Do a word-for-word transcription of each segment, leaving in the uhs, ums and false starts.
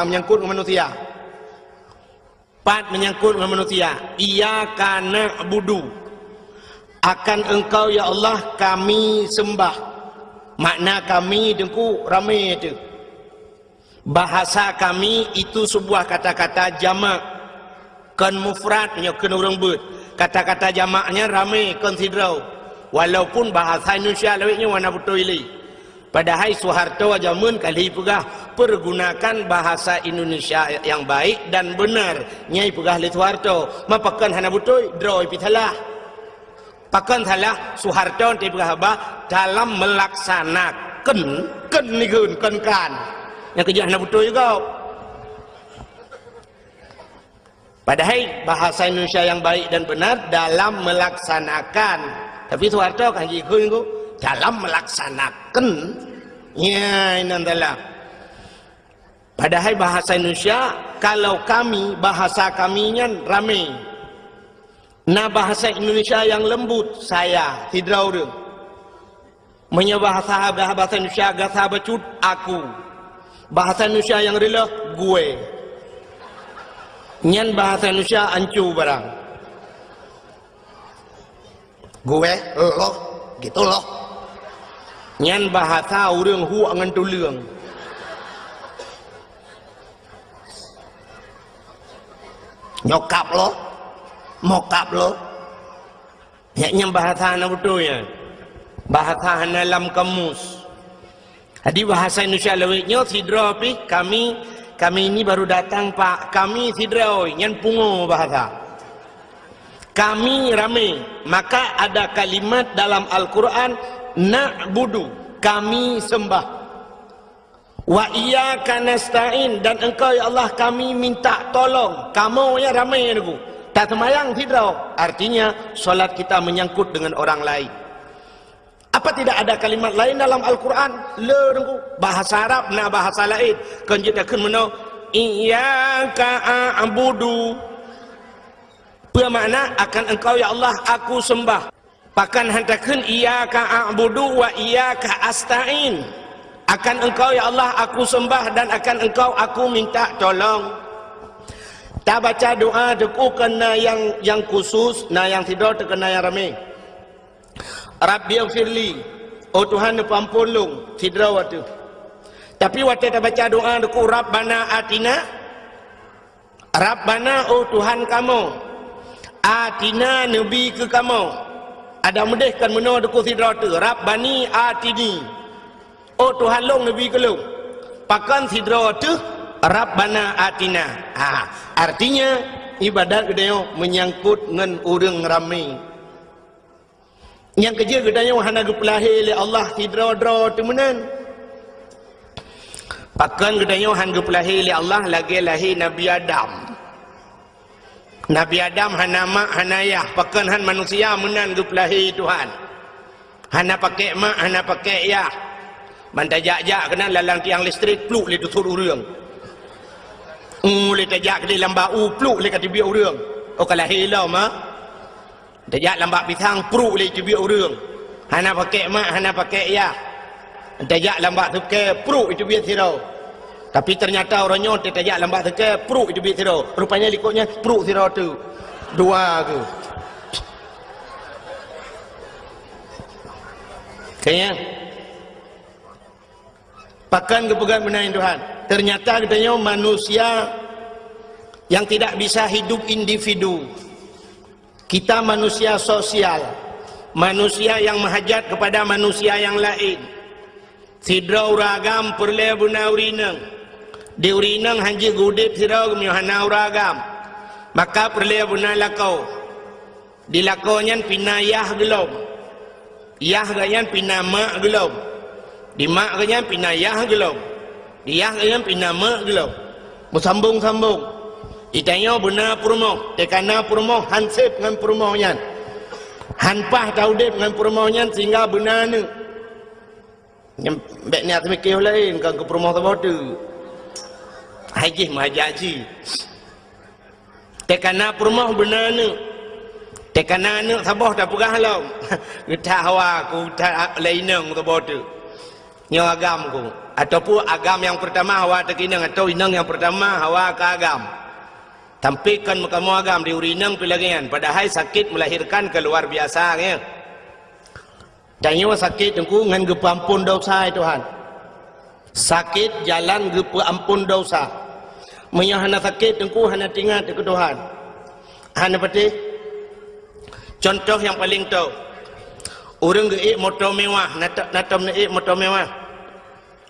Menyangkut ngon manusia. Pat menyangkut ngon manusia. Iyyaka na'budu. Akan Engkau, ya Allah, kami sembah. Makna kami, Teungku, ramé teuh. Bahasa kami itu sebuah kata-kata jamak, kon mufrad, nyoe kon ureuëng beuet. Kata-kata jamaknya ramé, kon sidroe. Walaupun bahasa Indonesia lawét nyoe hana beutôi lé. Padahai Soeharto jameun ka lheueh peugah, "Pergunakan bahasa Indonesia yang baik dan benar." Nyan peugah lé Soeharto. Ma pakon hana beutôi, droe pih salah. Pakon salah, Soeharto teupeugah haba dalam melaksanakan, kon nikheun, kon kan. Nyang keujih hana beutôi gob. Padahai bahasa Indonesia yang baik dan benar dalam melaksanakan. Tapi Soeharto kan jikheun ku, dalam melaksanakan. Ya, inan salah. Padahai bahasa Indonesia, kalau kami, bahasa kami nyan ramé. Na bahasa Indonesia yang lembut, saya, sidroe ureuëng. Meunyoe bahasa, bahasa Indonesia gasa bacut, aku. Bahasa Indonesia yang reuloh, gue. Nyan bahasa Indonesia ancu barang. Gue, loh, gitu loh. Nyan bahasa ureuëng huek ngon tuleueng. Nyokap loh, mokap loh. Nyan, nyan bahasa hana beutôi nyan. Bahasa hana lam kamus. Jadi bahasa Indonesia lawét nyoe sidroe pih, kami, kami ini baru datang, Pak. Kami sidroe, nyan pungo bahasa. Kami ramé, maka ada kalimat dalam Al-Quran, "Na'budu", kami sembah. "Wa iyyaka nasta'in", dan Engkau, ya Allah, kami minta tolong. Kamoe nyan ramé, Teungku. Taseumayang sidroe, artinya salat kita menyangkut dengan orang lain. Apa tidak ada kalimat lain dalam Al-Quran? Le, Teungku. Bahasa Arab na bahasa laén. Kon jeuet takheun meunoe, "Iyyaka a'budu." Peue makna, "Akan Engkau, ya Allah, aku sembah"? Pakon han takheun, "Iyyaka a'budu wa iyyaka asta'in"? "Akan Engkau, ya Allah, aku sembah dan akan Engkau aku minta tolong." Tabaca doa, Teungku, kon na nyang, nyang khusus, na nyang sidroe, kon na nyang ramé. "Rabbighfirli", oh Tuhan, neupeuamphon lôn, sidroe watée. Tapi watée tabaca doa, Teungku, "Rabbana atina", "Rabbana", oh Tuhan kamoe, "atina", neubi keu kamoe. Adak meudeh kon meunoe, Teungku, sidroe teuh, "Rabbani atini", oh Tuhan lôn, neubi keu lôn. Pakon sidroe teuh, "Rabbana atina"? Ha, artinya ibadat geutanyoe menyangkut ngon ureuëng ramé. Nyang keujeuet geutanyoe hana geupeulahé lé Allah sidroe-droe teuh meunan. Pakon geutanyoe han geupeulahé lé Allah lagée lahé Nabi Adam? Nabi Adam hana mak, hana yah, pakon han manusia meunan geupeulahé Tuhan. Hana pakék mak, hana pakék yah. Ban tajak-jak keunan lalang tiang listrik, pluk lé teusut ureuëng. Uh, lé tajak keudeh lam bak u, pluk lé ka teubiet ureuëng. Oh, ka lahé lom, ha? Tajak lam bak pisang, pruk lé teubiet ureuëng. Hana pakék mak, hana pakék yah. Tajak lam bak sukée, pruk teubiet sidroe. Tapi ternyata uroe nyoe tajak lam bak sukée, pruk teubiet sidroe. Rupanya likot nyan pruk sidroe teuh. Dua keuh. Kayang. Pakon geupeugah meunan Tuhan. Ternyata geutanyoe manusia yang tidak bisa hidup individu. Kita manusia sosial, manusia yang meuhajat kepada manusia yang laén. Sidroe ureuëng agam peureulée beuna ureuëng inong. Di ureuëng inong han jeuet geuudeb sidroe geumeunyoe hana ureuëng agam. Maka peureulée beuna lakoe. Di lakoe nyan pih na yah geulom. Yah geuh nyan pih na mak geulom. Di mak geuh nyan pih na yah geulom. Di yah geuh nyan pih na mak geulom. Meusambong-sambong. Geutanyoe beuna peurumoh, teuka na peurumoh han seb ngon peurumoh nyan. Han paih taudeb ngon peurumoh nyan sehingga beuna aneuëk. Nyan bék niat seumiké laén, kon keu peurumoh saboh teuk. Hai jih meuhajat jih. Teuka na peurumoh beuna aneuëk. Teuka na aneuëk saboh tapeugah lom. Geutak hawa ku, geutak lé inong saboh teuk. Nyoe agam ku. Ataupun agam nyang peurtama hawa teuka inong, atau inong nyang peurtama hawa ka agam. Tapi kon meukamoe agam di ureueng inong pih lagèe nyan, padahai sakét melahirkan keu luar biasa, ya. Tanyoe sakét Teungku ngon geupeuampon desya, ya Tuhan. Sakét jalan geupeuampon desya. Meunyoe hana sakét Teungku hana teuingat keu Tuhan. Hana patéh. Contoh nyang paleng tho. Ureueng geuék moto mewah, na tom, na tom neuék moto mewah.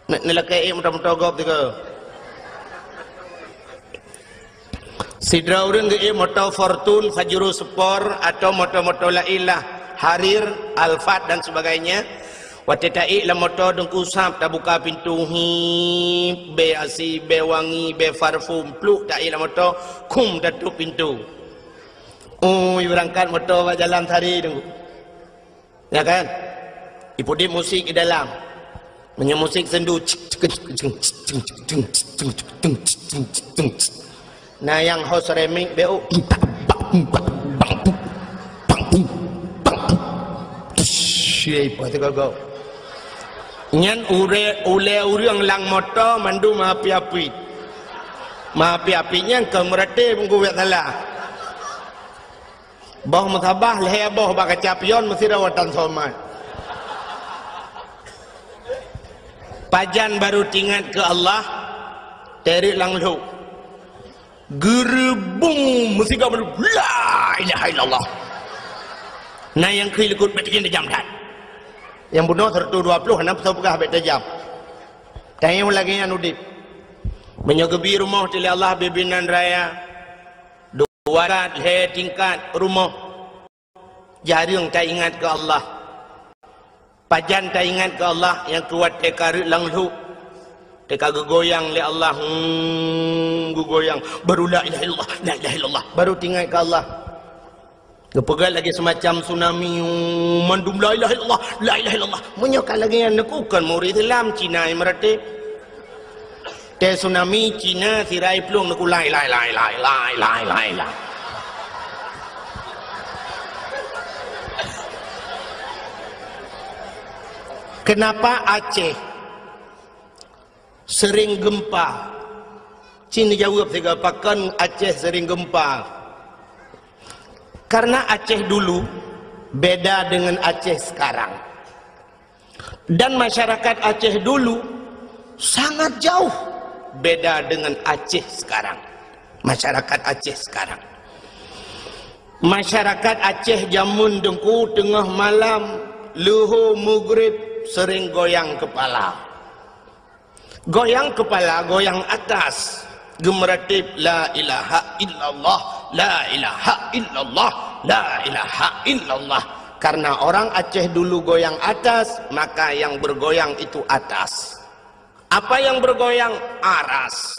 Neulakèe ék moto-moto gob tiga. Sidroe ureueng geuék moto Fortuner, Pajero Sport, atau moto-moto laén lah, Harrier, Alphard dan sebagainya. Watèe taék lam moto Teungku sab tabuka pintoe, hip, bèe asi, bèe wangi, bèe parfum, pluk taék lam moto, khum tatôp pintoe. Ui, beurangkat moto bak jalan sehari Teungku. Ya kan? Ipeuduek musik di dalam. Meunyoe musik sendu, cik, cik, cik, cik, cik, cik, cik, cik, cik, cik, cik, cik, cik, cik. Na nyang host remix beu. Nyan ulèe, ulèe ureueng lam moto mandum api-api. Api-api nyan ka meuratéb bungkôh salah. Boh meusaboh lhèe boh bak kaca pion meusidroe watèe somat. Pajan barô teuingat keu Allah, teureuk lam lhôk. Geureubung meusigoe mandum, "La ilaha illallah." Na nyang kheun likot bèk tajam that. Nyang bunoe seratus dua puluh hana peue peugah bèk tajam. Tanyoe lagèe nyan udép. Meunyoe geubi rumoh teuh lé Allah bibinan raya, dua tingkat, lhèe tingkat rumoh. Jareueng taingat keu Allah. Pajan taingat keu Allah nyang keu watèe ka rhot lam lhôk. Teuka geugoyang lé Allah, hmm, geugoyang. Baru la ilaha illallah, la ilaha illallah. Baru teuingat keu Allah. Geupeugah lagèe semacam tsunami, hmm, mandum la ilaha illallah, la ilaha illallah. Meunyoe ka lagèe nyan neukukon murit Islam Cina nyang meuratéb. Teuh tsunami Cina sirai plueng neukulai, lai, lai, lai. Kenapa Aceh sering gempa? Cit neujaweueb sigoe, pakon Aceh sering gempa? Karena Aceh dulu beda dengan Aceh sekarang. Dan masyarakat Aceh dulu sangat jauh beda dengan Aceh sekarang. Masyarakat Aceh sekarang. Masyarakat Aceh jameun Teungku teungoh malam, leuhô meugrib sering goyang kepala. Goyang kepala, goyang atas. Geumeuratéb, "La ilaha illallah, la ilaha illallah, la ilaha illallah." Karena orang Aceh dulu goyang atas, maka yang bergoyang itu atas. Apa yang bergoyang? Aras.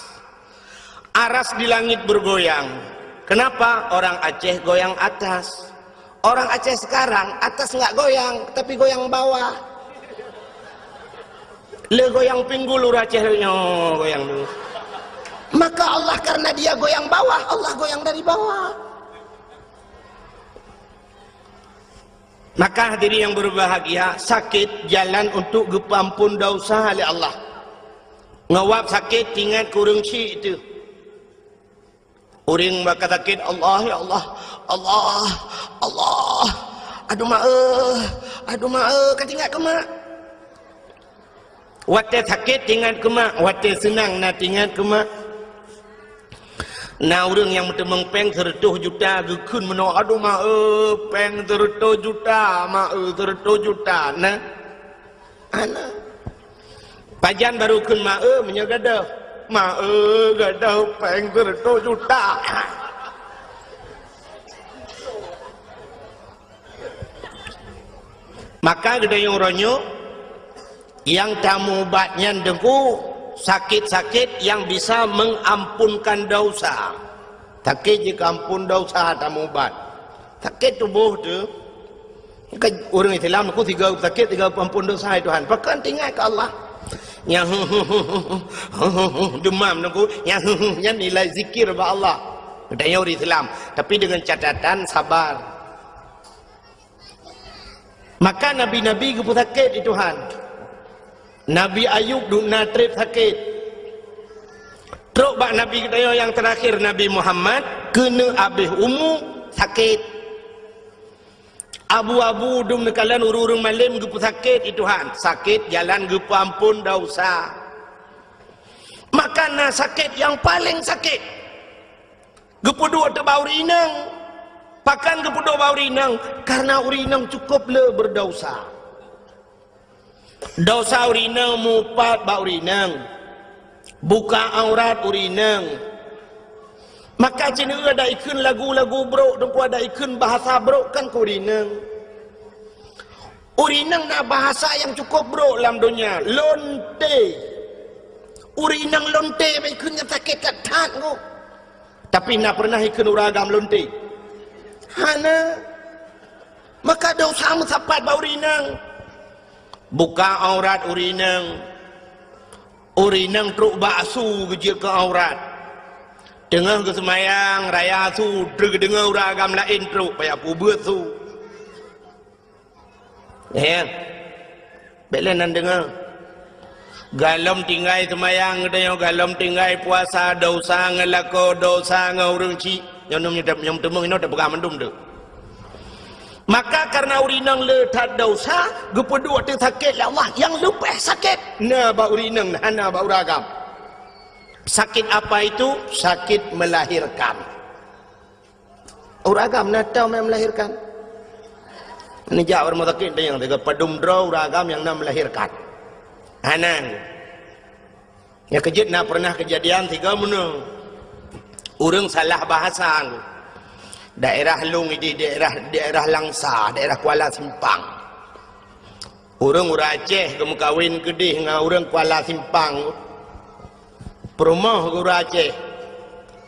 Aras di langit bergoyang. Kenapa? Orang Aceh goyang atas. Orang Aceh sekarang, atas nggak goyang, tapi goyang bawah. Le goyang pinggul ureueng Aceh, nyoe goyang dulu. Maka Allah, karena dia goyang bawah, Allah goyang dari bawah. Maka hadirin yang berbahagia, sakét jalan untuk geupeuampon desya lé Allah. Ngon wab sakét, ingat keu ureueng syik teuh. Ureueng bak ka sakét, "Allah, ya Allah, Allah, Allah, aduh mak, eh, aduh mak, eh," ka teuingat keu mak. Watèe sakét teuingat keu mak, watèe seunang na teuingat keu mak. Na ureueng nyang meuteumeung péng seureutôh juta geukheun meunoe, "Aduh mak, eh, péng seureutôh juta, mak, eh, seureutôh juta." Na. Hana. Pajan barô kheun ma-e meunyoe gadôh. Ma-e gadôh péng seureutôh juta. Maka geutanyoe uroe nyoe nyang tameuubat nyan Teungku, sakét-sakét nyang bisa mengampunkan dosa. Sakét jikeuampon dosa tameuubat. Sakét tuboh teuh. Kan ureueng Islam Teungku sigoe sakét, sigoe peuampon dosa, "Hai Tuhan." Pakon teuingat keu Allah. Nyang demam Teungku, nyang nyan nilai zikir bak Allah. Geutanyoe ureueng Islam, tapi dengan catatan sabar. Maka nabi-nabi geupeusakét di Tuhan. Nabi Ayub dum na treb sakét. Trok bak Nabi geutanyoe nyang teurakhé, Nabi Muhammad, keuneuk abéh umu sakét. Abu-abu dum neukalon ureuëng-ureuëng malém geupeusakét, i Tuhan, sakét jalan geupeuamphon desya. Maka na sakét nyang paleng sakét. Geupeuduek teuh bak ureuëng inong. Pakon geupeuduek bak ureuëng inong? Karena ureuëng inong cukup le beudesya. Desya ureuëng inong mupat bak ureuëng inong. Buka aurat ureuëng inong. Maka ceuneuk ada ikheun lagu-lagu brok, teungku ada ikheun bahasa brok kan keu ureuëng inong. Ureuëng inong na bahasa nyang cukup brok lam donya, lonte. Ureuëng inong lonte bak ikheun nyan sakét that-that nyoe. Tapi na pernah ikheun ureuëng agam lonte? Hana. Maka desya meusapat bak ureuëng inong. Buka aurat ureuëng inong. Ureuëng inong trok bak asu geujeuet keu aurat. Teungoh geuseumayang raya asu, teungoh geudeungoe ureuëng agam laén trok, payah peubeuet su. Ya. Bék lé nan deungoe. Golom tinggai seumayang geutanyoe, golom tinggai puasa, desya ngon lakoe, desya ngon ureuëng chik. Nyoe, nyoe, nyoe, nyoe teumeung inoe tapeugah mandum tu. Maka karena ureuëng inong le that desya, geupeuduek teuh sakét lé Allah nyang leubeh sakét na bak ureuëng inong, hana bak ureuëng agam. Sakét apa itu? Sakét melahirkan. Ureuëng agam na tom nyang melahirkan. Neujak ureuëng sakét teunyang teuga padum droe ureuëng agam nyang na melahirkan. Hana. Nyang keujeuet na pernah keujadian tiga meunoe. Ureuëng salah bahasa. Daerah lôn di daerah, daerah Langsa, daerah Kuala Simpang. Ureuëng, ureuëng Aceh geumeukawen keudeh ngon ureuëng Kuala Simpang. Peurumoh geuh ureuëng Aceh,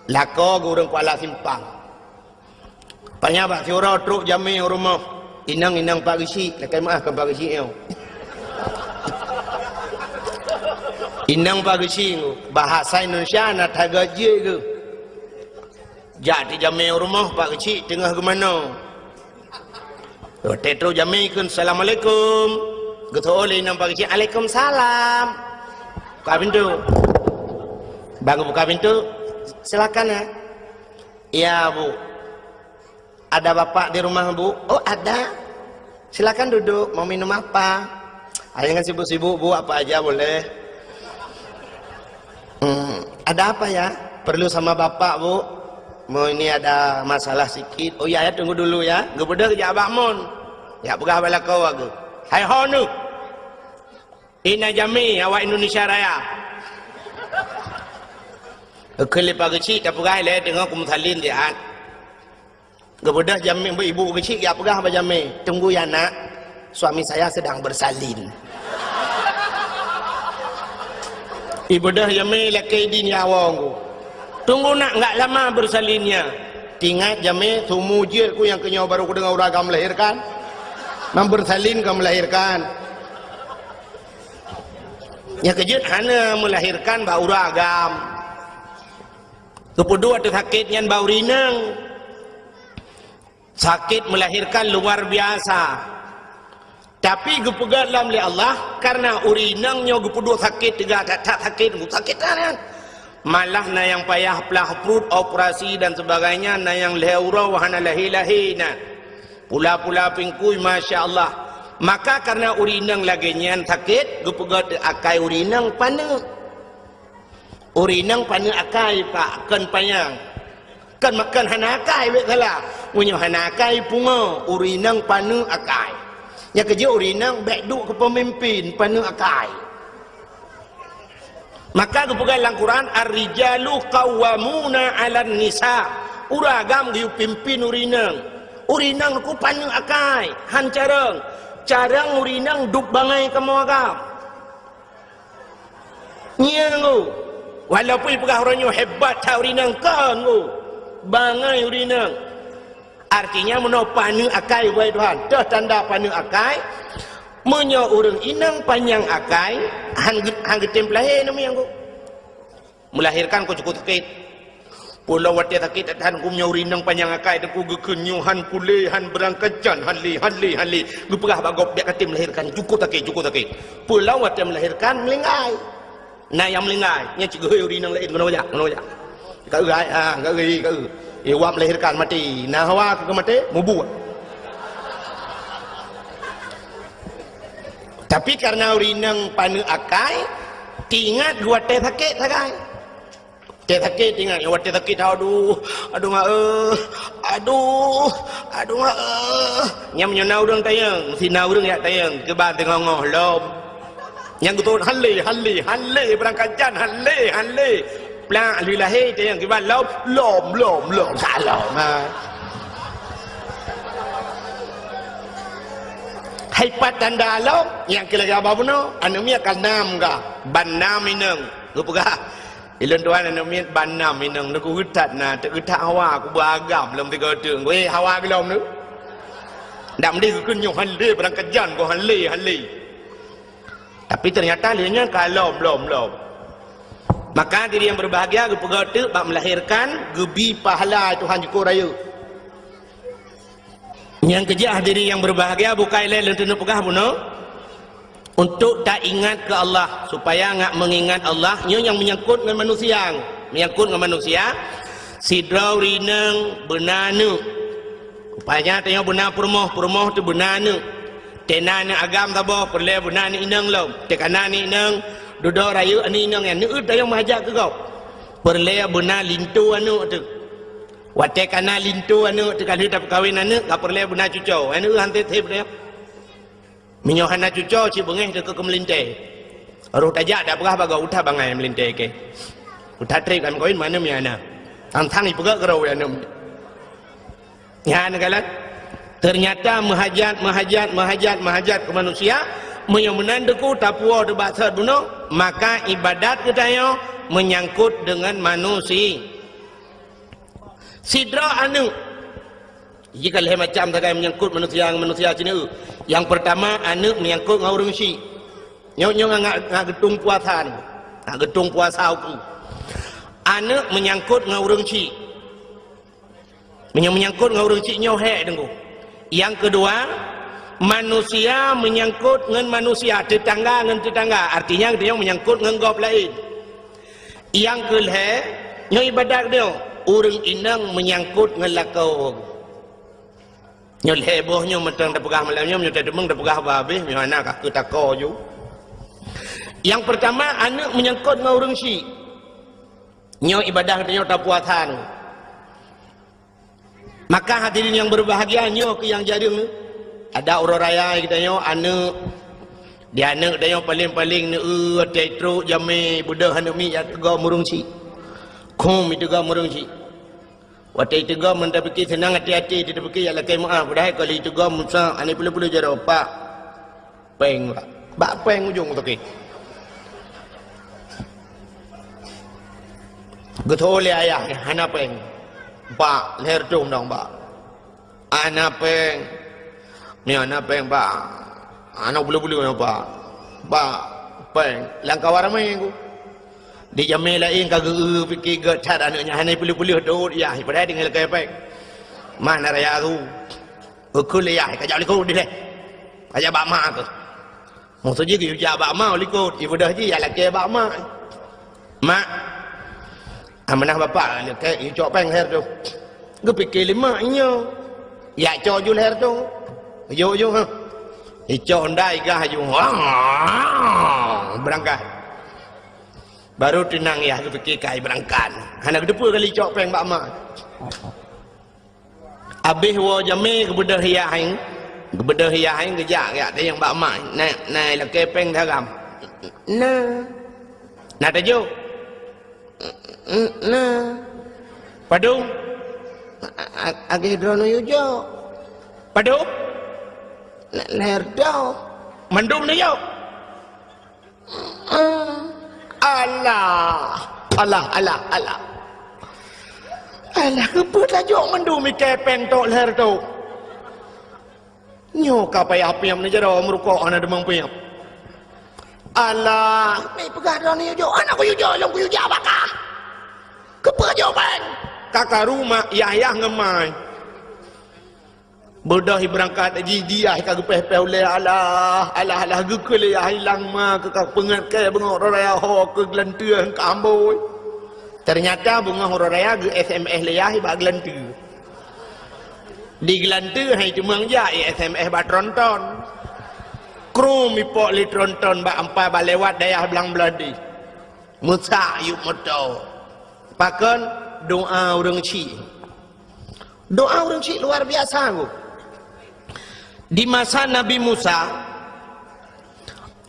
lakoe geuh ureuëng Kuala Simpang. Panya bak siuroe trok jamé u rumoh. Inong, inong Pak Geuchik, lakée meuáh kon Pak Geuchik nyoe. Inong Pak Geuchik, bahasa Indonesia na that gét jeuet geuh. Jak tijamé u rumoh Pak Geuchik teungoh geumanoe. Watée trok jamé kheun, "Assalamualaikum." Geuteu'oh lé inong Pak Geuchik, "Waalaikumsalam." Buka pintu. Bang buka pintu, "Silakan ya." "Iya, Bu." "Ada Bapak di rumah, Bu?" "Oh, ada." "Silakan duduk, mau minum apa?" "Ah, jangan sibuk-sibuk, Bu, apa aja boleh." "Hmm, ada apa ya?" "Perlu sama Bapak, Bu. Mau ini ada masalah sikit." "Oh iya ya, tunggu dulu ya." Geubeudôh jak bak mon. Jak peugah bak lakoe geuh. "Hai ho neuh. Ina jamé awak Indonesia Raya." Geukheun lé Pak Geuchik, tapeugah lé teungoh kumeusalin siat. Geubeudôh jamé, ibu Geuchik jak peugah bak jamé, "Tunggu ya, Nak, suami saya sedang bersalin." Ibeudôh jamé lakée idin ya awong ku. "Tunggu, Nak, enggak lama bersalinnya." Tingat jamé, sumu jeuet ku nyang keunyoe baru kudeungoe ureuëng agam melahirkan. Mang bersalin ka melahirkan. Nyang keujeuet hana melahirkan bak ureuëng agam. Geupeuduek teuh sakét nyan bak ureuëng inong. Sakét melahirkan luar biasa. Tapi geupeugét lom lé Allah, karena ureuëng inong nyoe geupeuduek sakét teuga that-that sakét, sakét that nyan. Malah na nyang payah plah pruet, operasi dan sebagainya, na nyang lhée uroe hana lahé-lahé na. Pula-pula pingkui, masya Allah. Maka karena ureuëng inong lagée nyan sakét, geupeugét akai ureuëng inong paneuk. Ureuëng inong paneuk akai, Pak, kon panyang. Kon, kon hana akai, bék salah. Meunyoe hana akai, pungo. Ureuëng inong paneuk akai. Nyang keujeuet ureuëng inong bék duek keu peumimpin, paneuk akai. Maka geupeugah lam Quran, "Ar-rijalu qawwamuna 'alan nisa." Ureuëng agam geuyue pimpin ureuëng inong. Ureuëng inong ku paneuk akai, han carông. Carông ureuëng inong duek bangai kamoe agam. Nyan ngu. Walaupun ipeugah uroe nyoe hebat that ureuëng inong, kon ngu. Bangai ureuëng inong. Artinya, meunoe paneuk akai, wahai Tuhan. Toh tanda paneuk akai, meunyoe ureuëng inong panyang akai, han geu-, han geutem peulahé namiang ngu. Melahirkan ku cukup sakét. Peue lom watée sakét that-that geumeunyoe ureuëng inong panyang akai teungku geukheun nyoe han kulé, han beurangkajan, han lé, han lé, han lé. Geupeugah bak gob, "Bék katé melahirkan, cukôp sakét, cukôp sakét." Peue lom watée melahirkan meulinggai. Na nyang meulinggai, nyan cit geuhôi ureuëng inong laén, "Keunoe jak, keunoe jak." Ka eu, ha, ka eu, ka eu. Eh, wak melahirkan maté. Na hawa keu maté, mubuet. Tapi kareuna ureuëng inong paneuk akai, teuingat geuwatée sakét sagai. Teuh sakét ingat, watée sakét, aduh, aduh mak eh, aduh, aduh mak eh. Nyang meunyoe na ureuëng tayang, si na ureuëng jak tayang, keuban teungoh-ngoh lom. Nyang geutot han lé, han lé, han lé, beurangkajan han lé, han lé. Plak lheueh lahé tayang keuban lom, lom, lom, lom, salom. Ha. Hai pat tanda lom, nyang keu lagée haba bunoe, aneuk miet ka nam ka, ban nam inong, geupeugah. Ilôn tuan aneuk miet ban nam inong neu keu geutat na, teuk geutat hawa kubeuagam lom tiga teuk. Weh, hawa geulom neu. Dak meudeh geukheun nyoe han lé, beurangkajan goh han lé, han lé. Tapi ternyata lé nyan ka lom, lom, lom. Maka diri nyang berbahagia geupeugah teuk bak melahirkan geubi pahala Tuhan jukôp rayeuk. Nyang keujah hadirin nyang berbahagia, bukai lé lôn teuneuk peugah bunoe, untuk taingat keu Allah, supaya ngat meungingat Allah, nyoe nyang menyangkut ngon manusia, menyangkut ngon manusia, sidroe ureuëng inong beuna aneuk. Rupanya tanyoe beuna peurumoh, peurumoh teuh beuna aneuk. Teuh na aneuk agam saboh, peureulée beuna aneuk inong lom. Teuh ka na aneuk inong, dudoe rayeuk aneuk inong nyan, neueu tanyoe meuhajat keu gob. Peureulée beuna linto aneuk teuh. Watée ka na linto aneuk teuh ka lheueh tapeukawen aneuk, ka peureulée beuna cucoe. Aneuk han teuh-teuh deh. Meunyoe hana cucoe, cit beungéh teuh keu meulintée. Roh tajak dak peugah bak gob, uta bangai meulintée keu. Uta treb kan kawin mana mi ana. Tang-tang ipeugah keurau aneuk. Nyan galak. Ternyata meuhajat, meuhajat, meuhajat, meuhajat keu manusia, meunyoe meunan teuku tapuwoe teuh bak sot bunoe, maka ibadat geutanyoe meunyangkot deungon manusia. Sidroe aneuk. Jih ka lhée macam sagai meunyangkot manusia ngon manusia cit neu. Nyang peurtama, aneuk meunyangkot ngon ureuëng syik. Nyoe, nyoe ngat, ngat geutung puasa nyoe. Ngat geutung puasa uku. Aneuk meunyangkot ngon ureuëng syik. Meunyoe meunyangkot ngon ureuëng syik nyoe hék teungku. Nyang keudua, manusia meunyangkot ngon manusia, teutangga ngon teutangga. Artinya geutanyoe meunyangkot ngon gob laén. Nyang keu lhée, nyoe ibadat geutanyoe, ureuëng inong meunyangkot ngon lakoe. Nyoe lhée boh nyoe mantong tapeugah malam nyoe, meunyoe tateumeung tapeugah bah habéh, meunyoe hana ka keu tako ju. Nyang peurtama, aneuk meunyangkot ngon ureuëng syik. Nyoe ibadat geutanyoe tapuasa nyoe. Maka hadirin nyang berbahagia, nyoe keuh nyang jareueng. Ada uroe raya geutanyoe aneuk, di aneuk geutanyoe paleng-paleng neu-eu watée trok jamé beudôh aneuk miet jak teugom ureuëng syik. Khum iteugom ureuëng syik. Watée iteugom meunan tapike seunang até-até, tapike jak lakée meuáh, padahai ka lheueh iteugom musa aneuk peuleueh-peuleueh jaroe, "Pak, péng, Pak." Bak péng ujong toke. Geutho lé ayah, "Hana péng, Pak, lhée reutôh dong, Pak." "Hana péng." "Nyoe hana péng, Pak. Hana bulu-bulu nyoe, Pak. Pak, péng." Lam kawan ramé ku. Di jamé laén ka geu-eu pike gét that aneuk nyan, hana peuleueh-peuleueh dot yah, padahai tinggai lakée péng. Mana raya tu? Geukheun lé yah, "Ka jak likot dilée. Ka jak bak mak keuh." Maksud jih geuyue jak bak mak likot, ibeudôh jih jak lakée bak mak. "Mak, amanah bapak lakée, icok péng lhée reutôh." Geupike lé mak nyoe, "Jak cok ju lhée reutôh." Jok ju, ha. Icok Honda igah ju. Beurangkat. Baru teunang yah geupike kai beurangkat. Hana geuteupeue kali icok péng bak mak. Abéh woe jamé geubeudôh yah nyan, geubeudôh yah nyan geujak, jak tanyong bak mak, "Na, na lakée péng saram?" "Na." "Na tajok?" "Na." "Padum?" "A-, a-, agée droeneuh yue jok." "Padum?" "Na, lhée reutôh." "Mandum neujok?" Alah, alah, alah, alah. Alah, keupeue tajok mandum ikée péng tok lhée reutôh? Nyoe ka payah piep neujaroe meurukok hana deungon piep. Alah, meupeugah droeneuh jok, hana kuyue jok, lôn kuyue jak baka. Keupeue jok péng? Ka karu mak yah-yah ngon ma. Beudôh ibeurangkat jih, di yah ka geupéh-péh ulèe, alah, alah, alah, geukheun lé yah ilang ma keu ka peungeut kèe beungoh uroe raya ho keu geulanteue ka ambôi. Teunyata beungoh uroe raya geu-S M S lé yah bak geulanteue. Di geulanteue hai teumeung jak i S M S bak tronton. Krum ipok lé tronton bak ampai bak lewat dayah blang Bladeh. Meusak yup moto. Pakon? Doa ureueng chik. Doa ureueng chik luar biasa, Bu. Di masa Nabi Musa,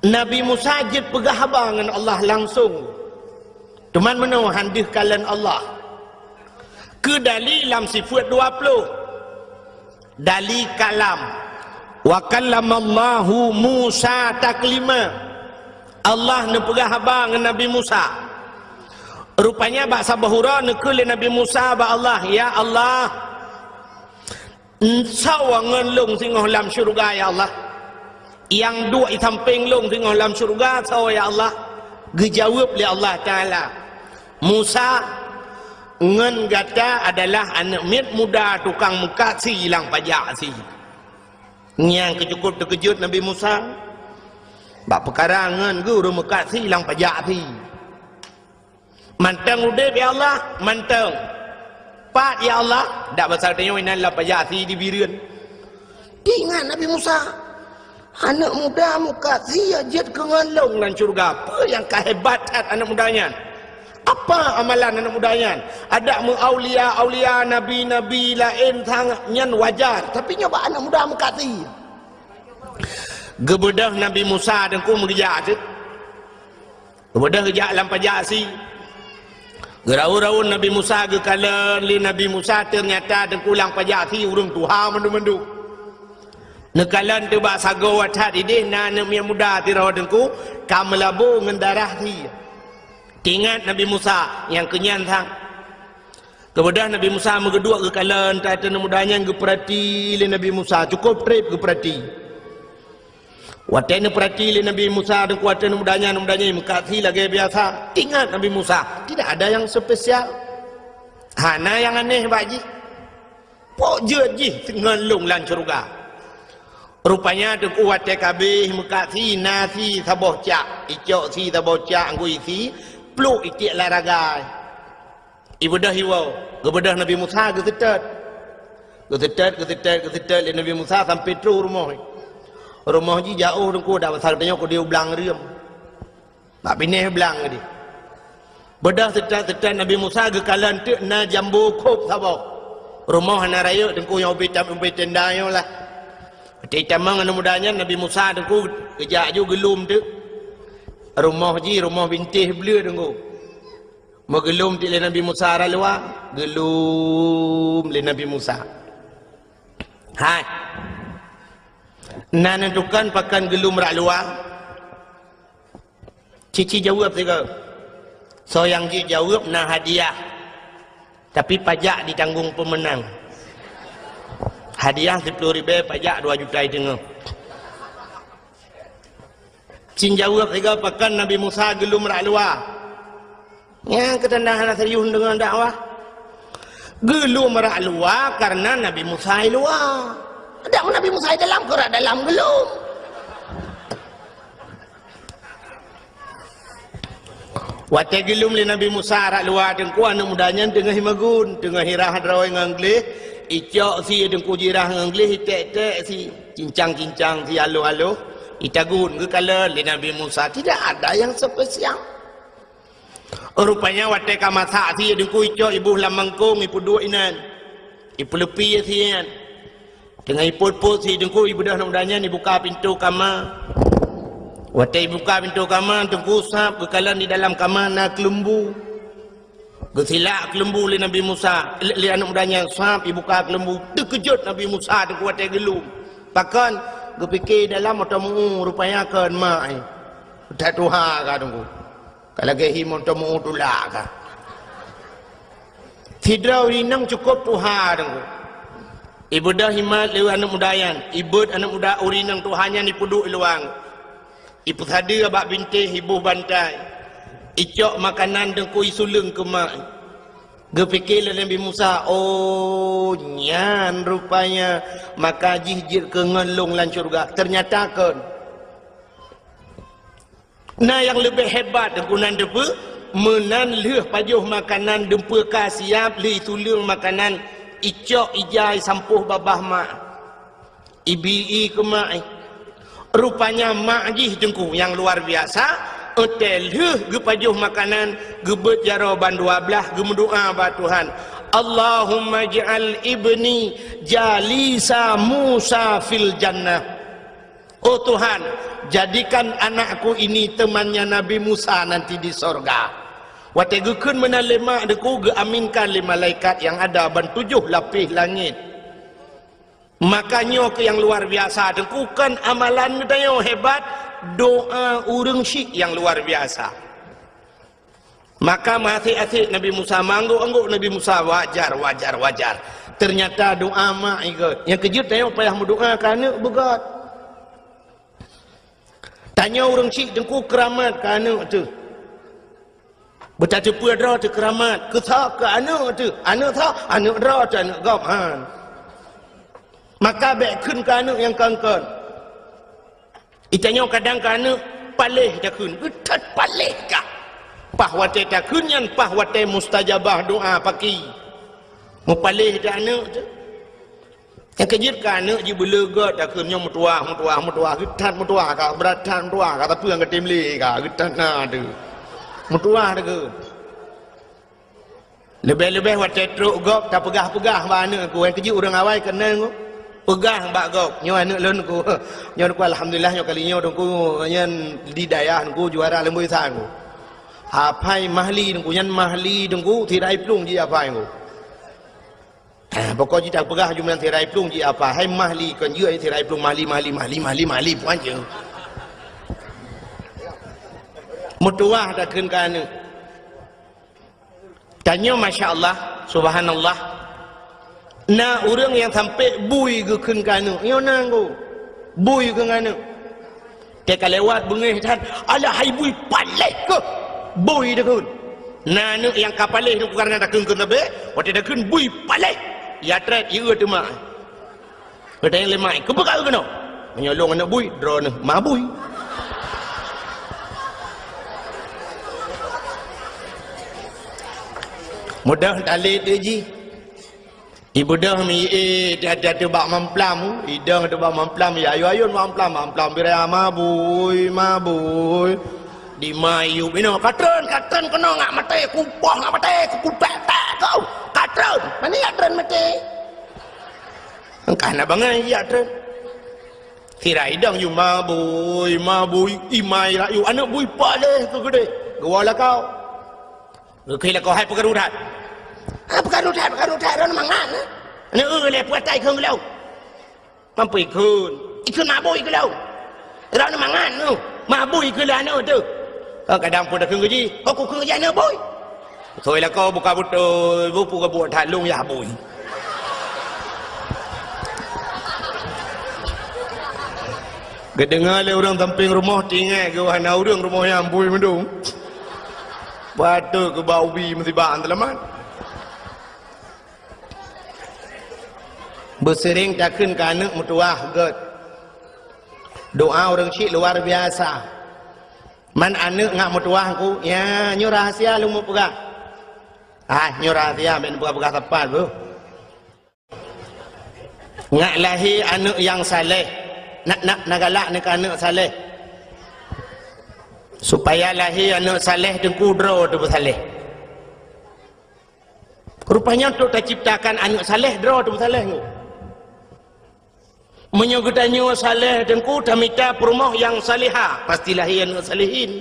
Nabi Musa jeuet peugah haba ngon Allah langsong. Teuma meunoe han deuh kalon Allah. Keu dali lam sifeuet dua ploh. Dali kalam. Wa kallamallahu Musa taklima. Allah neupeugah haba ngon Nabi Musa. Rupanya bak saboh uroe neukheun lé Nabi Musa bak Allah, "Ya Allah, soe ngon lôn singoh lam syeuruga, ya Allah? Nyang duek i sampéng lôn singoh lam syeuruga soe, ya Allah?" Geujaweueb lé Allah Taala, "Musa, ngon gata adalah aneuk miet muda tukang meukat sie lam pajak sie." Nyang keucukôp teukeujot Nabi Musa bak peukara ngon geuh ureueng meukat sie lam pajak sie. "Mantong udeb, ya Allah, mantong." "Pat, ya Allah?" "Dak basa tanyoe inan lam pajak sie di Bireuen." Teuingat Nabi Musa, "Aneuk muda meukat sie jeuet keu ngon lôn lam syeuruga. Peue nyang ka hebat that aneuk muda nyan? Apa amalan aneuk muda nyan? Adak meu aulia-aulia, nabi-nabi laén sangat nyan wajar, tapi nyoe bak aneuk muda meukat sie." Geubeudôh Nabi Musa teungku meugeujak teuk. Geubeudôh geujak lam pajak sie. Geuraun-raun Nabi Musa geukalon lé Nabi Musa, teunyata teungku lam pajak sie ureueng tuha mandum-mandum. Neukalon teuk bak sagoe that ideh na aneuk miet muda sidroe teungku ka meulabô ngon darah sie. Teuingat Nabi Musa nyang keunyan sang. Geubeudôh Nabi Musa meugeuduek geukalon that aneuk muda nyan geupeurati lé Nabi Musa, cukôp trép geupeurati. Watèe neupeurati lé Nabi Musa teungku aneuk muda nyan, aneuk muda nyan meukat sie lagèe biasa. Teuingat Nabi Musa, tidak ada yang spesial. Hana nyang aneh bak jih. Pok jeuet jih ngon lôn lam syeuruga. Rupanya teungku watèe ka abéh meukat sie na sie saboh cak, icok sie saboh cak ngon sie, pluek itiek lam ragai. Ibeudôh iwoe, geubeudôh Nabi Musa geuseutôt. Geuseutôt, geuseutôt, geuseutôt lé Nabi Musa sampoe troh rumoh. Rumoh jih jiôh teungku, dak basa tanyoe keudéh u blang reuem. Bak binéh blang keudéh. Beudôh seutôt-seutôt Nabi Musa geukalon teuk na jambo khôb saboh. Rumoh hana rayeuk teungku nyang ubé tam-, ubé tenda nyoe lah. Watèe itamong aneuk muda nyan Nabi Musa teungku geujak aju geulom teuk. Rumoh jih rumoh bintéh bleue teungku. Meugeulom teuk lé Nabi Musa rot luwa, geulom lé Nabi Musa. Hai. Na neutukon pakon geulom rot luwa. Cici jaweueb sigoe. Soe nyang jeuet jaweueb na hadiah. Tapi pajak ditanggong peumeunang. Hadiah siploh ribèe, pajak dua juta siteungoh. Cit jaweueb sigoe pakon Nabi Musa geulom rot luwa. Nyang keu tanda hana serius deungon dakwah. Geulom rot luwa kareuna Nabi Musa i luwa. Dak Nabi Musa i dalam, keu rot dalam geulom. Watèe geulom lé Nabi Musa rot luwa teungku, aneuk muda nyan teungoh imagun, teungoh irah droe ngon gleh, icok sie teungku jirah ngon gleh, iték-ték sie, cincang-cincang sie aloh-aloh, itagun geukalon lé Nabi Musa. Tidak ada yang spesial. Rupanya watèe ka masak sie teungku, icok iboh lam mangkông, ipeuduek inan. Ipeuleupi sie nyan. Teungoh ipot-pot sie teungku, ibeudôh aneuk muda nyan ibuka pintoe kama. Watèe ibuka pintoe kama, teungku sab geukalon di dalam kama na keuleumbu. Geusilak keuleumbu lé Nabi Musa, lé, lé aneuk muda nyan sab ibuka keuleumbu. Teukeujot Nabi Musa teungku watèe geulom. Pakon? Geupike dalam meuteumèe, rupanya kon mak, eh. That tuha ka teungku. Ka lagèe hi meuteumèe tulak ka. Sidroe ureueng inong cukôp tuha teungku. Ibeudôh imat lé aneuk muda nyan, ibeuet aneuk muda ureueng inong tuha nyan ipeuduek i luwa. Ipeusadeue bak bintéh, iboh bantai. Icok makanan teungku, isuleung keu mak. Geupike lé Nabi Musa, "Oh, nyan rupanya maka jih jeuet keu ngon lôn lam syeuruga." Teunyata kon. Na nyang leubeh hebat, Teungku, nan teupeue, meunan lheueh pajoh makanan, dumpeue ka siap, lheueh tuleueng makanan, icok ija isampoh babah mak. Ibi-i keu mak, eh. Rupanya mak jih, Teungku, nyang luar biasa, watée lheueh geupajoh makanan, geubeuet jaroe ban dua blaih, geumeudoá bak Tuhan, "Allahumma ij'al ibni jalisa Musa fil jannah." Oh Tuhan, jadikan anakku ini temannya Nabi Musa nanti di sorga. Watée geukheun meunan lé mak, Teungku, geuaminkan lé malaikat nyang ada ban tujoh lapéh langét. Maka nyoe keuh nyang luar biasa, Teungku, kon amalan geutanyoe hebat, doa ureuëng syik nyang luar biasa. Maka meuasék-asék Nabi Musa, meuanggok-anggok Nabi Musa, wajar, wajar, wajar. Teunyata doa mak ikot. Nyang keujeuet tanyoe payah meudoa keu aneuëk beugét. Tanyoe ureuëng syik, Teungku, keuramat keu aneuëk teuh. Beutateupeue droe teuh keuramat, keu tho keu aneuëk teuh, aneuëk tho, aneuëk droe teuh aneuëk gob, han. Maka bék kheun keu aneuëk nyang kon-kon. Geutanyoe kadang keu aneuëk paléh takheun, geuthot paléh kah. Paih watée takheun nyan, paih watée mustajabah doa paki. Meupaléh teuh aneuëk teuh. Nyang keujeuet keu aneuëk jih beuleugot takheun nyoe meutuwah, meutuwah, meutuwah, geuthot meutuwah, ka brat that meutuwah, ka sapeue nyang geutem lé ka, geuthot na teuh. Meutuwah takheun. Leubeh-leubeh watée trok gob tapeugah-peugah bak aneuëk, Teungku, nyang keujeuet ureuëng awai keunan, Teungku. Peugah bak gob, nyoe aneuëk lôn, Teungku. Nyoe, Teungku, alhamdulillah, nyoe kali nyoe, Teungku, nyan di dayah, Teungku, juara leumboi sa, Teungku. Hafai mahli, Teungku, nyan mahli, Teungku, sirai plueng jih hafai, Teungku. Ah, pokok jih tapeugah jumlah sirai plueng jih hafai, hai mahli, kon jeuet sirai plueng mahli, mahli, mahli, mahli, mahli, puan je. Meutuwah takheun keu aneuëk. Tanyoe, masya Allah, subhanallah. Na ureuëng nyang sampai bui geukheun keu aneuëk. Nyoe na, Teungku. Bui keu aneuëk. Teuka lewat beungéh that, "Alah hai bui, paléh keuh!" Bui takheun. Na aneuëk nyang ka paléh, Teungku, kareuna takheun keu sabe, watée takheun, "Bui, paléh!" Ya treb, ya teuma. Geutanyong lé mak, "Keupeue ka keunoe?" "Meunyoe lôn aneuëk bui, droeneuh ma bui." Mudah talét jih. Ibeudôh mi, eh, hati-hati bak mamplam, idong teuh bak mamplam, ya ayun-ayun mamplam, mamplam biraya mabui, mabui. Di ma yub inoe, "Katreun, katreun keunoe ngat maté, kupoh ngat maté, kukutek-tek kau. Katreun, mani katreun maté?" Engkah na bangai ya treun. Sira idong yub mabui, mabui, imai rayu, aneuëk bui paléh keu keudeh. Geuwoe lakoe. Geukheun lakoe, "Hai peukaru that." "Ah, peukaru that, peukaru that, droeneuh mangat, eh?" "Aneuëk, eh, lé peukatai kheun geulong." "Mampu ikheun." "Ikheun mabui keu lôn." "Droeneuh mangat, eh, mabui keu lôn aneuëk teuh." "Oh, kadang pun takheun keu jih." "Oh, kukheun keu jih aneuëk bui." Soi lakoe buka beutôi, bupu gabuek that lôn yah bui. Geudeungoe lé ureuëng sampéng rumoh, tinggai geuh hana ureuëng rumoh nyan bui meudong. Patôt keu bak ubi meusibak seulamat. Beuseuring takheun keu aneuëk meutuwah gét. Doa ureuëng syik luar biasa. Man aneuëk ngat meutuwah ku, ya, nyoe rahasia lôn meupeugah. Ah, nyoe rahasia, bék neupeugah-peugah sapat beuh. Ngat lahé aneuëk nyang saleh. Nak, nak, na galak neu keu aneuëk saleh. Supaya lahé aneuëk saleh, Teungku, droe teuh beusaleh. Rupanya untuk taciptakan aneuëk saleh, droe teuh beusaleh, Teungku. Meunyoe geutanyoe saleh, Teungku, tamita peurumoh nyang salehah, pasti lahé aneuëk salehin.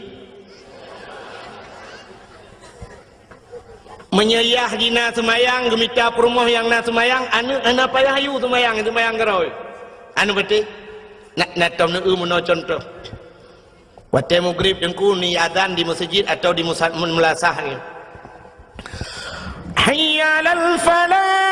Meunyoe yah jih na seumayang, geumita peurumoh nyang na seumayang, aneuëk hana payah yue seumayang, seumayang keudroe. Aneuëk beutôi. Na, na tom neueu meunoe cuntoh. Watée mugrib, Teungku, ni azan di meuseujid atawa di musa-, meulasah ni. Hayya 'alal falah.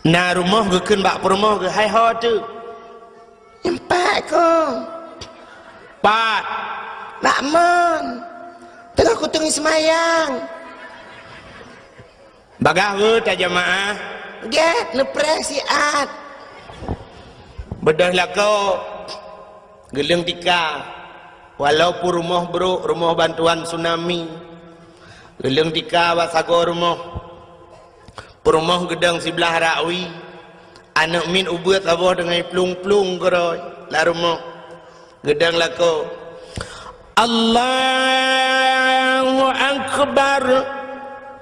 Na rumoh geukheun bak peurumoh geuh, "Hai ho teuh." Nyang pat kong. Pat. Bak mon. Teungoh kuteungi seumayang. Bagaih weueh tajamaah. Gét neupreh siat. Beudôh lakoe. Geuleueng tika. Walaupun rumoh brôk, rumoh bantuan tsunami. Geuleueng tika bak sagoe rumoh. Peurumoh geudong siblah rakwi. Aneuk miet ubeuet saboh deungon plueng-plueng keudroe lam rumoh. Geudong lakoe, "Allahu Akbar."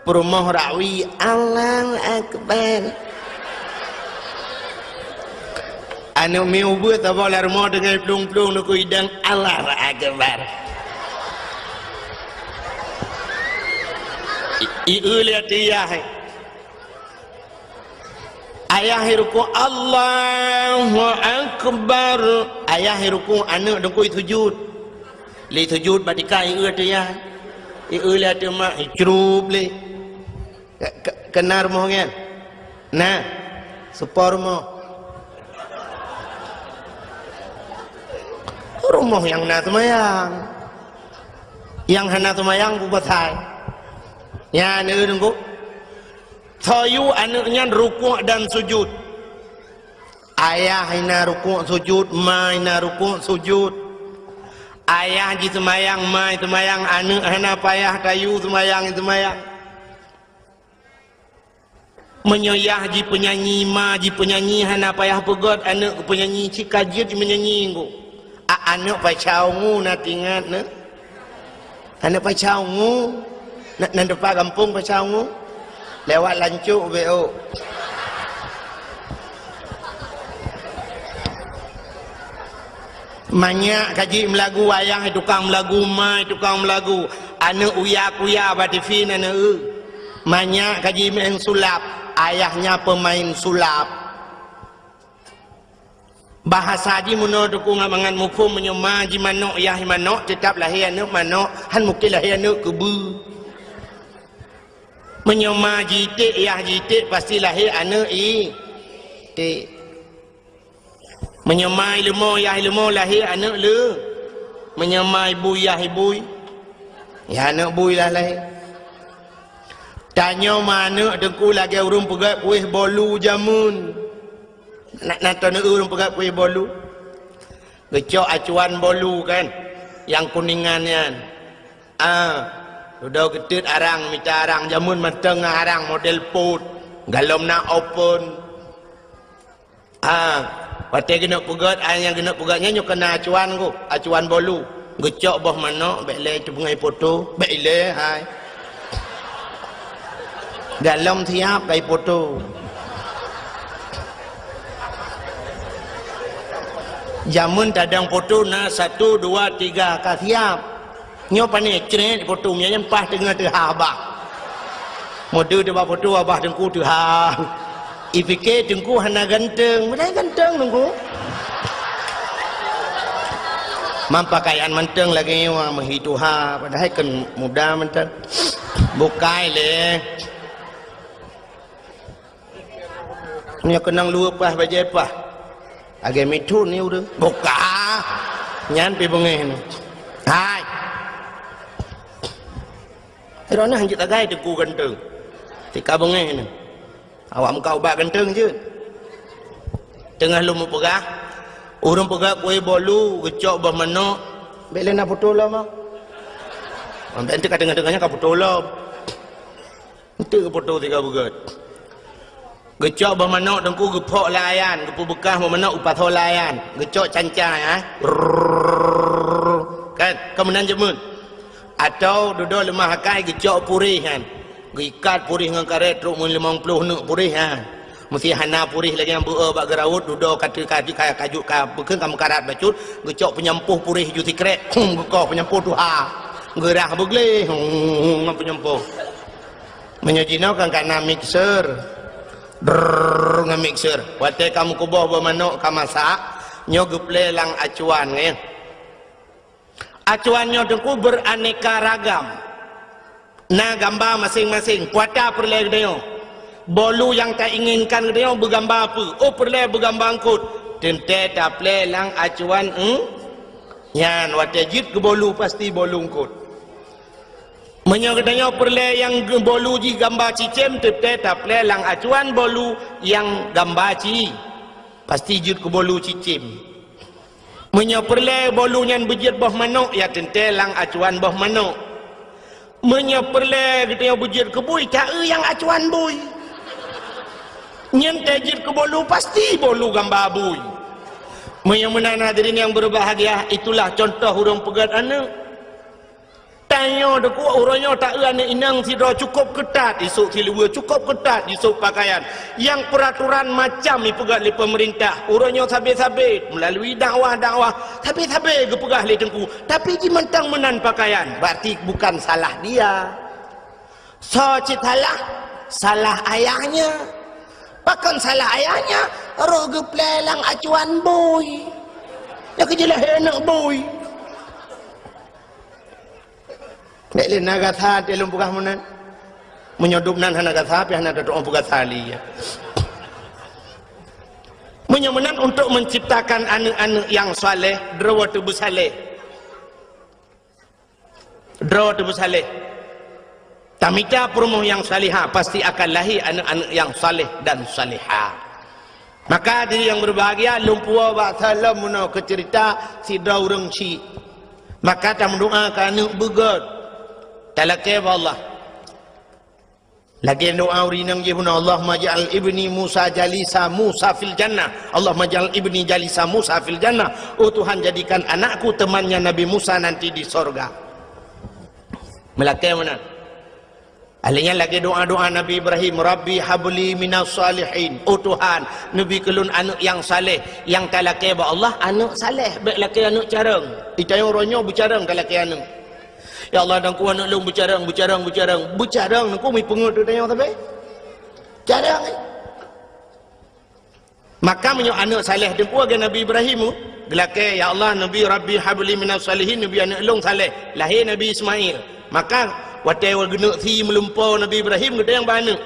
Peurumoh rakwi, "Allahu Akbar." Aneuk miet ubeuet saboh lam rumoh deungon plueng-plueng neukui dang, "Allahu Akbar." I, i, eu lé ateueh yah. Ayah rukuk, "Allahu Akbar." Ayah rukuk, aneuk dengkui sujud. Lé sujud bak tika, i eu ateueh yah. I eu lé ateueh mak, i crup lé. Ke, ke, keunan rumoh nyan? Na, seupôt rumoh. Rumoh nyang na seumayang. Nyang hana seumayang bubasai. Nyan, eu dengku. Soe yue aneuk nyan rukuk dan sujud. Ayah na rukuk sujud, ma na rukuk sujud. Ayah jiseumayang, ma seumayang, aneuk hana payah tayue seumayang, seumayang. Meunyoe yah jipeunyanyi, ma jipeunyanyi, hana payah peugét aneuk keu peunyanyi, cit ka jeuet jimeunyanyi ngon. A, aneuk Pasha Ungu na teuingat neuh? Aneuk Pasha Ungu? Na, na teumpat gampông Pasha Ungu? Lewat Lancok beu. Manyak ka jimlagu, ayah tukang meulagu, ma tukang meulagu. Aneuk uya-kuya bak tivi na neueu. Manyak ka jimain sulap, ayah nyan peumain sulap. Bahasa jih meunoe teungku ngon mangat muphom, meunyoe ma jimanök, yah manök, teutab lahé aneuk manök, han mungken lahé aneuk keubeue. Meunyoe ma jiték, yah jiték, pasti lahé aneuk iték. Meunyoe ma ileumo, yah ileumo, lahé aneuk le. Meunyoe ma ibui, yah ibui, yah aneuk bui lah lahé. Tanyoe ma aneuk teungku lagée ureuëng peugét kueh bolu jameun. Na, na teuneuk ureuëng peugét kueh bolu? Geucok acuan bolu kan, nyang kuningan nyan. Ah, dudoe geuteut arang, mita arang, jameun mantong ngon arang model pot, galom na open. Ah, watée geuneuk peugét, ai nyang geuneuk peugét nyan nyoe keunan acuan ku, acuan bolu. Geucok boh manök, bék lé teupeungai poto, bék ilée hai. Galom siab kai poto. Jameun tadong poto na satu, dua, tiga ka siab. Nyoe pane crét poto, meunyan paih teungoh teuhah abah. Mode teuba poto abah teungku teuhah. Ipike teungku hana ganteng, padahai ganteng teungku. Mam pakaian mantong lagée nyoe meuhi tuha, padahai kan muda mantong. Bukai lé. Nyoe keunong luweue paih bajée paih. Lagée mithon ni ureuëng. Buka. Nyan pi beungéh ni. Hai. Droeneuh hanjeuet tagai teungku ganteng. Tika beungéh ni. Awak muka ubat ganteng jeuet. Teungoh lôn mupeugah, ureuëng peugah kueh bolu, geucok boh manök. Bék lé na putôh lom ah. Bék enteuk ka teungoh-teungoh nyan ka putôh lom. Enteuk geupoto siga beugét. Geucok boh manök teungku geuphok lam ayan, geupeubeukah boh manök geupasoe lam ayan. Geucok canca, ya. Rrrr. Kan, kan meunan jameun. Atau dudoe leumah akai geucok puréh nyan. Geuikat puréh ngon karét trok meulimong ploh neuk puréh nyan. Meusé hana puréh lagée nyang beu-e bak geuraut, dudoe ka teu-, ka teu-, ka, ka ju-, ka bukon ka meukarat bacut, geucok peunyampôh puréh ju sikrek, hum, geukoh peunyampôh tuha. Geurah beugleh, hum, ngon peunyampôh. Meunyoe jinoe kan ka na mixer. Brrrr, ngon mixer. Watée ka meukuboh boh manök ka masak, nyoe geuplé lam acuan, nyan. Acuan nyoe teungku beraneka ragam. Na gamba maséng-maséng, kuata peureulée geutanyoe. Bolu nyang tainginkan geutanyoe beugamba peue? Oh, peureulée beugamba eungkot. Teuntée taplée lam acuan, eh? Nyan watée jeuet keu bolu pasti bolu eungkot. Meunyoe geutanyoe peureulée nyang ge-, bolu jih gamba cicém, teuntée taplée lam acuan bolu nyang gamba ci, pasti jeuet keu bolu cicém. Meunyoe peureulée bolu nyan beujeuet boh manok, ya teuntée lam acuan boh manok. Meunyoe peureulée geutanyoe beujeuet keu bui, taeu nyang acuan bui. Nyan tée jeuet keu bolu, pasti bolu gamba bui. Meunyoe meunan hadirin nyang berbahagia, itulah contoh ureuëng peugét aneuëk. Tanyoe deukuk uroe nyoe taeu aneuëk inong sidroe cukôp keutat, isôk siluweue cukôp keutat, isôk pakaian. Nyang peuraturan macam ipeugét lé peumeurintah. Uroe nyoe sabe-sabe, meulalui dakwah-dakwah, sabe-sabe geupeugah lé teungku. Tapi jih mantong meunan pakaian, berarti bukan salah dia. Soe cit salah? Salah ayahnya. Pakon salah ayahnya? Roh geuplée lam acuan bui. Nyang keujeulaih aneuëk bui. Bék lé na gata teuh lôn peugah meunan. Meunyoe dub nan hana gata, pih hana tatu'oh peugah tali, ya. Meunyoe meunan, untuk menciptakan aneuëk-aneuëk nyang saleh, droe teuh beusaleh. Droe teuh beusaleh. Tamita peurumoh nyang salihah, pasti akan lahé aneuëk-aneuëk nyang saleh dan salihah. Maka diri nyang berbahagia, lôn puwoe bak saleuem meunoe keu ceurita sidroe ureuëng chik. Maka tameudoá keu aneuëk beugét. Talakée bak Allah. Lagée doá ureuëng inong jih bunoe, "Allahumma ja'al ibni Musa jalisa Musa fil jannah. Allahumma ja'al ibni jalisa Musa fil jannah." Oh Tuhan, jadikan anakku temannya Nabi Musa nanti di sorga. Meulakée meunan. Ahli nyan lagée doá-doá Nabi Ibrahim, "Rabbi habli minas salihin." Oh Tuhan, neubi keu lôn aneuëk nyang saleh. Nyang talakée bak Allah, aneuëk saleh, bék lakée aneuëk carông. Itanyong uroe nyoe beucarông talakée aneuëk. Ya Allah, dan ku aneuëk lôn beucarông, beucarông, beucarông. Beucarông, nangku mi peungeut tanyong sabe. Carông, eh. Maka meunyoe aneuëk saleh teungku lagée Nabi Ibrahim, geulakée, "Ya Allah, neubi Rabbi habli minas salihin, neubi aneuëk lôn saleh." Lahé Nabi Ismail. Maka watée geuneuk sie meulumpo Nabi Ibrahim, geutanyong bak aneuëk,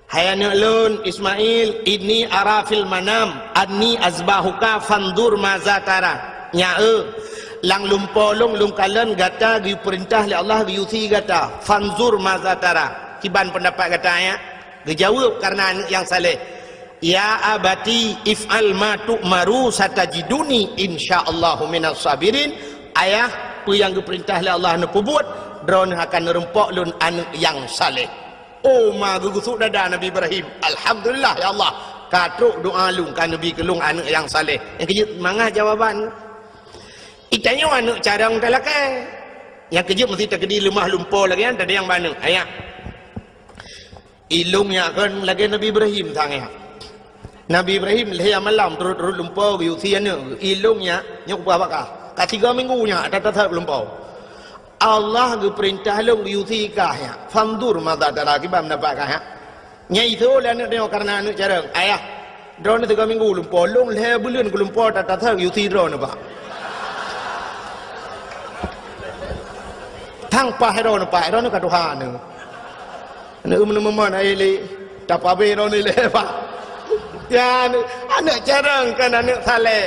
"Hai aneuëk lôn Ismail, inni ara fil manam anni azbahuka fanzur maza tara." Nyak eu, lam lumpo lôn, lôn kalon gata geupeurintah lé Allah geuyue sie gata. Fanzur maza tara. Kiban peundapat gata, ya? Geujaweueb kareuna aneuëk nyang saleh, "Ya abati if'al ma tu'maru satajiduni insyaallahu minas sabirin." Ayah, peue nyang geupeurintah lé Allah neupeubuet, droeneuh akan neureumpok lôn aneuëk nyang saleh. Oh, ma geugusut dada Nabi Ibrahim. Alhamdulillah, ya Allah. Ka trok doá lôn, ka neubi keu lôn aneuëk nyang saleh. Nyang keujeuet mangat jawaban. Itanyoe aneuëk carông talakée. Nyang keujeuet meusti takeudi leumah lumpo lagée nyan, tadayang bak aneuëk. Ayah. Ilôn nyak kon lagée Nabi Ibrahim sang nyak. Nabi Ibrahim lhée malam turot-turot lumpo geuyue sie aneuëk. Ilôn nyak, nyoe kupeugah bak kah. Ka tiga minggu nyak that-that lumpo. Allah geupeurintah lôn geuyue sie kah nyak. Fanzur maza tara, kiban peundapat kah nyak. Nyan iseuôt lé aneuëk nyoe kareuna aneuëk carông. Ayah, droeneuh tiga minggu lumpo, lôn lhée buleuen geulumpo that-that geuyue sie droeneuh bak. Tang paih droeneuh, paih droeneuh ka tuha neuh. Aneuëk meuneumeumon ai lé, tapabé droeneuh lé, Pak. Ya, aneuëk, aneuëk carông kon aneuëk saleh.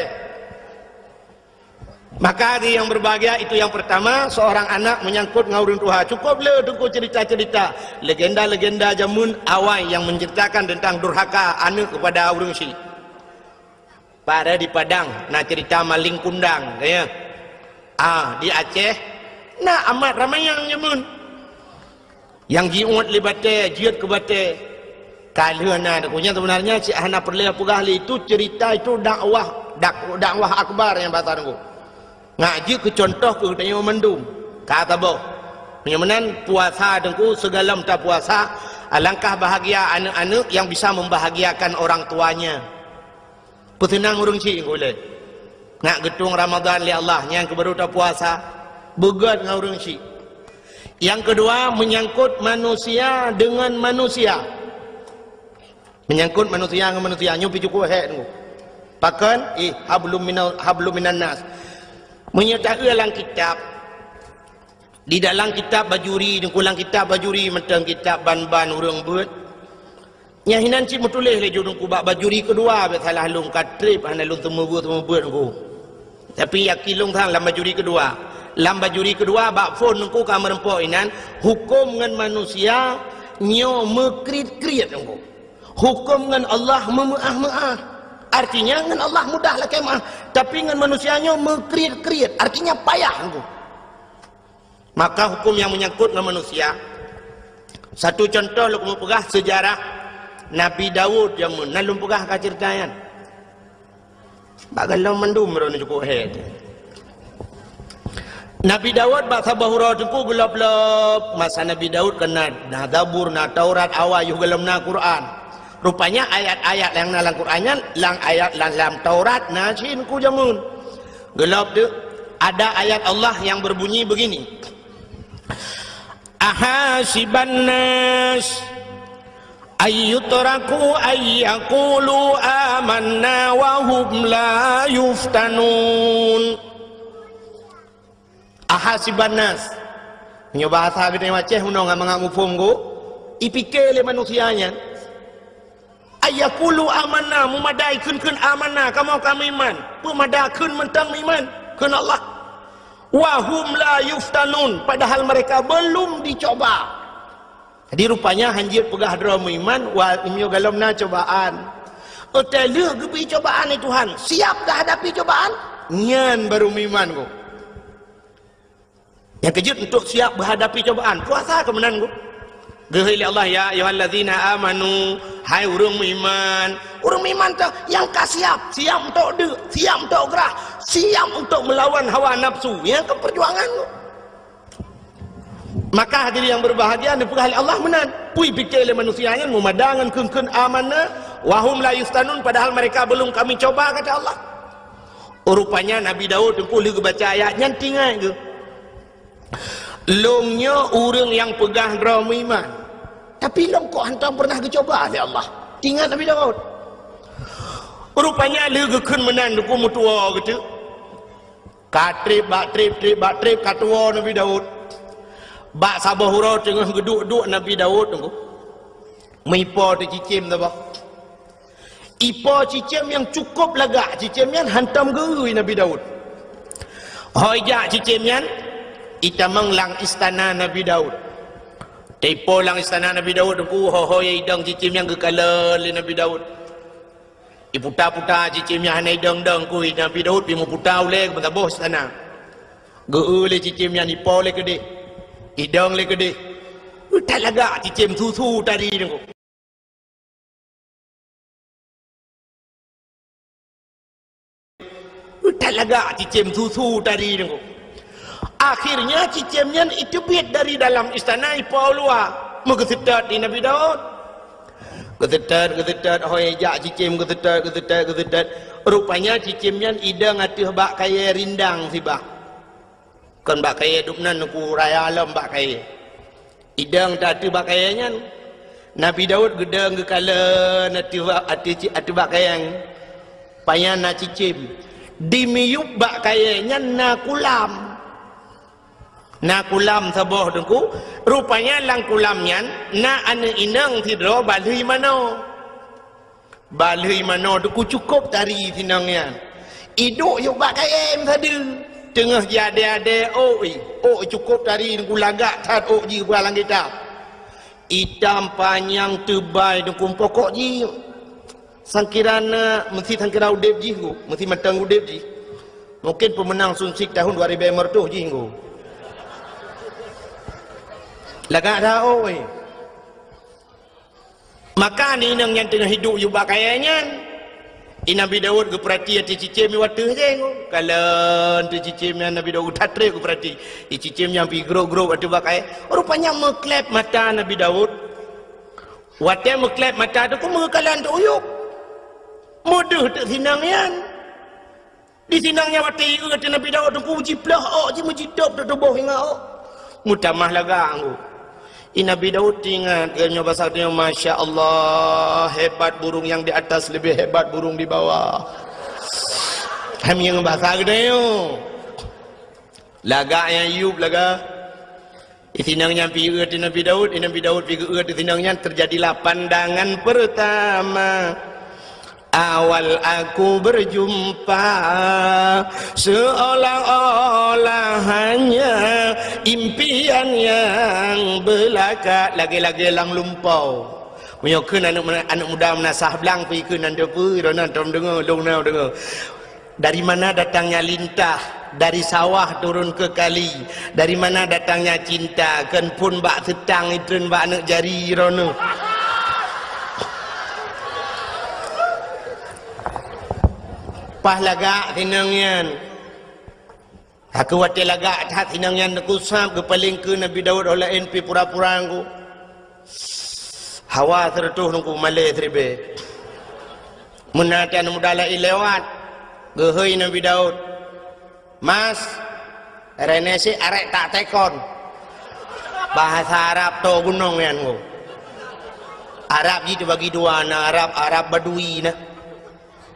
Maka di yang berbahagia itu yang pertama, seorang anak menyangkut ngon ureuëng tuha. Cukup le teungku cerita-cerita legenda-legenda jameun awai yang menceritakan tentang durhaka aneuëk kepada ureuëng syik. Pada di Padang na cerita maling kundang, ya. Ah, di Aceh na amat ramai nyang jameun. Nyang jiuet lé batée, jeuet keu batée. Ka lheueh na, nyan seubeunarnya cit hana peureulée peugah lé, itu cerita, itu dakwah, dak-, dakwah akbar nyang bahasa nunggu. Ngak jeuet keu contoh keu geutanyoe mandum. Ka taboh. Meunyoe meunan puasa teungku, sigohlom tapuasa, alangkah bahagia aneuëk-aneuëk yang bisa membahagiakan orang tuanya. Peuseunang ureuëng syik ulée. Nak geutueng Ramadhan lé Allah, nyang keuh baru tapuasa, beugét ngon ureuëng syik. Nyang keudua, menyangkut manusia dengan manusia. Menyangkut manusia ngon manusia, nyoe pih cukup hék teungku. Pakon? Ih, hablum minal, hablum minan nas. Meunyoe taeu lam kitab, di dalam kitab Bajuri, teungku, lam kitab Bajuri mantong kitab ban-ban ureuëng beuet. Nyang hinan cit meutuléh lé ju Teungku bak bajuri keudua, bèk salah lôn ka trép hana lôn teumeubeut-teumeubeut Teungku. Tapi yakin lôn sang lam bajuri keudua. Lam bajuri keudua bak phôn Teungku ka meurumpok inan, huköm ngon manusia nyoe meukriet-kriet Teungku. Huköm ngon Allah meumeuáh-meuáh. Artinya ngon Allah mudah lakèe meuáh, tapi ngon manusia nyoe meukriet-kriet, artinya payah Teungku. Maka huköm nyang meunyangkot ngon manusia. Satu contoh lôn keumeung peugah seujarah Nabi Daud jameun, na lôn peugah ka ceurita nyan. Bak gohlom mandum droeneuh cukôp hèt. Nabi Daud bak saboh uroe Teungku geulop-lop. Masa Nabi Daud kan na, na Zabur, na Taurat, awai yoh gohlom na Quran. Rupanya ayat-ayat nyang na lam Quran nyan, lam ayat lam, lam Taurat na cit Teungku jameun. Geulop tu, ada ayat Allah yang berbunyi begini. Ahasiban nas ayyutraku ayyakulu amanna wa hum la yuftanun. Ahasiban nas. Nyoe bahasa geutanyoe Aceh meunoe ngon mangat muphom go, ipike lé manusia nyan. Ayyakulu amanna, meumada ikheun-kheun amanna, kamoe ka meuiman. Peumada kheun mantong meuiman kheun Allah. Wa hum la yuftanun, padahal mereka belum dicoba. Jadi rupanya hanjeuet peugah droe meuiman, wa meunyoe gohlom na cobaan. Watèe lheueh geubri cobaan lé Tuhan, siap geuhadapi cobaan, nyan baru meuiman go. Nyang keujeuet untuk siap geuhadapi cobaan, puasa keu meunan go. Geuhôi lé Allah, "Ya ayyuhallazina amanu," hai ureuëng meuiman. Ureuëng meuiman teuh nyang ka siap, siap untuk deuk, siap untuk grah, siap untuk melawan hawa nafsu. Nyang keu perjuangan go. Maka hadirin yang berbahagia, neupeugah lé Allah meunan. Peue ipike lé manusia nyan meumada ngon kheun-kheun amanna, wa hum la yuftanun, padahal mereka belum kami coba, kata Allah. Rupanya Nabi Daud Teungku lheueh geubaca ayat nyan teuingat geuh. Lôn nyoe ureuëng nyang peugah droe meuiman. Tapi lôn kok hantom pernah geucoba lé Allah. Teuingat Nabi Daud. Rupanya lheueh geukheun meunan Teungku meutuwoe geuteuk. Ka trép bak trép, trép bak trép, ka tuwoe Nabi Daud. Bak saboh uroe teungoh geuduek-duek Nabi Daud Teungku. Meuipo teuh cicém saboh. Ipo cicém nyang cukup lagak, cicém nyan hantom geu-eu Nabi Daud. Hôi jak cicém nyan, itamong lam istana Nabi Daud. Teuipo lam istana Nabi Daud Teungku, ho-ho idong cicém nyan geukalon lé Nabi Daud. Iputa-puta cicém nyan hana idong-dong kui, Nabi Daud pi meuputa ulèe keu meusaboh istana. Geu-eu lé cicém nyan ipo lé keudeh, idong lé keudeh. That lagak cicém su-su tari Teungku. That lagak cicém su-su tari Teungku. Akhirnya cicém nyan iteubiet dari dalam istana ipo u luwa, meugeuseutôt di Nabi Daud. Geuseutôt, geuseutôt, hôi jak cicém geuseutôt, geuseutôt, geuseutôt. Rupanya cicém nyan idong ateueh bak kayèe rindang sibah. Kon bak kayèe dum nan Teungku, raya lom bak kayèe. Idong ateueh bak kayèe nyan. Nabi Daud geudong geukalon ateueh bak, ateueh ci-, ateueh bak kayèe nyan. Pajan na cicém. Di miyueb bak kayèe nyan na kulam. Na kulam saboh Teungku. Rupanya lam kulam nyan na aneuk inong sidroe balheueh manoe. Balheueh manoe Teungku cukôp tari si inong nyan. Iduek yôk bak kayèe meusadeue. Teungoh jiadèe-adèe ôk, ôk cukôp tari Teungku, lagak that ôk jih bak lam kitab. Itam panyang teubai Teungku, pokok jih sangkira na, meusti sangkira udép jih Teungku, meusti mantong udép jih. Mungkin peumeunang Sunsik tahun dua ribu lima ratus jih Teungku. Lagak that ôk. Maka aneuk inong nyan teungoh iduek yôk bak kayèe nyan. I Nabi Daud geupeurati ateueh cicém i watèe jih. Kalon ateueh cicém nyan Nabi Daud that trép geupeurati. I cicém nyan pi grôp-grôp ateueh bak kayèe. Rupanya meuklèp mata Nabi Daud. Watèe meuklèp mata Teungku meukalon teuk u yôk. Meudeuh teuk si inong nyan. Di si inong nyan watèe ieu ateueh Nabi Daud Teungku, jiplôh ôk jih, meujitôb teuk tuboh ingat ôk. Meutamah lagak Teungku. I Nabi Daud teuingat, nyoe basa geutanyoe, "Masya Allah, hebat burung yang di atas lebih hebat burung di bawah." Hai meunyoe basa geutanyoe. Lagak nyang yôp lagak. Di sinong nyan pi-eu di Nabi Daud, di Nabi Daud pi-eu di sinong nyan, terjadilah pandangan pertama. Awal aku berjumpa, seolah-olah hanya impian yang belaka, lagée-lagée lam lumpau. Meunyoe kheun aneuëk, aneuëk muda meunasah blang, pi kheun nan teupeu, droeneuh tom deungoe, lôn na deungoe. Dari mana datangnya lintah? Dari sawah turun ke kali. Dari mana datangnya cinta? Kheun phon bak seutang, itreun bak aneuëk jari droeneuh. Paih lagak sinong nyan. Aku watée lagak that sinong nyan, Teungku, sab geupaleng keu Nabi Daud, ho laén pi pura-pura, Teungku. Hawa sireutoh, Teungku, malée siribée. Meunan tan muda laén lewat, geuhôi Nabi Daud, "Mas, reuneueh syiek arek tak tekon." Bahasa Arab toe gunong nyan, Teungku. Arab jih teubagi dua, na Arab, Arab Badui na.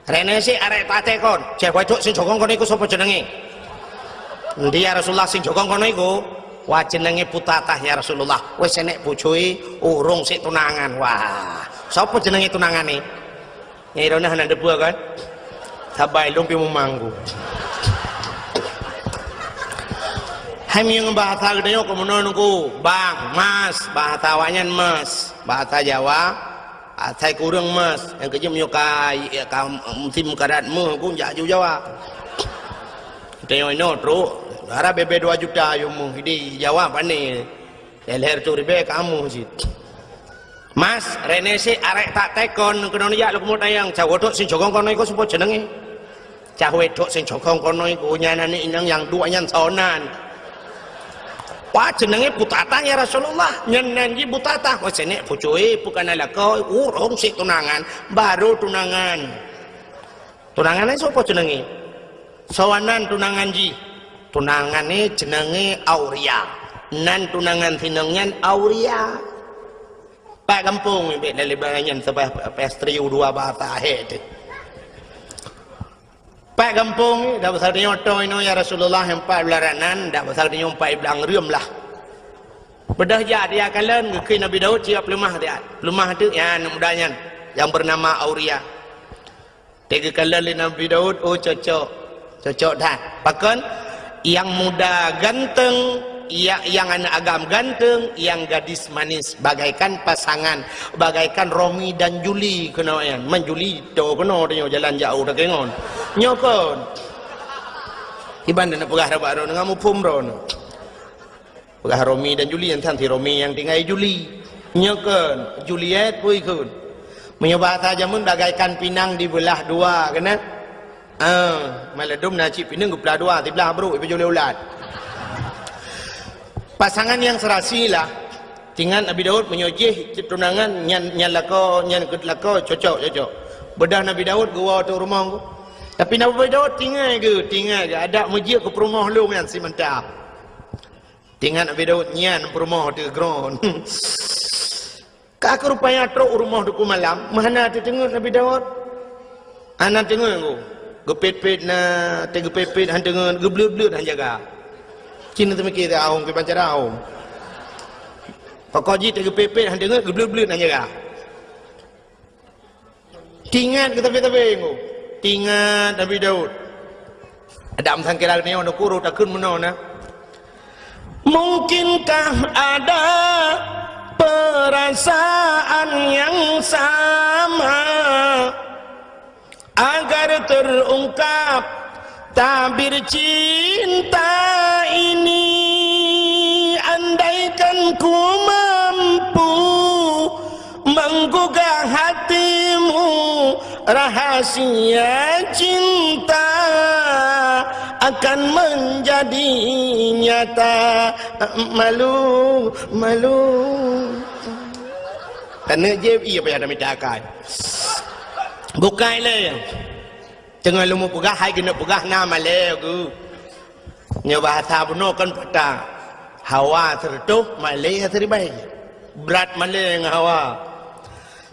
"Reuneueh syiek arek tak tekon." "Ceh, wai trok sing cokong keunoe ku, soe po ceungeungi?" "Nti, ya Rasulullah, sing cokong keunoe ku." "Wah, ceungeungi putatah, ya Rasulullah." "Weh, seunek pucui, ureuëng syiek tunangan." "Wah, soe po ceungeungi tunangan ni?" Nyang droeneuh hana deupeu kan? Sabai lôn pi mumang ku. Hai meunyoe bahasa geutanyoe keu meunoe, Teungku, bang, mas, bahasa awaknyan mas, bahasa Jawa. Asai kureueng mas, nyang keujeuet meunyoe ka, ka musim karat meuh, gung jak ju Jawa. Tanyoe inoe trok, dara bebe dua juta yue meuh, di Jawa pane. Leher tu ribée kamoe cit. "Mas, reuneueh syiek arek tak tekon keunoe jak lôn keumeung tayang, cawoe trok sing cokong keunoe ku, soe po ceungeungi?" "Cah weh trok sing cokong keunoe ku, nyan aneuk inong nyang duek nyan soe nan?" "Wah, ceungeungi putatah, ya Rasulullah." "Nyan nan jih putatah." "Oh, seunek pucui, bukan lakoe, ureuëng syiek tunangan, baru tunangan." "Tunangan nyan soe po ceungeungi?" "Soe nan tunangan jih?" "Tunangan nyan ceungeungi Auria. Nan tunangan sinong nyan Auria." Pat gampông, bék lalée bangai nyan sabab pastri u dua bahasa ahé teuh. Pat gampông, dak pasal tanyoe toe inoe, ya Rasulullah, nyang pat beularanan, dak pasal tanyoe pat iblang reuem lah. Beudôh jak dia kalon, geukheun Nabi Daud, siap peuleumah dia. Peuleumah teuh, ya, aneuk muda nyan, nyang beunama Auria. Teugeukalon lé Nabi Daud, oh, cocok. Cocok that. Pakon? Yang muda ganteng, ya, yang aneuk agam ganteng, yang gadis manis, bagaikan pasangan, bagaikan Romi dan Juli keunoe nyan. Man Juli toe keunoe tanyoe jalan jauh takeungon. Nyoe kon. Iban na peugah rabat droeneuh, muphom droeneuh. Peugah Romi dan Juli, nyan si Romi nyang tinggai Juli. Nyoe kon, Juliet pui kon. Meunyoe bahasa jameun bagaikan pinang dibeulah dua, keunan? Ah, maladum na cit pinang geupeulah dua, siblah brok ipeujulée ulat. Pasangan yang serasi lah. Tingat Nabi Daud meunyoe jih cit tunangan nyan, nyan lakoe, nyan keut lakoe, cocok, cocok. Beudôh Nabi Daud geuwoe teuh rumoh. Tapi Nabi Daud tingat geuh, tingat geuh, adak meujeuet keu peurumoh lôn nyan simanta. Tingat Nabi Daud nyan peurumoh teuh gron. Ka keu rupanya trok u rumoh Teungku malam, meuhana teuteungeut Nabi Daud. Hana teungeut ku. Geupet-pet na, teugeupet-pet han teungeut, geubleuet-bleuet han jaga. Cit na teumiki teuh ahong kiban cara ahong. Pokok jih teugeupet-pet han teungeut, geubleuet-bleuet han jaga. Tingat keu tabe-tabe nyoe. Tingat Nabi Daud. Adam sangkira nyoe neukuru takheun meunoe na. Mungkinkah ada perasaan yang sama agar terungkap tabir cinta ini, andaikan ku mampu menggugah hatimu, rahasia cinta akan menjadi nyata. Malu, malu. Taneuk jép, iya payah dah mita akai. Bukai lé. Teungoh lôn peugah, hai keuneuk peugah na malée geuh. Nyoe bahasa bunoe kan pata. Hawa sireutoh, malée siribée. Brat malée ngon hawa.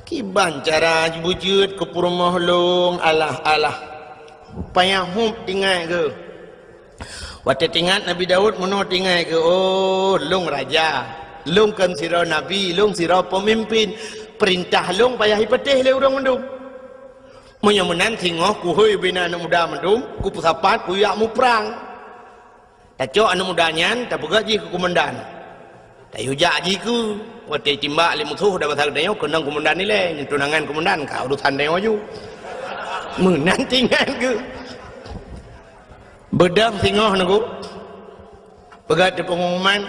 Kiban cara beujeuet keu peurumoh lôn, alah, alah. Payah hub tinggai geuh. Watée teuingat Nabi Daud, meunoe teuingat keu, "Oh, lôn raja. Lôn kon sidroe nabi, lôn sidroe peumimpén. Peurintah lôn payah jipatéh lé ureuëng mandum. Meunyoe meunan singoh kuhôi bina aneuëk muda mandum, kupeusapat kujak muprang. Tacok aneuëk muda nyan, tapeugét jih keu komandan. Tayue jak jih keu, watée timbak lé musoh dan basa geutanyoe keunong komandan ilée, nyan tunangan komandan ka urusan tanyoe ju." Meunan teuingat keu. Beudôh singoh nunggu. Peugah di pengumuman,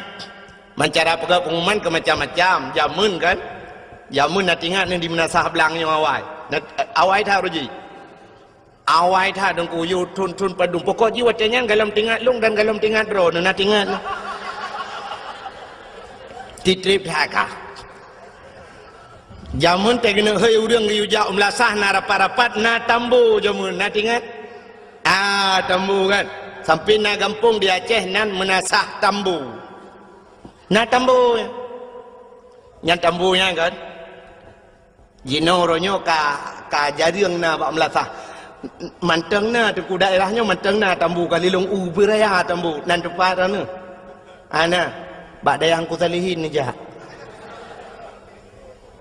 mancara peugah pengumuman ke macam-macam. Jameun kan? Jameun na teuingat ni di meunasah blang nyoe awai. Na, awai that uji. Awai that dengku yu thon-thon padum. Pokok ji watée nyan galom teuingat lôn dan galom teuingat droe. Na teuingat. Titrip that kah. Jameun teuh keuneuk hôi ureuëng geuyue jak u meulasah na rapat-rapat, na tambo jameun, na teuingat? Ah, tambo kan. Sampai na gampông di Aceh nan meunasah tambo. Na tambo. Nyan tambo nyan kan. Jinoe uroe nyoe ka, ka jareueng na bak meulasah. Mantong na teungku daerah nyoe mantong na tambo ka lilong u beuraya tambo nan teumpat na. Ana bak dayah Teungku Salihin neujak.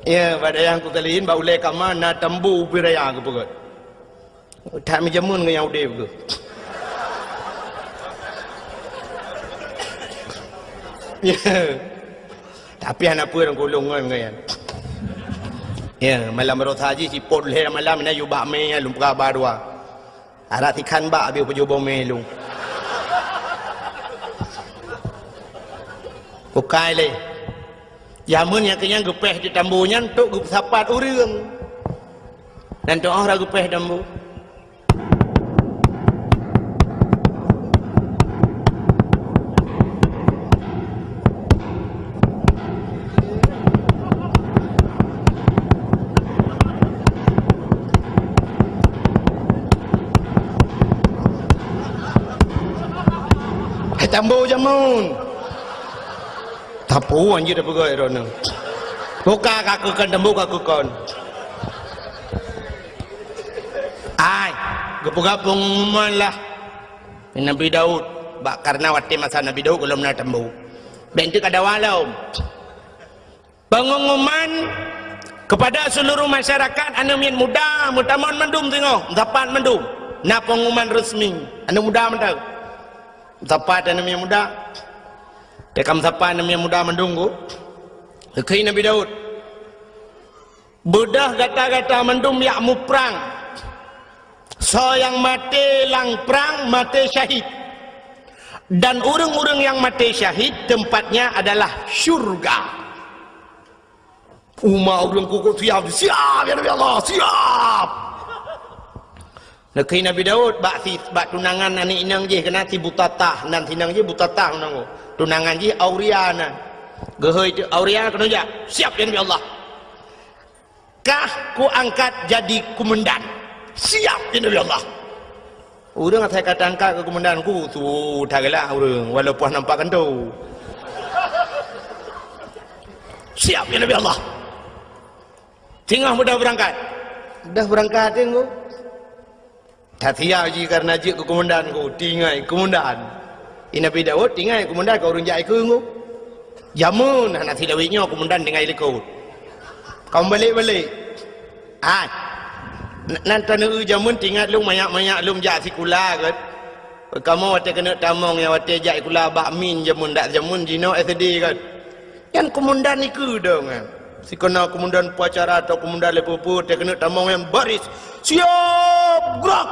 Ya, bak dayah Teungku Salihin bak ulée kama na tambo u beuraya geupeugét. That meujameun ngon nyang udeb geuh. Ya. Tapi hana peue ureuëng kulung ngon nyan. Ya, malam baroesa jih sipot lhée malam na yue bak mé lôn peugah ba dua. Arak tikhan bak habéh peujoh bomé lôn. Bukai lé. Jameun nyang keunyan geupéh di tambo nyan untuk geupeusapat ureuëng. Dan toh ra geupéh tambo. Hai tambo jameun. Tapu anjir peugah droeneuh. Buka kaku kon tambo kaku kon. Ai, geupeugah pengumuman lah. Nabi Daud, bak karena watée masa Nabi Daud gohlom na tambo. Bék teuk ka dawa lom. Pengumuman kepada seluruh masyarakat, aneuëk miet muda, meutamong mandum singoh, meusapat mandum. Na pengumuman resmi, aneuëk muda mantong. Meusapat aneuëk miet muda. Teuka meusapat aneuëk miet muda mandum ku. Geukheun Nabi Daud. Beudôh gata-gata mandum jak muprang. Soe nyang maté lam prang, maté syahid. Dan ureuëng-ureuëng nyang maté syahid, tempatnya adalah syurga. Uma ureuëng kuku siap, siap, ya Nabi Allah, siap. Neukheun Nabi Daud bak si, bak tunangan aneuëk inong jih keunan si Butatah, nan si inong jih Butatah nan. Tunangan jih Auria nan. Geuhôi teuh Auria keunoe jak. Siap ya Nabi Allah. Kah kuangkat jadi komandan. Siap ya Nabi Allah. Ureuëng asai ka tangkat keu komandan ku tu tagalak ureuëng walaupun nampak kantô. Siap ya Nabi Allah. Singoh mudah beurangkat. Dah beurangkat teuh. That siap jih karena jeuet keu komandan ku, tinggai komandan. I Nabi Daud tinggai komandan ka ureuëng jak ikeu ngu. Jameun hana silawét nyoe komandan tinggai likot. Ka meubalek-balek. Hai. Nan taneuk jameun tingat lôn manyak-manyak lôn jak sikula gét. Kamoe watée keuneuk tamong nyang watée jak sikula bak min jameun dak jameun jinoe S D gét. Nyan komandan ikeu dong nyan. Sikeuna komandan upacara atau komandan leupeu-peu teuh keuneuk tamong nyan baris. Siap, gerak!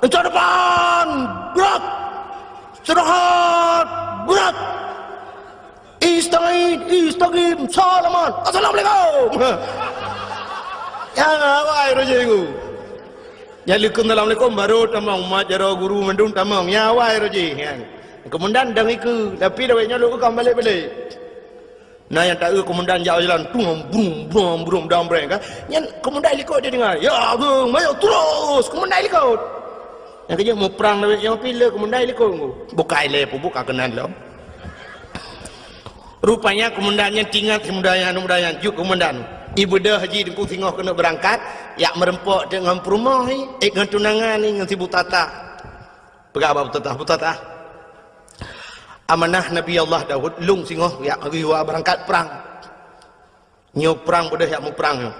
Enca depan, gerak! Istirahat, gerak! Istagid, istagim, salaman, assalamualaikum! Ya, awai roh jih ngu. Nyang likot assalamualaikum baru tamong, mat jaroe guru mandum tamong. Ya, awai roh jih nyan. Komandan dong ikeu, tapi lawét nyoe lôn ka balek-balek. Na nyang taeu komandan jak jalan, tung, brum, brum, brum, dam breng kan. Nyan komandan likot dia dengar. Ya, agung, maju terus, komandan likot. Nyang keujeuet muprang lawét nyoe pih le komandan likot ngu. Bukai le pubuk ka keunan lom. Rupanya komandan nyan tingat si muda nyan, muda nyan, jeuet komandan. Ibeudôh jih Teungku singoh keuneuk beurangkat, jak meureumpok teuk ngon peurumoh, eh, ngon tunangan, ngon si Butatah. Peugah bak Butatah, "Butatah, Amanah Nabi Allah Daud, lôn singoh jak geuyue beurangkat prang. Nyoe prang beudôh jak muprang nyoe.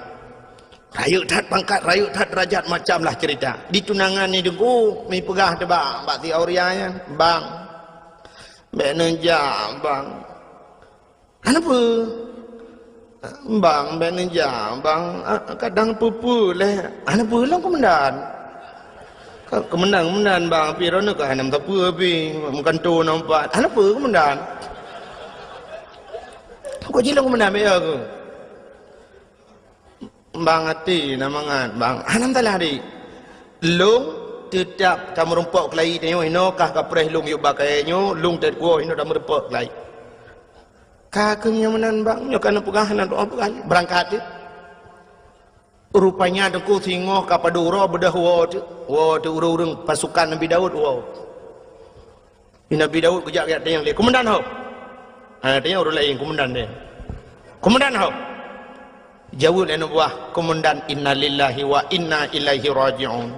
Rayeuk that pangkat, rayeuk that deurajat, macam lah ceurita. Di tunangan nyoe Teungku, meupeugah teuh bak, bak si Auria nyan, "Bang, bèk neujak, Bang." "Hana peue?" "Bang, bèk neujak, Bang. Ah, kadang peue-peue lé." "Hana peue lom, Komandan." "Ka, Komandan, Komandan, Bang, pih droeneuh ka hana meusapeue pih, meukanto nampak." "Hana peue, Komandan." "Kok jilong, Komandan, bèk ya keuh." "Bang, até na mangat, Bang." "Hana masalah, Dik. Lôn teutap tameurumpok keulayi tanyoe, inoe kah kapreh lôn yub bak kayèe nyoe, lôn teukuoh inoe tameurumpok keulayi." "Ka keuh nyoe meunan, Bang, nyoe ka neupeugah, na doa peugah, beurangkat teuh." Rupanya Teungku singoh ka padub uroe beudôh woe teuh, woe teuh ureueng-ureueng pasukan Nabi Daud woe. Di Nabi Daud geujak, geujak tanyong lé, "Komandan ho?" Ha, tanyong ureueng laén, "Komandan deh." "Komandan ho?" Jaweueb lé aneuk buah, "Komandan, innalillahi wa inna ilaihi raji'un."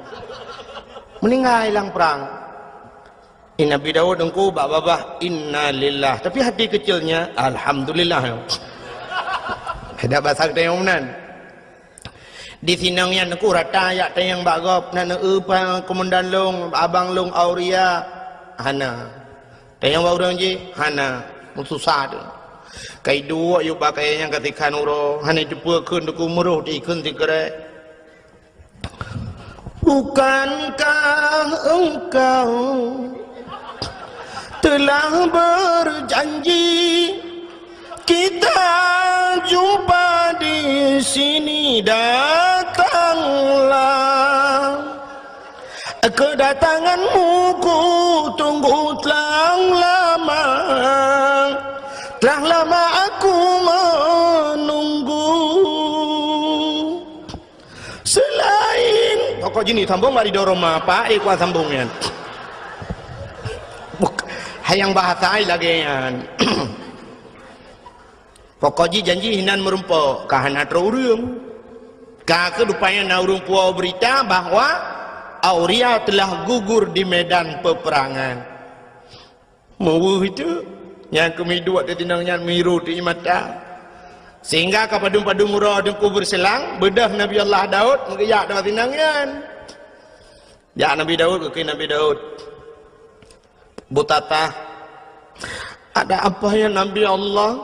Meuninggai lam prang. Di Nabi Daud Teungku bak babah, "Innalillah." Tapi hati kecilnya, "Alhamdulillah." Ada bahasa geutanyoe meunan. Di sinong nyan Teungku rata jak tanyong bak gob, "Na neueu pa komandan lôn, abang lôn Auria?" "Hana." Tanyong bak ureueng jih, "Hana." Meususah teuh. Ka iduek yub bak kayèe nyan ka sikhan uroe, hana jiteupeue kheun Teungku, meuroh teuh ikheun sikrek. "Bukankah engkau telah berjanji, kita jumpa di sini? Datanglah. Kedatanganmu ku tunggu telah lama. Telah lama aku menunggu." Selain, pokok jih sambong bak ridho Roma, Pak, eh, kuat sambong nyan. Buk-, hayang bahasa ai lagèe nyan. Pokok jih janji hinan meurumpok, ka hana troh ureueng. Ka keuh rupanya na ureueng puwoe beurita bahwa Auria telah gugur di medan peperangan. Meuweuh itu, nyang keumiduek teutinong nyan miru teu mata. Sehingga ka padum-padum uroe Teungku beureuselang, beudôh Nabi Allah Daud meugeujak teuma tinong nyan. Jak Nabi Daud, geukheun Nabi Daud, "Butatah, ada apa ya Nabi Allah?"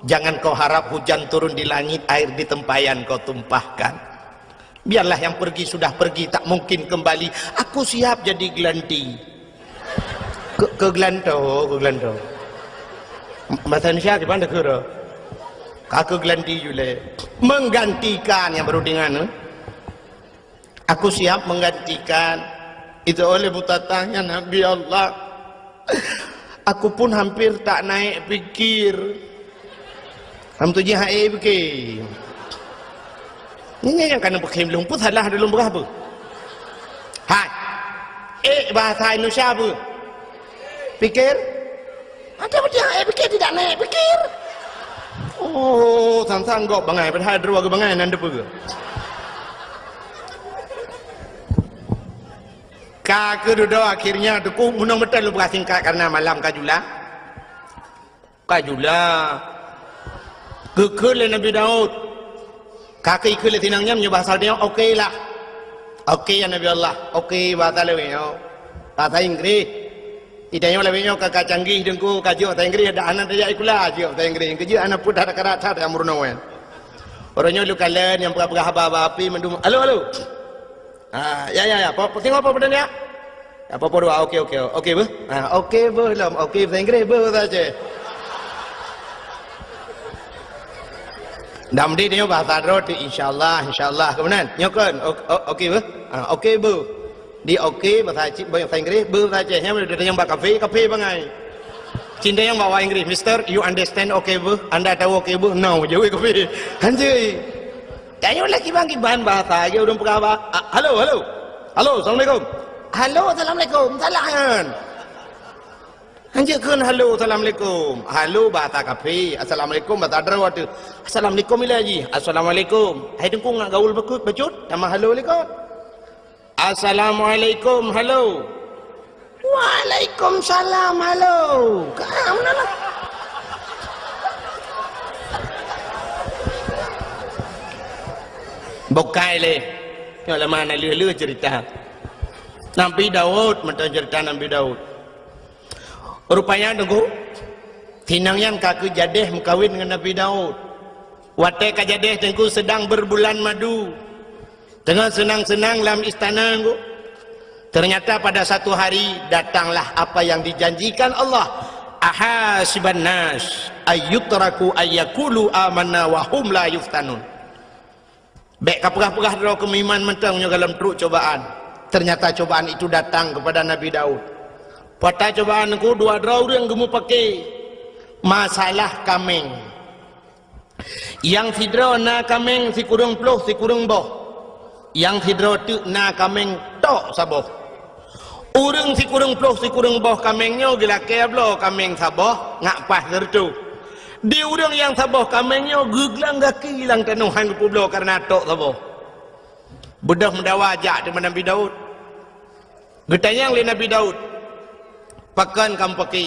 "Jangan kau harap hujan turun di langit, air di tempayan kau tumpahkan." Biarlah yang pergi sudah pergi, tak mungkin kembali. Aku siap jadi gelanti. Ke, keu geulantoe, keu geulantoe. Bahasa Indonesia gimana, keu? Ka keu geulanti julai. Menggantikan yang baru dengan, eh? Aku siap menggantikan. Itu oleh butatahnya Nabi Allah. Aku pun hampir tak naik pikir. Lam tu jih hai pikir. Nyan nyang kana beukhém lôn pun salah lôn peugah apa? Hai. Eh, bahasa Indonesia apa? Pikir? Ada betul hai pikir tidak naik pikir. Oh, sang-sang gop bangai padahal dua bangai nan depe. Ka keududoe akhirnya Teungku, meunong meuteun lôn peugah singkat karena malam ka jula. Ka jula. Geukheun lé Nabi Daud. Ka keuh ikheun lé tinong nyan meunyoe bahasa tanyoe, "Oke lah." "Oke ya Nabi Allah." "Oke," bahasa lawét nyoe. Bahasa Inggréh. Di tanyoe lawét nyoe ka, ka canggih Teungku, ka jeuet bahasa Inggréh, dak hana tajak sikula, jeuet bahasa Inggréh. Keujeuet hana peue that karat that meurunoe. Uroe nyoe lôn kalon nyang peugah-peugah haba-haba api mandum, "Halo, halo." Ha, ya, ya, ya. Po, po, singoh po, po, ya. Ya, po, po dua. Oke, oke. Oke, beuh. Ha, oke, beuh lom. Oke, bahasa Inggréh, beuh, bahasa Aceh. Dam di nyoe bahasa droe tu, insyaallah, insyaallah. Kemudian, nyoe kan, o-, o-, oke, beuh. Ha, oke, beuh. Di oke, bahasa Aceh, bahasa Inggréh, beuh, bahasa Aceh. Nyan, dia tanya bak kafe, kafe bangai. Cinta yang bawa Inggréh, "Mister, you understand oke, beuh? Anda tahu oke, beuh?" "No," jaweueb kafe. Hanjeuet. Tanyoe lé kiban-kiban bahasa, lagèe ureueng peugah ba-, a, "Halo, halo. Halo, assalamualaikum." "Halo, assalamualaikum." Salah nyan. Hanjeuet kheun halo, assalamualaikum. Halo bahasa kafe, assalamualaikum bahasa droe teuh. Assalamualaikum ilèe jih. Assalamualaikum. Hai Teungku ngat gaul beukut, bacut, tamah halo likot. Assalamualaikum, halo. Waalaikumsalam. "Waalaikumsalam, halo." Ka meunan lah. Bukai lé. Nyoe lama na lheueh-lheueh cerita. Nabi Daud, mantong cerita Nabi Daud. Rupanya, Teungku, sinang nyan ka keu jadeh meukawen ngon Nabi Daud. Watée ka jadeh, Teungku, sedang berbulan madu. Teungoh seunang-seunang lam istana, Teungku. Ternyata pada satu hari datanglah apa yang dijanjikan Allah. "Ahasiban nas ayyutraku ayyakulu amanna wa hum la yuftanun." Bék kapeugah-peugah droe keu meuiman mantong nyoe gohlom trok cobaan. Ternyata cobaan itu datang kepada Nabi Daud. Peue cobaan, Teungku? Dua droe ureuëng geumeupaké masalah kaméng. Nyang sidroe na kaméng sikureueng ploh sikureueng boh. Nyang sidroe teuk na kaméng tok saboh. Ureuëng sikureueng ploh sikureueng boh kaméng nyoe geulakée bloe kaméng saboh ngat paih sireutôh. Di ureuëng nyang saboh kaméng nyoe geuglang gaki lam tanoh hán geupeubloe kareuna tok saboh. Beudôh meudawa jak teuma Nabi Daud. Geutanyong lé Nabi Daud, "Pakon kamoe paké?"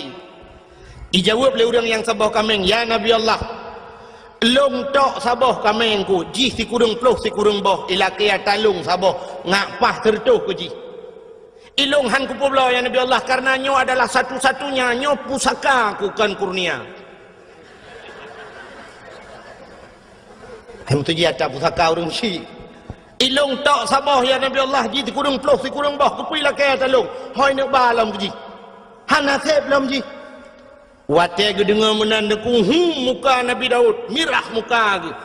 Ijaweueb lé ureuëng nyang saboh kaméng, "Ya Nabi Allah, lôn tok saboh kaméng ku, jih sikureueng ploh sikureueng boh, ilakée ata lôn saboh ngat paih sireutôh keu jih. Ilôn hán kupeubloe, ya Nabi Allah, kareuna nyoe adalah satu-satunya, nyoe pusaka ku kon kurnia." Hai meutuji ata pusaka ureuëng syik. "Ilôn tok saboh, ya Nabi Allah, jih sikureueng ploh sikureuëng boh, keupeue ilakée ata lôn? Hôi neuk ba lom keu jih. Hana seb lom jih." Watée geudeungoe meunan, Teungku, hu, muka Nabi Daud mirah muka geuh.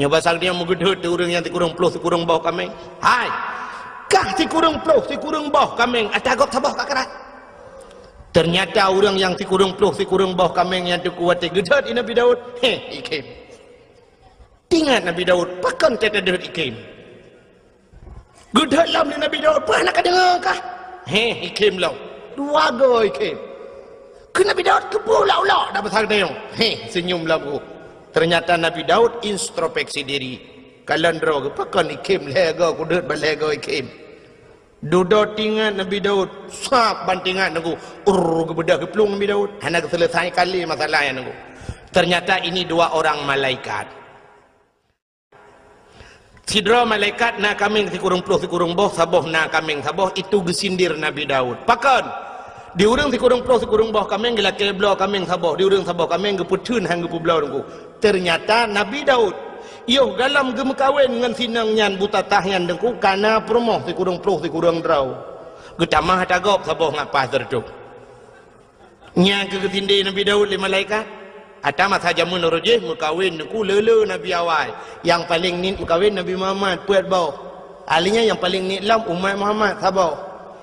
Nyoe basa geutanyoe meugeudeuet ureuëng nyang sikureueng ploh sikureueng boh kaméng. "Hai, kah sikureueng ploh sikureueng boh kaméng, ata gob saboh ka keurat." Ternyata ureuëng nyang sikureueng ploh sikureueng boh kaméng nyan, Teungku, watée geudeuet i Nabi Daud, heh, ikhém. Teuingat Nabi Daud, "Pakon teuka deuet ikhém?" Geudeuet lom lé Nabi Daud, "Peue hana kadeungoe kah?" Heh, ikhém lom. Dua goe ikhém. Keu Nabi Daud keupeue ulok-ulok dak basa geutanyoe? Heh, seunyum lom geuh. Ternyata Nabi Daud introspeksi diri. Kalon droe geuh, "Pakon ikhém lhée goe, kudeuet ban lhée goe ikhém?" Dudoe teuingat Nabi Daud, sab ban teuingat, Teungku. Urr, geubeudôh geuplueng Nabi Daud. Hana geuseuleusai kali masalah nyan, Teungku. Ternyata ini dua orang malaikat. Sidroe malaikat na kaméng sikureueng ploh sikureueng boh, saboh na kaméng saboh, itu geusindir Nabi Daud. Pakon? Di ureuëng sikureueng ploh sikureueng boh kaméng geulakée bloe kaméng saboh, di ureuëng saboh kaméng geupeutheun hán geupeubloe, Teungku. Ternyata Nabi Daud, yoh gohlom geumeukawen ngon sinong nyan, buta tah nyan, Teungku, ka na peurumoh sikureueng ploh sikureueng droe. Geutamah ata gob saboh ngat paih sireutôh. Nyan keuh geusindé Nabi Daud lé malaikat. Ata masa jameun uroe jih meukawen, Teungku, le-le nabi awai. Nyang paleng niet meukawen Nabi Muhammad, peuet boh. Akhé nyan nyang paleng niet lom umat Muhammad saboh.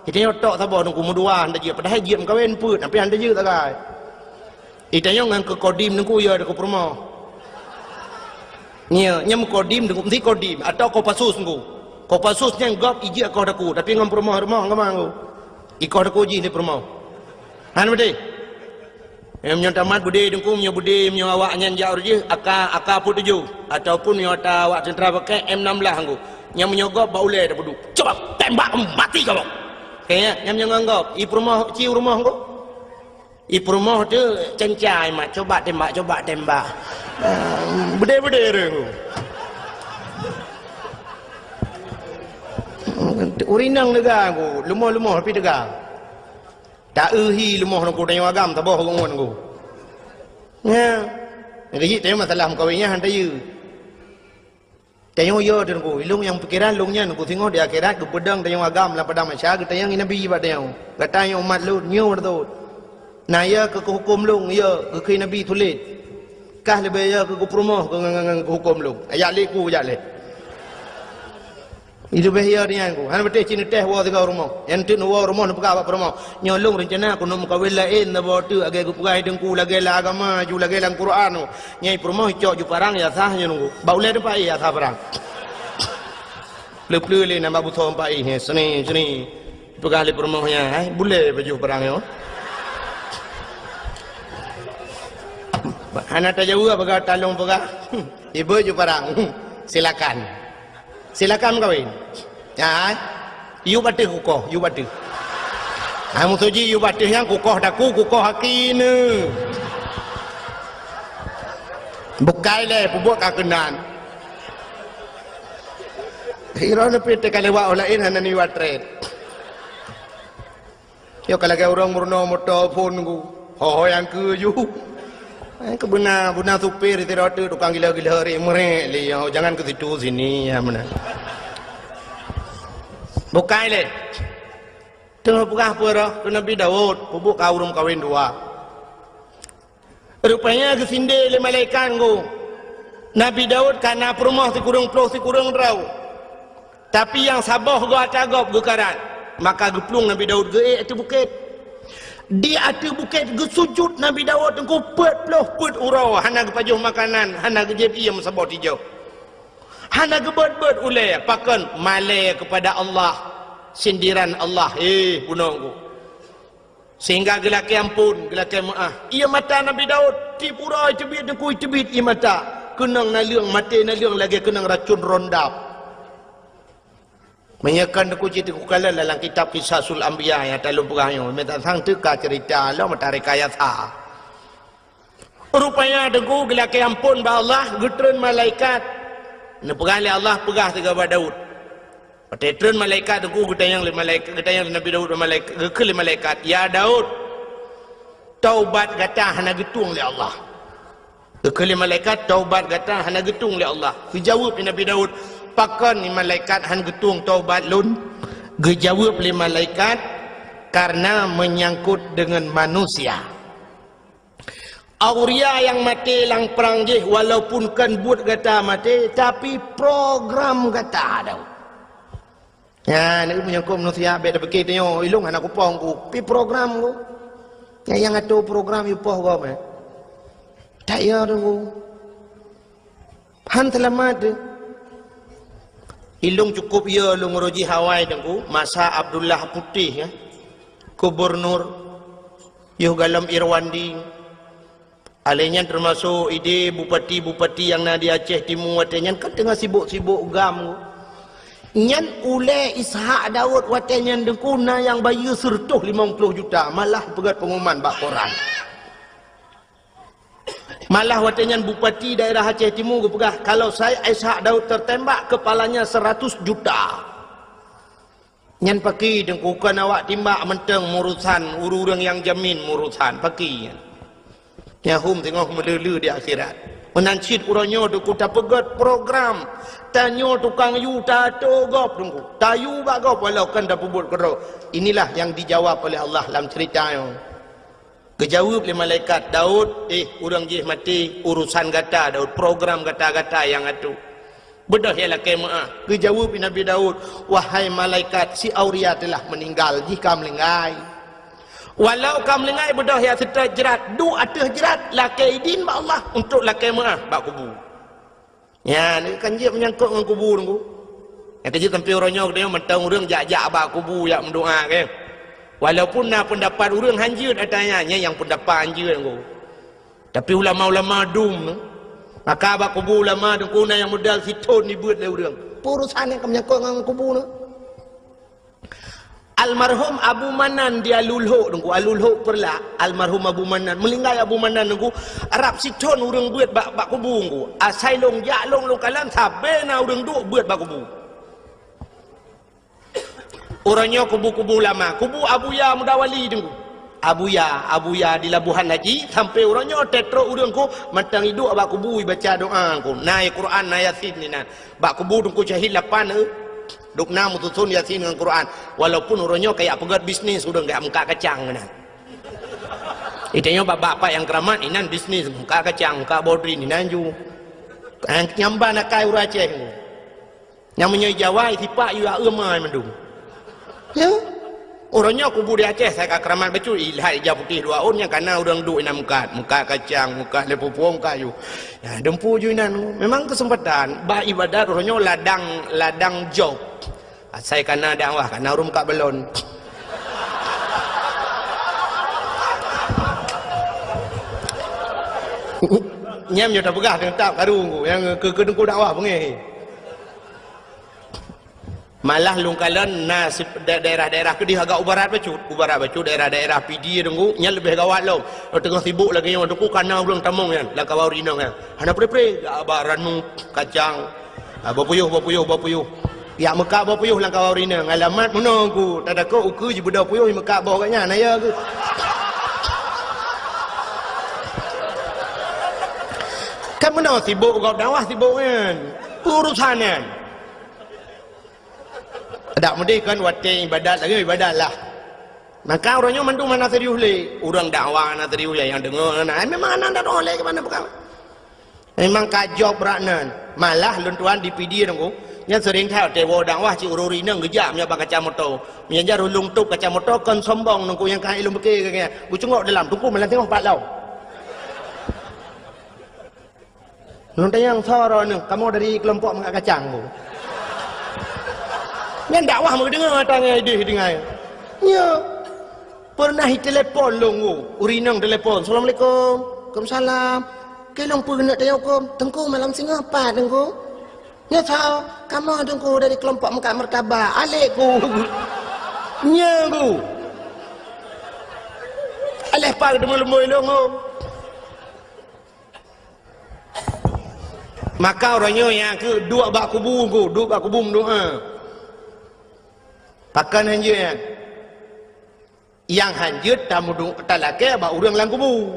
Geutanyoe tok saboh, Teungku, meudua hán tajeuet, padahai jeuet meukawen peuet, tapi hán tajeuet sagai. Geutanyoe ngon keu kodim, Teungku, ya, keu peurumoh. Nyo, nyo meukodim, Teungku, meusti kodim atau Kopassus, Teungku. Kopassus nyan gob ijeuet koh daku, tapi ngon peurumoh-rumoh, ngon ma, Teungku. Ikoh daku jih lé peurumoh. Hana beudé. Meunyoe tamat beudé, Teungku, meunyoe beudé, meunyoe awak nyan jak uroe jih, AK, AK peuet tujoh, ataupun meunyoe ata awak teuntra pakai M enam belas, Teungku. Nyan meunyoe gob bak ulée tapeuduek. Cuba tembak mati kamoe. Kayaknya, nyan meunyoe ngon gob, i peurumoh, ci u rumoh, Teungku. I peurumoh teuh cencai mat, "Coba tembak, coba tembak." Ah, beudé-beudé ureuëng. Ureuëng inong teuga, Teungku, leumoh-leumoh tapi teuga. Ta-eu hi leumoh, Teungku, tanyoe agam saboh ureuëng ngon, Teungku. Nya. Nyang keuh jih tanyoe masalah meukawen nyan hana tayue. Tanyoe yo, Teungku, ilong nyang pikiran lôn nyan, Teungku, singoh di akhirat geupeudong tanyoe agam lam padang mahsyar, geutanyong Nabi bak tanyoe, "Gata nyoe umat lôn, nyoe beutôi. Na yo keu huköm lôn, yo keu Nabi tuléh. Kah leubeh yo keu peurumoh keu ngon, ngon, ngon huköm lôn." Ajak lé ku, jak lé. Leubeh yo nyan, Teungku. Hana beutôi cit neutéh woe sigoe rumoh. Nyang teuk neuwoe rumoh neupeugah bak peurumoh, "Nyoe lôn reuncana keuneuk meukawen laén saboh teuk, lagée geupeugah Teungku, lagée lam agama ju, lagée lam Quran." Nyai peurumoh icok ju parang, ya sah nyoe, Teungku. Bak ulée teumpat, ya sah parang. Pleu-pleu lé nambah busoe teumpat, eh, sini, sini. Peugah lé peurumoh nyan, "Hai, bulée baju parang nyoe." Hana tajaweueb, peugah talong peugah. Ibu ju parang. Silakan. Silakan meukawen. Ya, hai. Yub ateueh kukoh, yub ateueh. Hai musoji yue bak teuh nyang kukoh daku, kukoh aki neu. Bukai lé, peubuet ka keunan. Iro neupit teuka lewat orang laén hana niwa trét. Yo ka lagèe ureueng meurunoe moto phon ku. Ho-ho nyang keu ju. Eh, keu beuna, beuna supir sidroe teuk tukang gila-gila ri meurek lé yo. Jangan ke situ sini ya beuna. Bukai lé. Teungoh peugah peue roh keu Nabi Daud, peubuet ka ureueng kawen dua. Rupanya geusindé lé malaikat ngku. Nabi Daud ka na peurumoh sikureueng ploh sikureueng droe. Tapi nyang saboh goe ata gob geukarat. Maka geuplueng Nabi Daud geuék ateueh bukét. Di ateueh bukét geusujut Nabi Daud ngku peuet ploh peuet uroe, hana geupajoh makanan, hana geujép ié meusaboh tijoh. Hana geubeuet-beuet ulèe, pakon malèe keupada Allah, sindiran Allah, eh, bunoe ngku. Sehingga geulakèe ampôn, geulakèe meu'ah. Ié mata Nabi Daud, tiep uroe teubiet, teungku, teubiet ié mata. Keunong naleueng, maté naleueng lagèe keunong racun rondap. Meunyoe kon teungku cit teukalon dalam kitab Qisasul Anbiya nyang talôn peugah nyoe, meutatang teuka ceurita lom mata rekayasa. Rupanya teungku geulakèe ampôn bak Allah, geutreun malaikat. Neupeugah lé Allah, peugah sigoe bak Daud. Watèe treun malaikat teungku geutanyong lé malaikat, geutanyong lé Nabi Daud bak malaikat, geukheun lé malaikat, "Ya Daud, taubat gata hana geutueng lé Allah." Geukheun lé malaikat, "Taubat gata hana geutueng lé Allah." Geujaweueb lé Nabi Daud, "Pakon ni malaikat han geutueng taubat lôn?" Geujaweueb lé malaikat, "Karena menyangkut dengan manusia." Auria nyang maté lam prang jih, walaupun kon buet gata maté, tapi program gata Daud. Nyan, meunyoe kon manusia bèk tapike tanyoe, ilong hana kupoh ku, pi program ku. Nyan nyang atur program ipoh gob, eh. Tak ya tu. Han seulamat teuh. Ilong cukup ya lôn uroe jih awai teungku, masa Abdullah Putih, ya. Gubernur, yoh galom Irwandi. Alèh nyan teumasok idéh bupati-bupati nyang na di Aceh Timu watèe nyan kan teungoh sibok-sibok gam. Nyan ulèe Ishak Daud watèe nyan teungku na nyang bayeue seureutôh limong ploh juta, malah peugöt pengumuman bak koran. Malah watèe nyan bupati daerah Aceh Timu geupeugah, "Kalau saya Ishak Daud tertembak, kepalanya seratus juta." Nyan pakri teungku, kon awak timbak mantong meurusan, ureueng-ureueng nyang jamin meurusan, pakri nyan. Nyang hom teungoh meuleu-leu di akhirat. Meunan cit uroe nyoe teungku tapeugöt program, tanyoe tukang yue tato gob teungku, tayue bak gob walau kon tapeubuet keudroe. Inilah yang dijawab oleh Allah lam ceurita nyoe. Geujaweueb lé malaikat, "Daud, eh, ureueng jih maté, urusan gata, Daud, program gata-gata nyang atur. Beudôh ya lakèe meu'ah." Geujaweueb lé Nabi Daud, "Wahai malaikat, si Auria telah meninggal, jih ka meuninggai. Walau ka meuninggai, beudôh ya seutôt jrat, duek ateueh jrat, lakèe idin bak Allah untuk lakèe meu'ah bak kubu." Nyan, kan jeuet meunyangkot ngon kubu teungku. Nyang keujeuet sampoe uroe nyoe geutanyoe mantong ureueng jak-jak bak kubu jak meudoa, kan. Walaupun na peundapat ureueng han jeuet ata nyan, nyan nyang peundapat han jeuet teungku. Tapi ulama-ulama dum, maka bak kubu ulama teungku na nyang modal sithon jibeuet lé ureueng. Peue urusan nyang ka meunyangkot ngon kubu nyoe? Almarhum Abu Manan di Alulhok teungku, Alulhok Peureulak, almarhum Abu Manan, meuninggai Abu Manan teungku, rab sithon ureueng beuet bak, bak kubu teungku. Asai lôn jak lôn, lôn kalon sabe na ureueng duek beuet bak kubu. Uroe nyoe kubu-kubu ulama, kubu Abuya Mudawali teungku. Abuya, Abuya di Labuhan Haji, sampoe uroe nyoe teutrok ureueng ku mantong iduek bak kubu ibaca doa teungku. Na Quran, na Yasin inan. Bak kubu teungku syahid lapan, eh. Dum na meususon Yasin ngon Quran. Walaupun uroe nyoe kajak peugöt bisnis ureueng kajak meukat kacang meunan. Itanyoe bak bapak nyang keuramat inan bisnis meukat kacang, meukat bodrin inan ju. Nyang ban akai ureueng Aceh. Nyang meunyoe Jawa sipak yue aeum ai mandum. Ya. Uroe nyoe kubu di Aceh sai ka keuramat bacut, ilhat ija putéh dua ôn nyang kana ureueng duek inan meukat, meukat kacang, meukat lé pupueng kayu. Ya, dumpu ju inan. Memang keuseumpatan bak ibadat uroe nyoe ladang, ladang job. Asai kana dakwah, kana ureueng meukat balon. Nyam nyoe tapeugah teutap karu nyang keu, keu teungku dakwah beungéh. Malah lôn kalon na si-, da-, daerah-daerah keudeh agak u barat bacut. U barat bacut daerah-daerah Pidie Teungku, nyan leubeh gawat lom. Teungoh sibok lagèe nyoe Teungku, kana ureueng tamong nyan, lam kawan ureueng inong nyan. Hana pre-pre, jak bak ranup kacang. Ah, boh puyôh, boh puyôh, boh puyôh. Jak meukat boh puyôh lam kawan ureueng inong. Alamat meunoe Teungku, tatakot ukeue jibeudôh puyôh jimeukab boh gobnyan, na ya keuh. Kan meunoe sibok gob dakwah sibok nyan. Urusan nyan. Dak meudeh kan watèe ibadat lagèe ibadat lah. Maka uroe nyoe mandum hana serius lé. Ureueng dakwah hana serius, nyang deungö hana. Ai memang hana dakwah lé keu mana peukara. Memang ka jok brat nan. Malah lôn tuan di Pidie Teungku, nyan seuring that watèe woe dakwah cit ureueng inong geujak meunyoe bak kaca moto. Meunyoe jar ulôn tôp kaca moto kon sombong Teungku nyang ka ilôn beuke keu nyan. Geucungok dalam Teungku malam singoh pat lom. Lôn tanyong soe droeneuh, kamoe dari keulompok meukat kacang, Bu. Nyan dakwah meudeungoe ata ngon idéh deungai. Nyo. Peureunah itelepon lôn, Bu. Ureueng inong telepon, "Assalamualaikum." "Waalaikumsalam." "Keu lôn peue keuneuk tanyong huköm?" "Teungku, malam singoh pat, Teungku." "Nyo soe?" "Kamoe, Teungku, dari keulompok meukat martabak." "Alek, Bu." Nyo, Bu. Alek pat teumeuleumui lôn, Bu. Maka uroe nyoe nyang keuh duek bak kubu, duek bak kubu meudoa. Pakon hanjeuet nyan? Nyang hanjeuet tameudu-, talakèe bak ureueng lam kubu.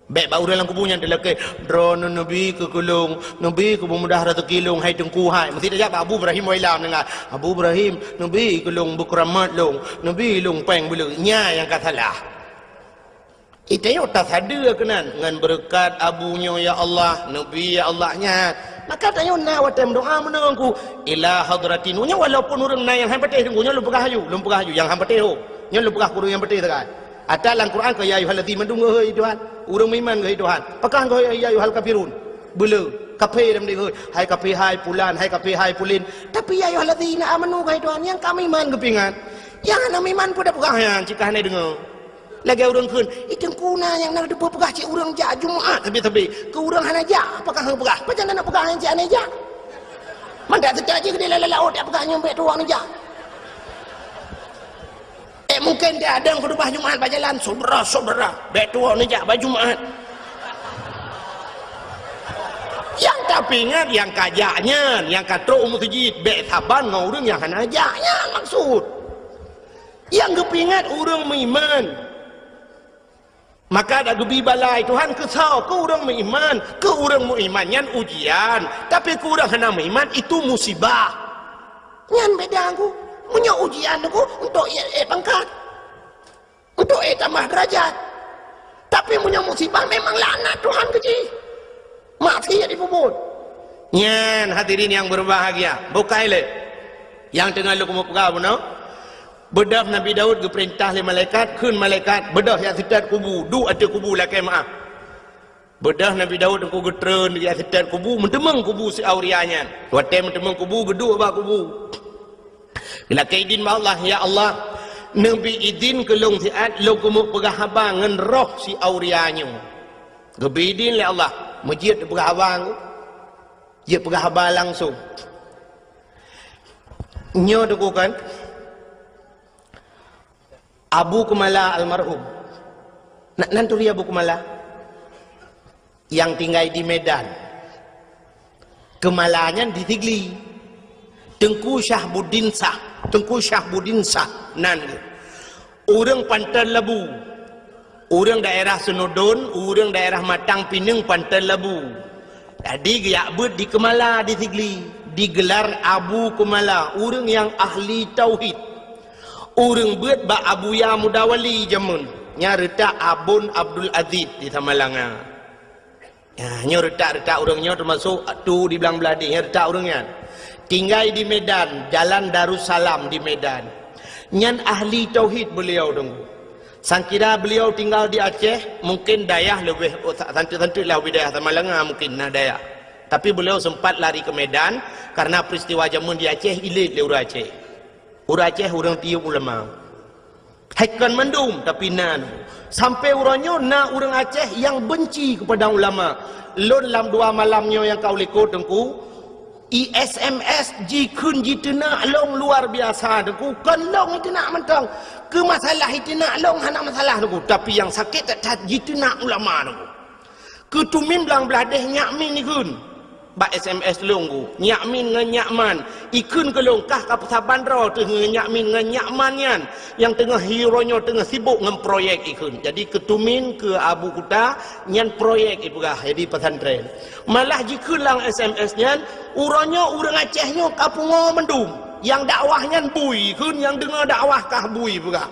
Bèk bak ureueng lam kubu nyan talakèe, "Droeneuh neubi keu keu lôn, neubi keu beumudah raseuki lôn, hai Teungku hai." Meusti tajak bak Abu Ibrahim Wailam deungon, "Abu Ibrahim, neubi keu lôn beukeuramat lôn, neubi lôn pèng beuleue." Nyan nyang ka salah. Itanyong tasadeue keunan, ngon beureukat abu nyoe ya Allah, neubi ya Allah nyan. Maka tanyoe na watèe meudoa meunoe Teungku, ila hadratin. Nyoe walaupun ureueng na nyang han patéh Teungku, nyoe lôn peugah laju, lôn peugah laju, nyang han patéh ho. Nyoe lôn peugah keu ureueng nyang patéh sagai. Ata lam Quran keu ya ayyuhallazina mandum geuhôi Tuhan, ureueng meuiman geuhôi Tuhan. Pakon geuhôi ya ayyuhal kafirun? Beuleue, kafé lam geuhôi. Hai kafé hai pulan, hai kafé hai pulin. Tapi ya ayyuhallazina amanu geuhôi Tuhan, nyang ka meuiman geupeuingat. Nyang hana meuiman peue tapeugah nyan, cit ka hana deungö. Lagèe ureueng kheun, "Ih, Teungku na nyang na teupeue peugah cit ureueng jak Jumat sabe-sabe. Keu ureueng hana jak, pakon hana peugah? Pajan na peugah nyang cit hana jak?" Mangat teuka jih keudeh lam laôt, jak peugah nyoe bèk tuwoe neujak. Eh, mungken di adeueng khutubah Jumat bak jalan, "Syedara-syedara, bèk tuwoe neujak bak Jumat." Nyang tapeuingat nyang ka jak nyan, nyang ka trok u meuseujid, bèk saban ngon ureueng nyang hana jak nyan maksud. Nyang geupeuingat ureueng meuiman. Maka dak geubi balai Tuhan keu soe? Keu ureueng meuiman. Keu ureueng meuiman nyan ujian, tapi keu ureueng hana meuiman itu musibah. Nyan beda Teungku. Meunyoe ujian Teungku untuk ék, ék pangkat, untuk ék tamah deurajat. Tapi meunyoe musibah memang laknat Tuhan keu jih. Maksiat jipeubuet. Nyan hadirin nyang berbahagia, bukai lé. Nyang teungoh lôn keumeung peugah bunoe, beudôh Nabi Daud geupeurintah lé malaikat, kheun malaikat, "Beudôh jak seutôt kubu, duek ateueh kubu lakèe meu'ah." Beudôh Nabi Daud Teungku geutreun jak seutôt kubu, meuteumeung kubu si Auria nyan. Watèe meuteumeung kubu, geuduek bak kubu. Geulakèe idin bak Allah, "Ya Allah, neubi idin keu lôn siat lôn keumeung peugah haba ngon roh si Auria nyoe." Geubi idin lé Allah, meujeuet peugah haba, jeuet peugah haba langsông. Nyoe Teungku kan, Abu Keumala almarhum. Na, nan turi Abu Keumala? Nyang tinggai di Medan. Keumala nyan di Sigli. Teungku Syahbuddin Syah. Teungku Syahbuddin Syah nan geuh. Ureueng Panton Labu. Ureueng daerah Seunudon, ureueng daerah Matang Pineung Panton Labu. Jadi geujak beuet di Keumala di Sigli, digelar Abu Keumala, ureueng nyang ahli tauhid. Ureueng beuet bak Abuya Mudawali jameun, nyang reutak Abon Abdul Aziz di Samalanga. Ya, nyoe reutak-reutak ureueng nyoe teumasok tu di Blang Bladeh, nyoe reutak ureueng nyan. Tinggai di Medan, Jalan Darussalam di Medan. Nyan ahli tauhid beliau Teungku. Sangkira beliau tinggal di Aceh, mungkin dayah leubeh, oh, sa-, santeut-santeut lah wilayah Samalanga mungkin na dayah. Tapi beliau sempat lari ke Medan karena peristiwa jameun di Aceh ilét lé ureueng Aceh. Ureueng Aceh ureueng tiyeub ulama. Hai kon mandum, tapi na. Sampai uroe nyoe na ureueng Aceh nyang benci kepada ulama. Lôn lam dua malam nyoe nyang ka u likot Teungku, I S M S jikheun jiteunak lôn luar biasa, Teungku. Kon lôn jiteunak mantong. Keu masalah jiteunak lôn hana masalah, Teungku. Tapi nyang sakét that-that jiteunak ulama, Teungku. Keu Tumin Blang Blahdeh Nyak Min ikheun bak S M S lôn, Teungku. Nyak Min ngon Nyak Man. Ikheun keu lôn kah ka peusaban droe teuh ngon Nyak Min ngon Nyak Man nyan. Nyang teungoh hi uroe nyoe teungoh sibok ngon proyek ikheun. Jadi keu Tumin, keu Abu Kuta, nyan proyek ipeugah di pesantren. Malah jikheun lam S M S nyan, uroe nyoe ureuëng Aceh nyoe ka pungo mandum. Nyang dakwah nyan bui, kheun nyang deungoe dakwah kah bui peugah.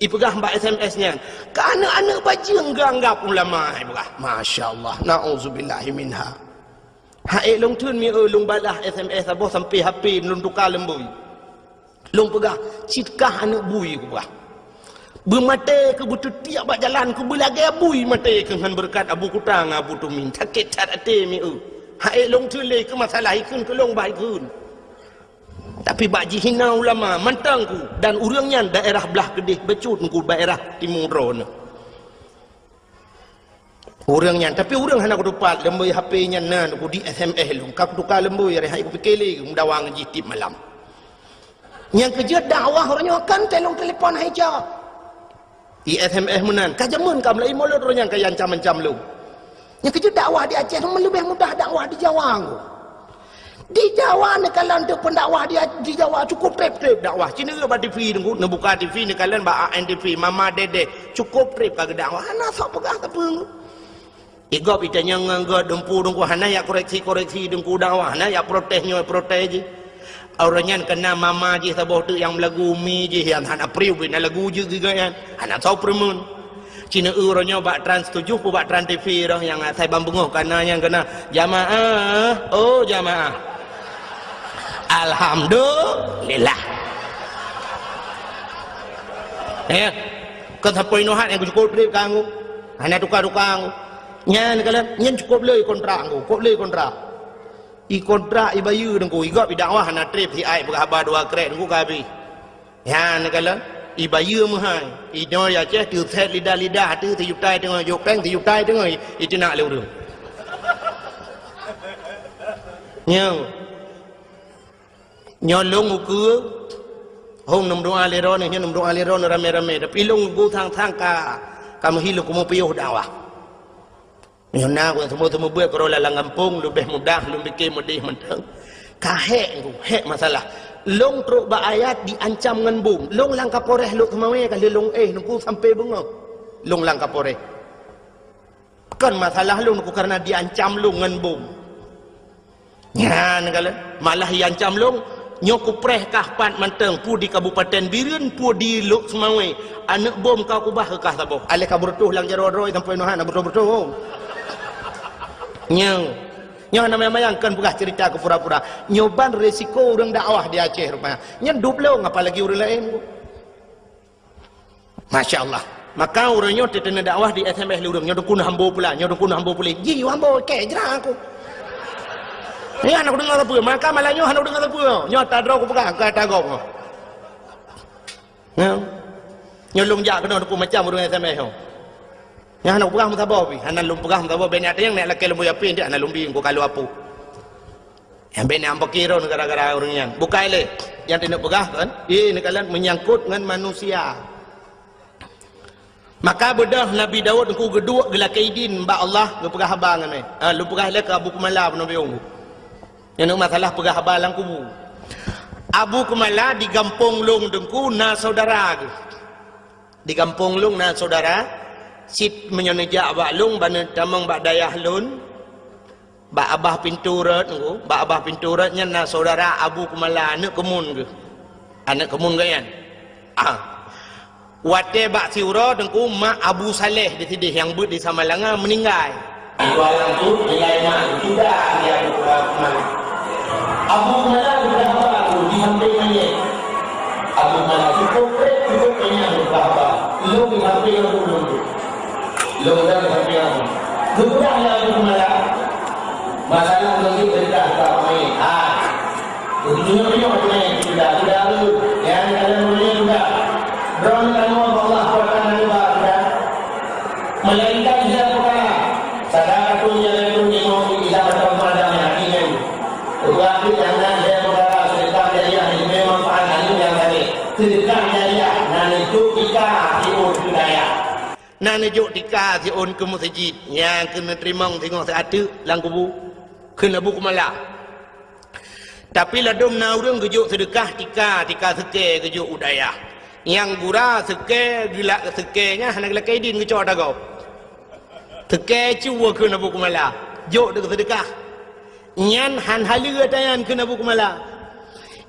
Ipeugah bak S M S nyan, ka aneuëk-aneuëk bajeueng geuanggab ulama, ipeugah. Masya Allah, na'udzubillahi minha. Hai lôn theun mi eu lôn balah S M S saboh sampai H P lôn tuka lom bui. Lôn peugah, cit kah aneuëk bui kupeugah. Beumaté keu beuteutiek bak jalan keu beulagée bui maté keu ngon beureukat Abu Kuta ngon Abu Tumin. Sakét that até mi eu. Hai lôn theun lé keu masalah ikheun keu lôn bah ikheun. Tapi bak jihina ulama mantong ku dan ureuëng nyan daerah blah keudeh bacut ku daerah timu droeneuh. Ureuëng nyan, tapi ureuëng hana kutupat leumboi H P nyan na ku di S M S lôn, ka kutuka leumboi, hari hai kupike lé meudawa ngon jih tiep malam. Nyang keujeuet dakwah uroe nyoe kan teuh lôn telepon hai jak. I S M S meunan, ka jameun ka meulai mulod uroe nyan ka ancam-ancam lôn. Nyang keujeuet dakwah di Aceh lôn leubeh mudah dakwah di Jawa ngku. Di Jawa neukalon teuk pendakwah di, di Jawa cukup treb-treb dakwah. Cina bak T V teungku, neubuka T V neukalon bak A N T V, Mama Dede, cukup treb ka geudakwah. Hana sok peugah sapeue. Igop itanyong ngon gop dumpu teungku, hana yak koreksi-koreksi teungku dakwah, hana yak protes nyoe protes jih. Ureuëng nyan kena mama jih saboh teuk nyang meulagu umi jih nyang hana priu bina lagu jeuet geugat nyan. Hana sok peureumeun. Cina uroe nyoe bak Trans tujuh pu bak Trans T V roh nyang asai ban beungoh kana nyang kena, "Jamaah, oh jamaah." Alhamdulillah. Eh, kon sapeue inoe hat nyang cukup treb kangku. Hana tuka-tuka kangku. Nyan kalau nyan cukup lé kontrak kangku, cukup lé kontrak. I kontrak ibayeue teungku, igop idakwah hana treb si ai peugah haba dua krek teungku ka habéh. Nyan kalon, ibayeue meuhai. Inoe ya Aceh teuset lidah-lidah ateueh sijuta teungoh jok péng sijuta teungoh iteunak lé ureuëng. Nyoe. Nyoe lôn ukeue, hong neumeudoa lé droeneuh, nyoe neumeudoa lé droeneuh ramé-ramé. Tapi lôn ukeue sang-sang ka, ka meuhi lôn keumeupiyôh dakwah. Nyoe na ku teumeu-teumeu buet keudroe lam gampông, leubeh mudah lôn pike meudeh mantong. Ka hék ku, hék masalah. Lôn trok bak ayat diancam ngon bom. Lôn lam Kapolres Lhokseumawe ka lheueh lôn éh, lôn ku sampai beungoh. Lôn lam Kapolres. Kon masalah lôn ku karena diancam lôn ngon bom. Nyan kalon, malah iancam lôn, nyoe kupreh kah pat mantong, pu di Kabupaten Bireuen, pu di Lhokseumawe, aneuëk bom ka kubah keu kah saboh. Aléh ka beureutoh lam jaroe droe sampoe nyoe hana beureutoh-beureutoh. Nyoe, nyoe hana mayang-mayang kon peugah cerita keu pura-pura. Nyoe ban resiko ureuëng dakwah di Aceh rupanya. Nyan dup lôn apalagi ureuëng laén. Masya Allah. Maka ureuëng nyoe teuteuna dakwah di S M S lé ureuëng, nyoe dukun hambo pula, nyoe dukun hambo pula. Ji hambo kek jera aku. Nyan aku dengar apa? Maka malam nyoe hana dengar apa. Nyoe tadro aku pegang, aku tagok. Nyoe. Nyoe lôn jak keunoe dukun macam ureuëng S M S nyoe. Nyan hana peugah meusaboh pi, hana lôn peugah meusaboh, bèk nyan nyang nèk lakèe lôn buya pi, hana lôn bi, aku kalau apa. Nyang bèk na amphon kiro gara-gara ureuëng nyan. Bukai lé. Nyang teuneuk peugah kan? Ié neukalon menyangkut ngon manusia. Maka beudôh Nabi Daud ku geuduek geulakée idin bak Allah geupeugah haba ngon mé. Ha, lôn peugah lé keu Abu Kumala peunoh biong. Nyang masalah peugah haba lam kubu. Abu Kumala di gampông lôn teungku na saudara geuh. Di gampông lôn na saudara, cit meunyoe neujak bak lôn, ban neutamong bak dayah lôn, bak abah pintu rot, nunggu, bak abah pintu rot nyan na saudara Abu Kumala, aneuëk keumun geuh. Aneuëk keumun geuh nyan. Ah. Watée bak siuroe teungku mak Abu Saleh di sideh nyang beuet di Samalanga meuninggai. Di luwa lam tu, nilai mak, tidak dia berubah mana. Abu Kumala berubah apa aku di samping mayat. Abu Kumala cukup perit, cukup kenyang berubah apa. Lôn di samping aku dulu. Lôn dah di samping aku. Berubah ya Abu Kumala. Masalah lôn di berita tak main. Ha. Begitu nyoe-nyoe tu main. Sudah, sudah tu. Yang dalam dunia sudah. Berang Allah, Allah, kuatkan Allah, sudah. Melainkan dia perkara, salah satu jalan tu nyoe kita bertemu ada yang ingin. Ketua kita Na neujok tika siôn keu meuseujid, nyang keuneuk teurimong singoh siateuek lam kubu, kheun Abu Kumala. Tapi ladôm na ureuëng geujok seudeukah tika, tika seukée geujok u dayah. Nyang gura seukée, geulak seukée nyan hana geulakée idin geucok ata gob. Seukée cue kheun Abu Kumala, jok seudeukah. Nyan han haleue ata nyan kheun Abu Kumala.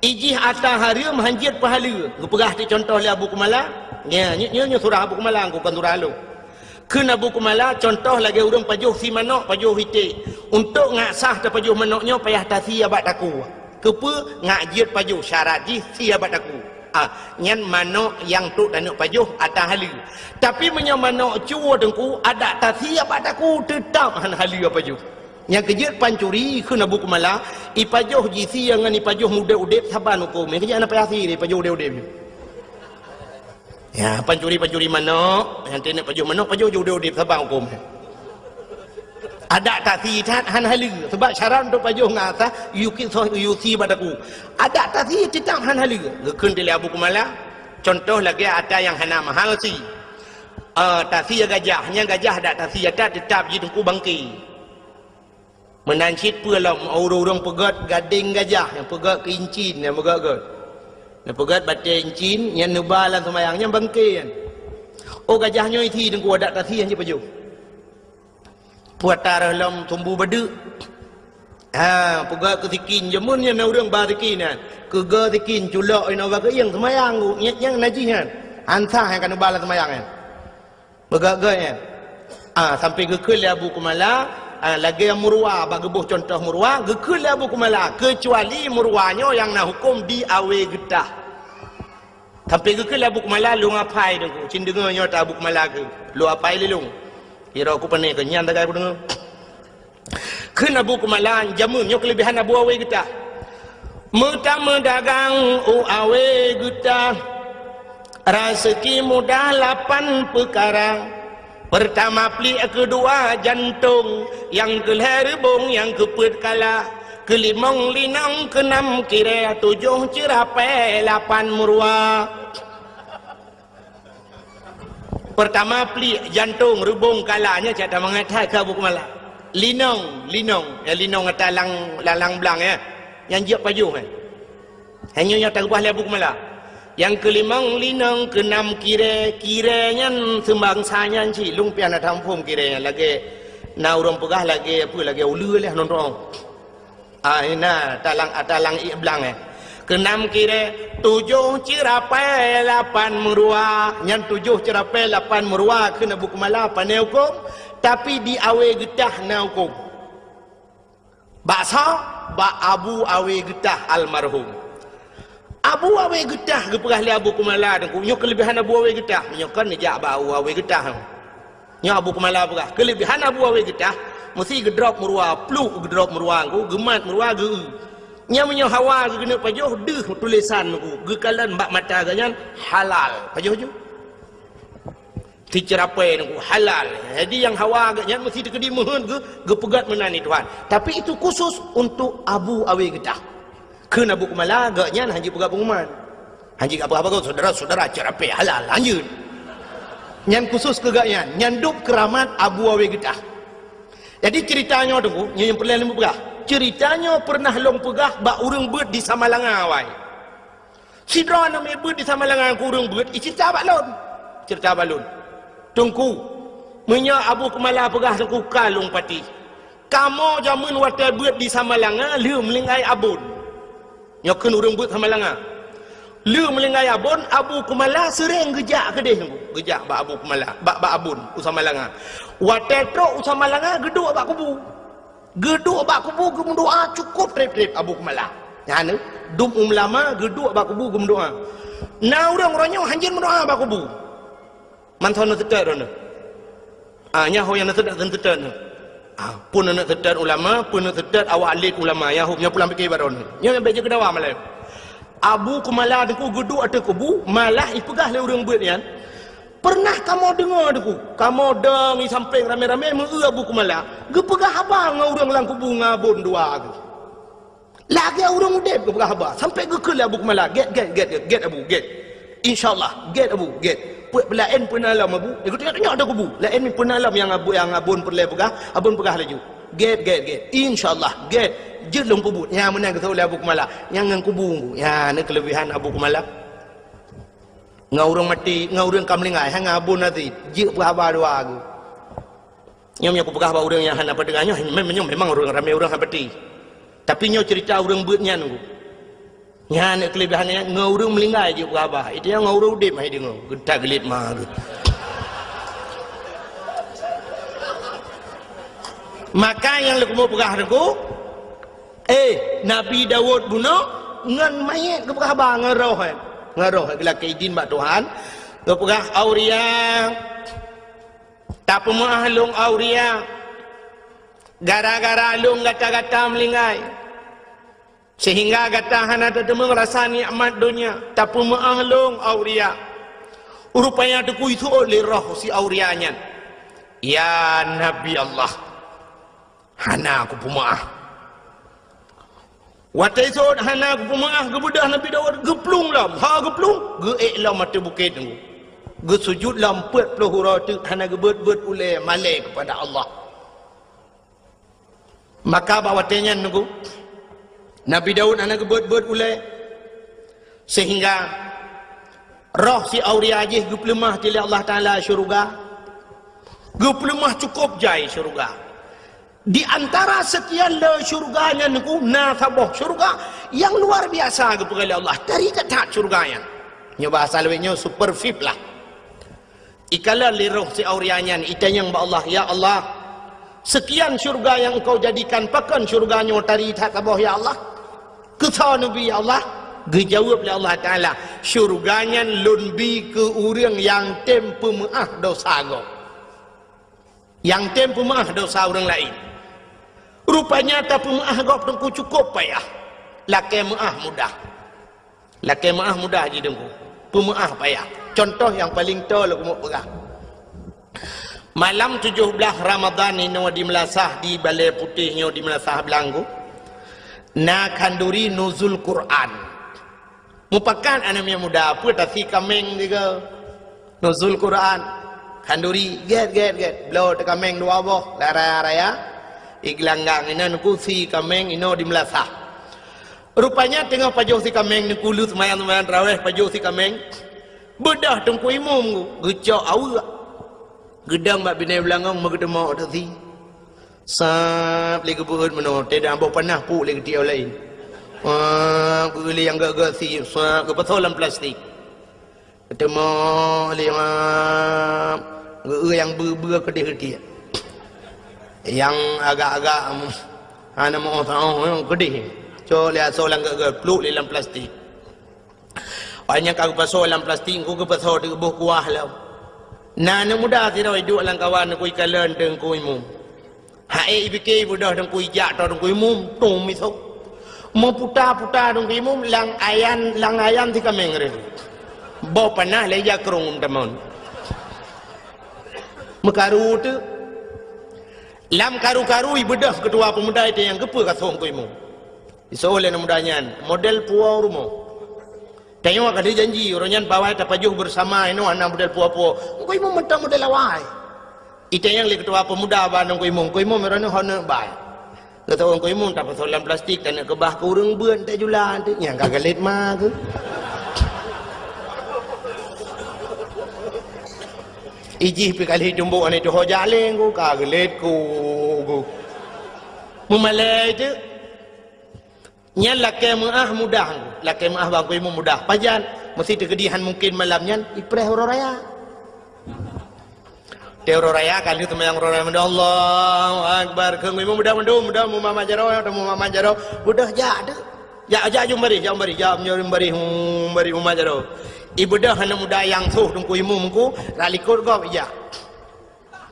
Ijih ata hareuem han jeuet peuhaleue. Geupeugah teuk cuntoh lé Abu Kumala. Nya, nyoe, nyoe, nyoe surah Abu Kumala, kon surah lôn. Kheun Abu Kumala, cuntoh lagée ureuëng pajoh sie manök, pajoh iték. Untuk ngat sah tapajoh manök nyoe payah tasie bak takue. Keupeue? Ngat jeuet pajoh, syarat jih sie bak takue. Ah, nyan manök nyang trok taneuk pajoh ata haleue. Tapi meunyoe manök cue Teungku, adak tasie bak takue teutab han haleue pajoh. Nyang keu jeuet pancuri kheun Abu Kumala, ipajoh jisie ngon ipajoh udeb-udeb saban hukôm. Nyang keu jeuet hana payah sie, ipajoh udeb-udeb. Ya, pancuri-pancuri manök, nyang teuneuk pajoh manök, pajoh udeb-udeb saban hukôm. Adak tasie that han haleue, sabab syarat untuk pajoh ngat sah, yue kisoh, yue sie bak takue. Adak tasie teutab han haleue. Geukheun lé Abu Kumala, cuntoh lagée ata nyang hana mahal sie. Ah, tasie gajah, nyang gajah adak tasie that teutab jih Teungku bangke. Meunan cit peue lom, ureuëng-ureuëng peugét gadeng gajah, nyang peugét keu incin, nyang peugét-gét. Nyang peugét batée incin, nyang neuba lam seumayang, nyang bangke nyan. Oh, gajah nyoe isie Teungku, adak tasie han jeuet pajoh. Peue ata reuh lom sumbu badeuk. Ha, peugét keu sikin, jameun nyan na ureuëng ba sikin nyan. Keu geu sikin, culok inoe bak keuieng seumayang, nyan, nyan najih nyan. Han sah nyang ka neuba lam seumayang nyan. Peugét-gét nyan. Ah, sampai geukheun lé Abu Kumala, ah, lagée meuruwa bak geuboh cuntoh meuruwa, geukheun lé Abu Kumala, keucuali meuruwa nyoe nyang na hukôm di awe geutah. Sampai geukheun lé Abu Kumala, lôn apai Teungku, cit deungoe nyoe ata Abu Kumala keu, lôn apai lé lôn. Kira ku pane keu nyan tagai ku deungoe. Kheun Abu Kumala, jameun nyoe keulebihan Abu Awe Geutah. Meutameudagang u Awe Geutah, raseuki mudah lapan peukara. Peurtama pliek, keudua jantong, nyang keulhée reubong, nyang keupeuet kala, keulimong linong, keunam kirée, tujoh ceurapée, lapan meuruwa. Peurtama pliek, jantong, reubong, kala, nyan cit that mangat that keu Abu Kumala. Linong, linong, ya, linong ata lang, lang, lang blang, ya. Nyang jeuet pajoh, ya. Hanya nyang takeubah lé Abu Kumala. Nyang keulimong linong, keunam kirée, kirée nyan seubangsa nyan cit, lôn pih hana taphom kirée nyan lagée na ureuëng peugah lagée apa, lagée uleue lé nonton. Ah, ina, talang, talang ié blang, eh. Keunam kirée, tujoh ceurapée, lapan meuruwa. Nyan tujoh ceurapée, lapan meuruwa kheun Abu Kumala, pane hukôm, tapi di Awe Geutah na hukôm. Bak soe? Bak Abu Awe Geutah almarhum. Abu Awe Geutah geupeugah lé Abu Kumala Teungku, nyoe keulebihan Abu Awe Geutah. Meunyoe kon neujak bak Abu Awe Geutah. Nyoe Abu Kumala peugah, keulebihan Abu Awe Geutah, meusti geudrop meuruwa, pluk geudrop meuruwa Teungku, geumat meuruwa geu-eu. Nyan meunyoe hawa geuneuk pajoh, deuh tulésan Teungku, geukalon bak mata geuh nyan halal. Pajoh ju. Siceurapée Teungku, halal. Jadi nyang hawa geuh nyan meusti teukeudi meuheuet geu-, geupeugét meunan di Tuhan. Tapi itu khusus untuk Abu Awe Geutah. Kheun Abu Kumala, geuh nyan han jeuet peugah pengumuman. Han jeuet peugah apa-apa, saudara-saudara, ceurapée halal, han jeuet. Nyan khusus keu geuh nyan, nyan dub keuramat Abu Awe Geutah. Jadi ceurita nyoe Teungku, nyoe nyang peureulée lôn peugah. Ceurita nyoe peureunah lôn peugah bak ureuëng beuet di Samalanga awai. Sidroe aneuk miet beuet di Samalanga keu ureuëng beuet, iceurita bak lôn. Ceurita bak lôn. Teungku, meunyoe Abu Kumala peugah Teungku ka lôn patéh. Kamoe jameun watée beuet di Samalanga lheueh meulinggai abon. Nyoe kheun ureuëng beuet Samalanga. Lheueh meulinggai abon, Abu Kumala seuréng geujak keudeh Teungku. Geujak bak Abu Kumala, bak, bak abon u Samalanga. Watée trok u Samalanga, geuduek bak kubu. Geuduek bak kubu geumeudoá cukôp treb-treb Abu Kumala. Nyan, dum ulama geuduek bak kubu geumeudoá. Na ureuëng uroe nyoe han jeuet meudoá bak kubu. Mantong na teutet droeneuh. Ah, nyan ho nyang na teutet, teutet nyoe. Ah, peue na teutet ulama, peue na teutet awak alim ulama, nyan ho nyoe pulang pike bak droeneuh. Nyoe nyang bék jeuet keu dawa malée. Abu Kumala Teungku geuduek ateueh kubu, malah ipeugah lé ureuëng beuet nyan, Peureunah kamoe deungoe Teungku, kamoe dong i sampéng ramé-ramé meu-eu Abu Kumala, geupeugah haba ngon ureuëng lam kubu ngon abon dua geuh. Lagée ureuëng udeb geupeugah haba, sampoe geukheun lé Abu Kumala, "Gét, gét, gét, gét, gét Abu, gét. Insya Allah, gét Abu, gét." Peuet peulaén peuna lom Abu. Di kutu nyoe ada kubu. Laén peuna lom nyang Abu, nyang Abon peureulée peugah, Abon peugah laju. Gét, gét, gét. Insya Allah, gét. Jeuet lôn peubuet. Nyang meunan geuseuôt lé Abu Keumala. Nyang ngon kubu. Nyan na keuleubihan Abu Keumala. Ngon ureuëng maté, ngon ureuëng ka meuninggai, hana Abon Aziz. Jeuet peuhaba dua geuh. Nyoe meunyoe kupeugah bak ureuëng nyang hana peudeueng nyoe, mem-, nyoe memang ureuëng ramé ureuëng hana peuti. Tapi nyoe cerita ureuëng beuet nyan. Nyan keuleubihan nyan, ngon ureuëng meuninggai jeuet peuhaba. Itu nyang ngon ureuëng udeb hai deungoe. Geutak geulet ma geuh. Maka nyang leukumu peugah deungoe, eh, Nabi Daud bunoe ngon manyét geupeugah haba ngon roh, eh. Ngon roh, eh, geulakée idin bak Tuhan. Geupeugah, "Auria, tapeumeuáh lôn, Auria. Gara-gara lôn gata-gata meuninggai. Seuhingga gata hana tateumeung rasa nikmat donya, tapeumeuáh lôn, Auria." Rupanya teukui seuôt lé roh si Auria nyan, "Ya Nabi Allah, hana kupeumeuáh." Watée seuôt hana kupeumeuáh, geubeudôh Nabi Daud, geuplueng lom, ha geuplueng, geuék lom ateueh bukét nyoe. Geusujut lom peuet ploh uroe teuk hana geubeuet-beuet ulée malée keupada Allah. Maka bak watée nyan nunggu, Nabi Daud hana geubeuet-beuet ulée, seuhingga roh si Auria jih geupeuleumah lé Allah Taala syeuruga. Geupeuleumah cukôp jai syeuruga. Di antara seukian le syeuruga nyan nunggu, na saboh syeuruga nyang luar biasa geupeugah lé Allah. Tari that-that syeuruga nyan. Nyoe bahasa lawét nyoe super V I P lah. Ikalon lé roh si Auria nyan, itanyong bak Allah, "Ya Allah, seukian syeuruga nyang Engkau jadikan, pakon syeuruga nyoe tari that saboh, ya Allah? Keu soe neubi, ya Allah?" Geujaweueb lé Allah Taala, "Syeuruga nyan Lôn bi keu ureuëng nyang tem peumeuáh desya gob, nyang tem peumeuáh desya ureuëng laén." Rupanya tapeumeuáh gob teungku cukôp payah, lakée meuáh mudah. Lakée meuáh mudah jih teungku, peumeuáh payah. Cuntoh nyang paleng toe lôn keumeung peugah. Malam tujoh blaih Ramadhan inoe di Meulasah, di Balée Putéh nyoe di Meulasah Blang, na khanduri nuzul Quran. Mupakat aneuk miet muda, peue tasi kaméng sigoe. Nuzul Quran, khanduri, gét, gét, gét. Bloe teukaméng dua boh, lam raya-raya. Igeulanggang inan kusi kaméng inoe di Meulasah. Rupanya teungoh pajoh si kaméng, neukulu seumayang-seumayang tarawéh, pajoh si kaméng. Beudôh teungku imum geucok aweuek. Geudong bak binéh beulangong meugeuteumok teusi. Sab lé geubeuet meunoe, teudah boh panah puk lé geutiek laén. Sab geueu lé nyang gét-gét si, sab geupasoe lam plastik. Teumo lé, ma, geu-, nyang beu-beu keudeh tiek. Nyang agak-agak, mm, hana meu-oh saôh, mm, keudeh. Cok lé asoe lam geu-geu, pluek lé lam plastik. Óh nyang ka geupasoe lam plastik, ku geupasoe teuboh kuah lom. Na aneuk muda sidroe duek lam kawan, ku ikalon teungku imum. Hai, ipike ibeudôh teungku ijak, toh teungku imum, tum isok. Meuputa-puta teungku imum, lam ayan, lam ayan si kaméng reuh. Boh panah lé jakrong tamon. Meukaru teuk. Lam karu-karu ibeudôh keutua peumuda itu nyang geupeu ka soe teungku imum. Isoe lé aneuk muda nyan, model puwoe rumoh. Tanyoe ka dijanji, uroe nyan pawai tapajoh beusama inoe hana model puwoe-puwoe. Teungku imum mantong model awai. Itanyong lé keutua peumuda bak teungku imum, "Teungku imum, uroe nyoe ho neuk bai?" Geutanyong teungku imum, "Tapasoe lam plastik, taneuk keubah keu ureuëng beuet tajula." Nyang ka geulet ma keuh. Ijih pih kali tumbok aneuk tuho jaleng ku, ka geulet ku, ku. Meumalée teuk. Nyan lakée meuáh mudah, lakée meuáh bak teungku imum mudah. Pajan? Meusti teukeudi han mungken malam nyan ipreh uroe raya. Teu uroe raya, ka lheueh seumayang uroe raya, Allahu Akbar. Keu teungku imum mudah mandum, mudah mu mamat jaroe, mudah mu mamat jaroe. Mudah jak tu. Jak, jak jom baréh, jak baréh, jak jom baréh, hmm, baréh umat jaroe. Ibeudôh aneuk muda nyang soh teungku imum ku, rak likot gob ijak.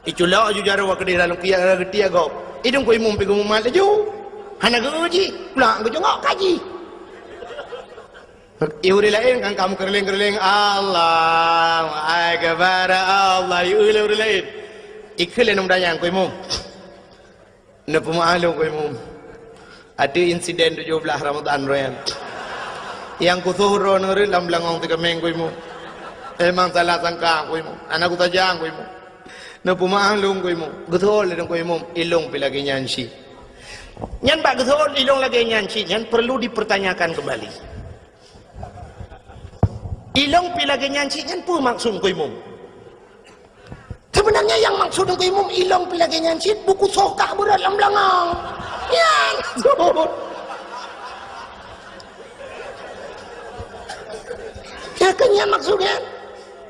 Iculok aju jaroe keudeh lam lukiak geutiek gob. Idong teungku imum pih geumumat laju. Hana geu-eu jih, pulang geujongok kaji. I ureuëng laén kan ka meukeureuléng-keureuléng, "Allahu Akbar, Allah," i ureuëng laén. Ikheun lé aneuk muda nyan, "Teungku imum, neupeumeuáh lôn teungku imum. Ateueh insiden tujoh blaih Ramadhan uroe nyan. Nyang kusoh droeneuh reuet lam beulangong teukaméng teungku imum." Memang salah sangka Teungku Imum. Hana kusaja Teungku Imum. Neupeumeu'ah lôn Teungku Imum. Geuseuôt lé Teungku Imum, ilôn pih lagèe nyan cit. Nyan bak geuseuôt ilôn lagèe nyan cit nyan perlu dipertanyakan kembali. Ilôn pih lagèe nyan cit nyan peue maksud Teungku Imum? Sebenarnya nyang maksud Teungku Imum, ilôn pih lagèe nyan cit, buku soe kah beurot lam beulangong. Nyan maksud. Nyan keuh nyan maksud nyan.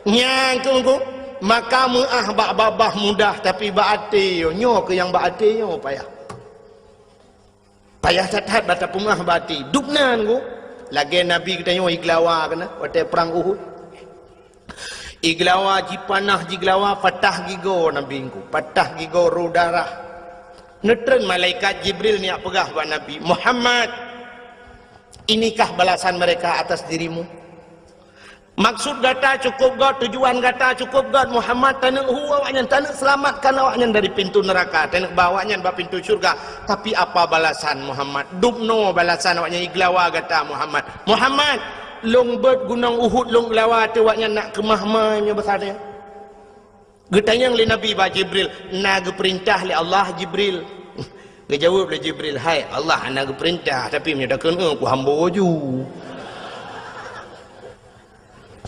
Nyan keuh Teungku, maka meu'ah bak babah mudah, tapi bak até nyoe, nyoe keuh nyang bak até nyoe payah. Payah that-that bak tapeumeu'ah bak até. Dubna Teungku, lagèe Nabi geutanyoe igeulawa keunan watèe prang Uhud. Igeulawa, jipanah jigeulawa, patah gigoe Nabi Teungku, patah gigoe, rô darah. Neutreun malaikat Jibril neujak peugah bak Nabi, "Muhammad, inikah balasan mereka atas dirimu? Maksud gata cukup göt, tujuan gata cukup göt, Muhammad, taneuk hu awaknyan, taneuk seulamatkan awaknyan dari pintu neuraka, taneuk ba awaknyan bak pintu syeuruga. Tapi apa balasan, Muhammad? Dubnoe balasan awaknyan igeulawa gata, Muhammad. Muhammad, lôn beuet gunong Uhud lôn geulawa ateueh awaknyan nak keumah ma nyoe basa nyan." Geutanyong lé Nabi bak Jibril, "Na geupeurintah lé Allah, Jibril?" Geujaweueb lé Jibril, "Hai Allah, hana geupeurintah, tapi meunyoe takheun, eh, kuhambo ju."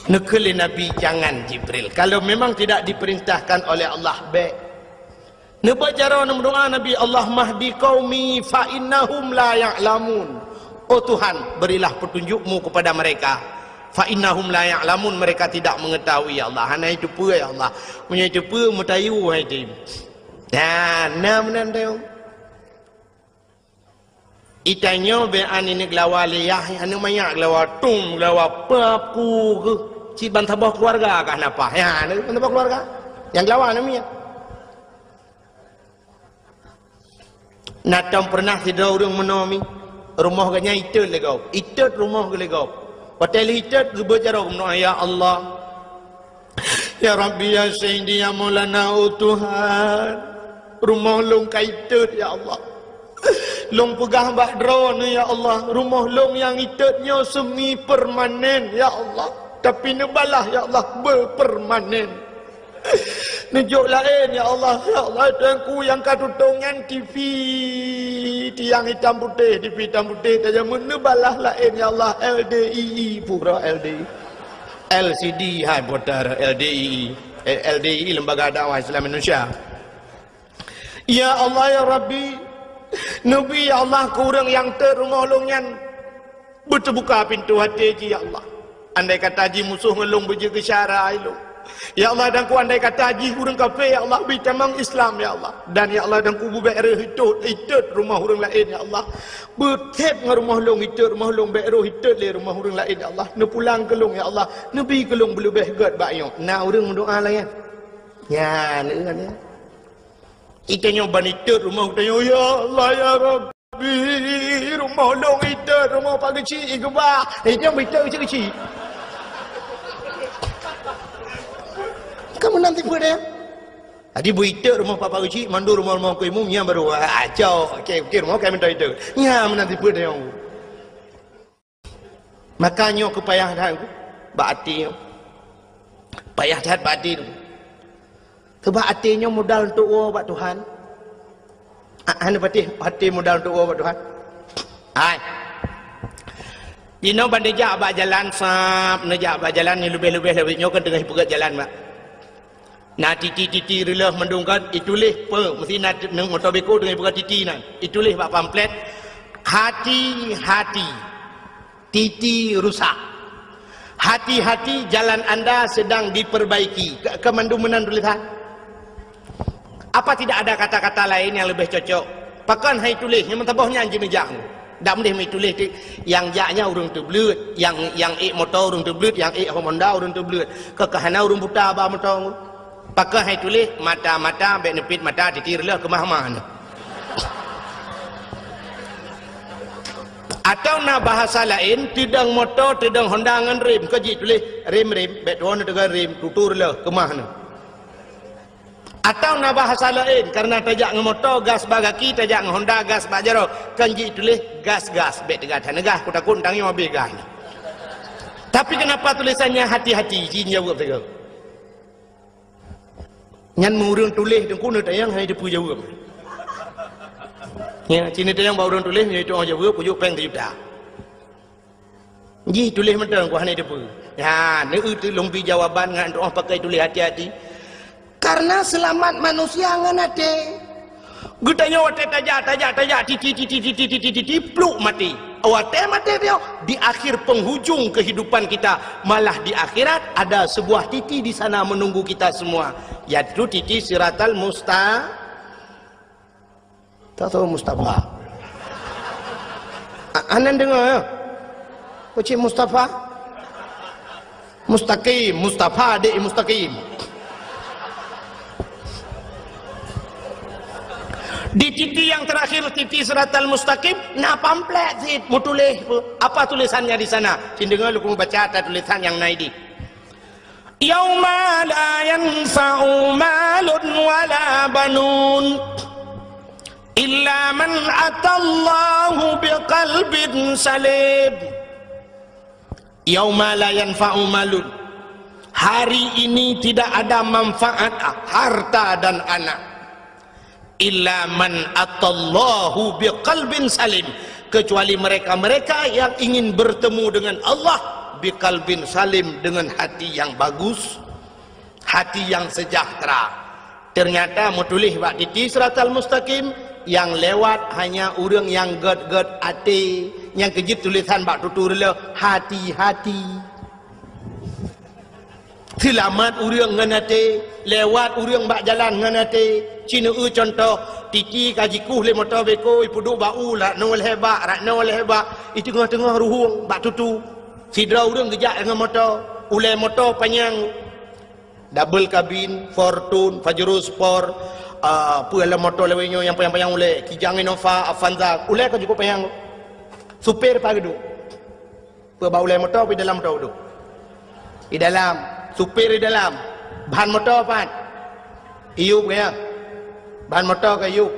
Neukheun lé Nabi, "Jangan, Jibril. Kalau memang tidak diperintahkan oleh Allah, bèk." Neubeuet jaroe neumeudoa Nabi, "Allahumma hdi qaumi fa innahum la ya'lamun." Oh Tuhan, berilah petunjuk-Mu kepada mereka. "Fa innahum la ya'lamun," mereka tidak mengetahui, ya Allah. Hana jiteupeue, ya Allah. Meunyoe jiteupeue, meutayue hai tem. Nah, na meunan tayue. Itanyoe bèk aneuk geulawa lé yah, aneuk manyak geulawa tum, geulawa pap, ku geuh. Cit ban saboh keuluwarga kah na paih. Ya, aneuk ban saboh keuluwarga. Nyang geulawa aneuk miet. Na tom peureunah sidroe ureueng meunoe mi, rumoh geuh nyan itot lé gob. Itot rumoh geuh lé gob. Watèe lheueh itot geubeuet jaroe geumeudoa, "Ya Allah, ya Rabbi, ya Sayyidi, ya Maulana, oh Tuhan, rumoh lôn ka itot, ya Allah. Lôn peugah bak Droeneuh, ya Allah, rumoh lôn nyang itot nyoe semi permanen, ya Allah. Tapi neubalah, ya Allah, beupermanen." Neujok laén, ya Allah. Ya Allah, Tuhanku nyang ka tutong nyan T V, tiang itam putéh, T V itam putéh, tajameun neubalah laén, ya Allah, L D I I, pura L D I. L C D, hai, putar L D I I. Eh, L D I I, Lembaga Dakwah Islam Indonesia. Ya Allah, ya Rabbi, neubi, ya Allah, keu ureueng nyang tot rumoh lôn nyan. Beuteubuka pintoe até jih, ya Allah. Andai kata jih musoh ngon lôn beujeuet keu syara lôn. Ya Allah, dan ku andai kata jih ureueng kafé, ya Allah, bri tamong Islam, ya Allah. Dan, ya Allah, dan ku beubèk rheueh itot, itot rumoh ureueng laén, ya Allah. Beutép ngon rumoh lôn, itot rumoh lôn, bèk rheueh itot lé rumoh ureueng laén, ya Allah. Neupulang keu lôn, ya Allah. Neubi keu lôn beuleubèh gèt bak nyoe. Na ureueng meudoa laén. Nyan, nyan. Itanyoe ban itot rumoh geutanyoe, "Ya Allah, ya Rabbi, rumoh lôn itot, rumoh Pak Geuchik igeubah." Eh, nyan beuitot keuchik-keuchik. Kan meunan tipe dia. Jadi beuitot rumoh Pak, Pak Geuchik, mandum rumoh-rumoh Teungku Imum, nyan baru, ah, cok. Oke, oke, rumoh kami minta itot. Nyan meunan tipe dia. Maka nyoe keu payah that bak até nyoe. Payah that bak até nyoe. Sabab até nyoe modal untuk woe bak Tuhan. Ah, hana patéh até modal untuk woe bak Tuhan. Hai. Jinoe ban neujak bak jalan sab, neujak bak jalan nyang leubeh-leubeh lawét nyoe kan teungoh ipeugöt jalan bak. Na titi-titi reuloh mandum kan, ituléh peue, meusti na t-, nang moto beko teungoh ipeugöt titi nan. Ituléh bak pamflet, "Hati-hati, titi rusak. Hati-hati, jalan anda sedang diperbaiki." Ke, ke mandum meunan tulisan. Apa tidak ada kata-kata lain yang lebih cocok? Pakon hai tuléh, nyang meusaboh nyan jineujak. Dak meudeh meutuléh ti, nyang jak nyan ureueng teubleuet, nyang, nyang ék moto ureueng teubleuet, nyang ék Honda ureueng teubleuet. Keu keuhana ureueng buta ba moto. Pakon hai tuléh, mata-mata, bèk neupit mata, titi reuloh keumah-mah nyoe. Atawa na bahasa laén, teudong moto, teudong Honda ngon rem, keu jituléh rem-rem, bèk tuwoe neuteugon rem, tutu reuloh keumah nyoe. Atawa na bahasa laén, kareuna tajak ngon moto, gas bak gaki, tajak ngon Honda, gas bak jaroe, kan jituléh gas-gas, bèk teuga that neugas, kutakot tanyoe habéh gas. Tapi kenapa tulisannya hati-hati? Jin jaweueb sigoe. Nyan meu ureuëng tuléh teungku neutanyong hana teupeu jaweueb. Ya, ci neutanyong bak ureuëng tuléh, nyoe tuoh jaweueb, kujok péng sijuta. Jih tuléh mantong ku hana teupeu. Ya, neueu teulông bi jawaban ngon tuoh pakai tuléh hati-hati. Karena seulamat manusia ngon até. Geutanyoe watée tajak, tajak, tajak, titi, titi, titi, titi, titi, pluk maté. Watée maté nyoe, di akhir penghujung kehidupan kita, malah di akhirat ada sebuah titi di sana menunggu kita semua, yaitu titi Siratal Musta-, tak tahu Mustafa. A-, anan dengar ya? Kocik Mustafa? Mustaqim, Mustafa dek Mustaqim. Di titi yang terakhir, titi Siratal Mustaqim, na pamflet cit meutuléh. Apa tulisannya di sana? Cit deungoe lôn baca ata tulisan nyang na idéh. Yauma la yanfa'u malun wala banun illa man atallahu biqalbin salim. Yauma la yanfa'u malun. Hari ini tidak ada manfaat harta dan anak. Illa man atallahu biqalbin salim. Kecuali mereka-mereka yang ingin bertemu dengan Allah biqalbin salim, dengan hati yang bagus, hati yang sejahtera. Ternyata meutuléh bak titi Siratal Mustaqim, nyang lewat hanya ureuëng nyang gét-gét até, nyang keujeuet tulisan bak tutoe reuloh, hati-hati. Seulamat ureuëng ngon até, lewat ureuëng bak jalan ngon até. Ci neueu cuntoh, titi ka jikueh lé moto beko, ipeuduek bak u, rot noe lhée bak, rot noe lhée bak, i teungoh-teungoh ruhueng bak tutoe. Sidroe ureuëng geujak ngon moto, ulée moto panyang. Double kabin, Fortuner, Pajero Sport, ah, peue lom moto lawét nyoe nyang panyang-panyang ulée, Kijang Innova, Avanza, ulée ka jikuk panyang. Supir pat geuduek? Peue bak ulée moto, peue dalam moto geuduek? Di dalam. Supir di dalam. Ban moto pat? Iyup ka ya? Ban moto ka iyup.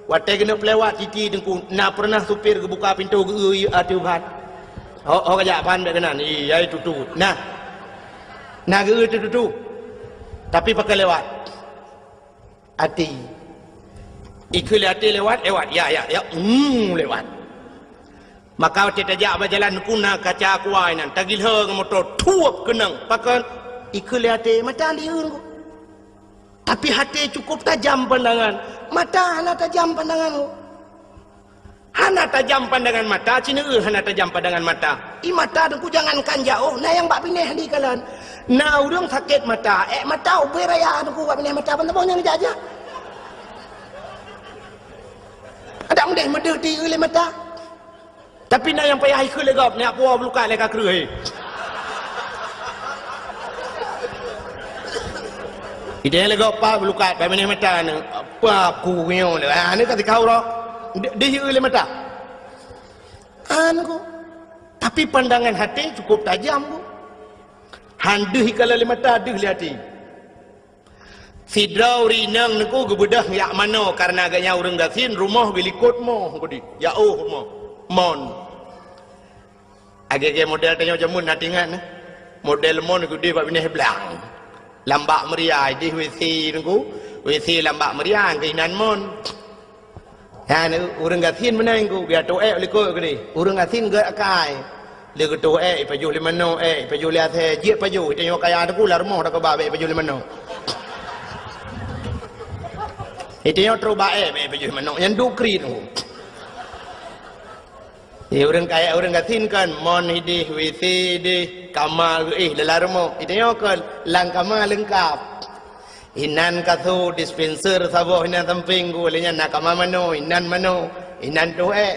Watée keuneuk peulewat titi teungku, na peureunah supir geubuka pintoe geueu ateueh ban? Ho, ho ka jak ban bék keunan, iya tutu. Nah. Na geueu tutu. Tapi pakon lewat? Até. Ikheun lé até lewat, lewat. Ya, ya, ya. Hmm, lewat. Maka watée tajak bak jalan ku na kaca aqua inan, tagilhô ngon moto, thuep keunong. Pakon? Ikheun lé até, mata dieu ku. Tapi até cukup tajam pandangan, mata hana tajam pandangan. Hana tajam pandangan mata, ci neueu hana tajam pandangan mata. I mata teungku jangankan jaoh, na nyang bak binéh di kalon. Na ureuëng sakét mata, ék mata ubé raya teungku bak binéh mata, ban saboh nyang jak-jak. Adak meudeh meudeuh ti lé mata. Tapi na nyang payah ikheun lé gob, nyak puwoe bulukat lé ka kreueh. Ide lé gob pa bulukat, bak binéh mata ni. Apa ku nyoe ni? Ah, ni ka sikau roh. Di, di lé mata. An ku. Tapi pandangan até cukup tajam ku. Han deuh ikala lé mata, deuh lé até. Sidroe ureuëng inong teungku geubeudôh jak manoe, kareuna gobnyan ureuëng gasien, rumoh geulikot moh, geudiek, jaoh rumoh, mon. Lagée-lagée model tanyoe jameun na teuingat, nah. Model mon geudeh bak binéh blang. Lam bak meuria, ideh WC teungku, WC lam bak meuria, keuinan mon. Nyan ureuëng gasien meunan ku, geutôh ék likot keudeh. Ureuëng gasien gét akai. Lé geutôh ék, ipajoh lé manoe, ék, ipajoh lé asèe, jeuet pajoh. Itanyoe kaya teungku lam rumoh dak keuba bék ipajoh lé manoe. Itanyoe trok ba ék, bék ipajoh lé manoe. Nyan duek kriet teungku. Di ureuëng kaya, ureuëng gasien kan, mon ideh, WC ideh, kama geuéh dalam rumoh. Itanyoe kan, lam kama leungkap. Inan kasô, dispenser saboh inan sampéng ku, lé nyan na kama manoe, inan manoe, inan tôh ék.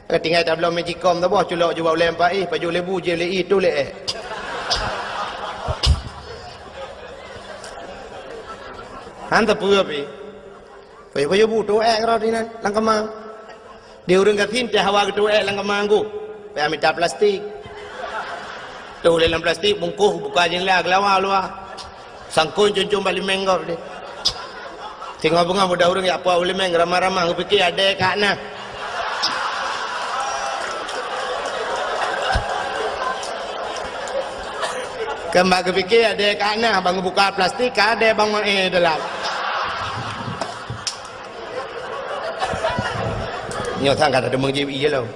Ka tinggai tabloe magicom saboh, culok jubah ulée paih, pajoh lé bu, jieb lé ié, tôh lé ék. Han sapeue pih. Pajoh-pajoh bu, tôh ék rot inan, lam kama. Di ureuëng gasien teuh hawa geutôh ék lam kama teungku. Payah mita plastik. Tôh lé lam plastik, bungkôh, buka jeundela, geulawa luwa. Sangkon com-com bak liméng gob deh. Singoh beungoh budak ureuëng jak puwoe u liméng, ramah-ramah, geupiké adé ka na. Kan bak geupike adé ka na bang buka plastik, ka adé bang maé dalam. Nyoe sang ka teumeujieb ié lom.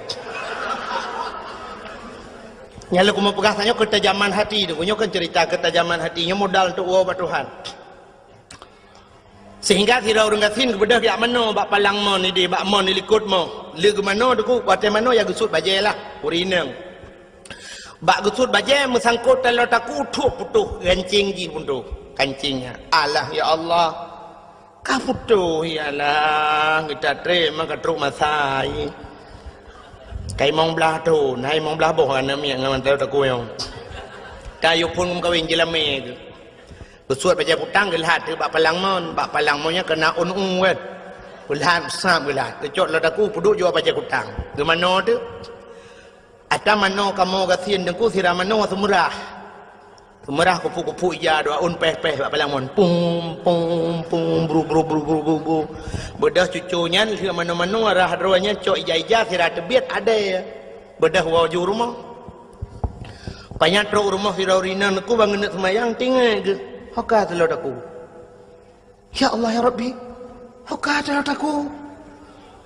Nyang lôn keumeung peugah tanyoe keutajaman hati tu. Nyoe kan cerita keutajaman hati. Nyoe modal untuk woe bak Tuhan. Sehingga sidroe ureuëng gasien geubeudôh jak manoe bak palang mon idéh, bak mon di likot mon. Lé geumanoe teungku, watée manoe ya geusuet bajée lah, ureuëng inong. Bak geusuet bajée meusangkot taloe takue, thok putôh gancéng jih putôh kancéng nyan. Alah ya Allah, ka putôh ya Allah, geuta treb maka trok masa. Ka limong blaih thon, hai limong blaih boh aneuk miet ngon taloe takue nyoe. Ka yue phon meukawen jeulamé keuh. Geusuet bajée kutang geulhat teuk bak palang mon, bak palang mon nyan keunan ôn-ôn kan. Geulhat, sab geulhat, geucok lam takue peuduek jua bajée kutang. Geumanoe teuk. Ata manoe kamoe gasien teungku sira manoe seumeurah. Seumeurah kupu-kupu ija dua ôn péh-péh bak palang mon. Pum, pum, pum, bru, bru, bru, bru, bru, bru. Beudôh cuco nyan lheueh manoe-manoe rhah droe nyan cok ija-ija sira teubiet adé. Beudôh woe ju rumoh. Panyang trok rumoh sidroe ureuëng inong teungku bak geuneuk seumayang, tinggai geuh, "Ho ka taloe takue." "Ya Allah, ya Rabbi, ho ka taloe takue."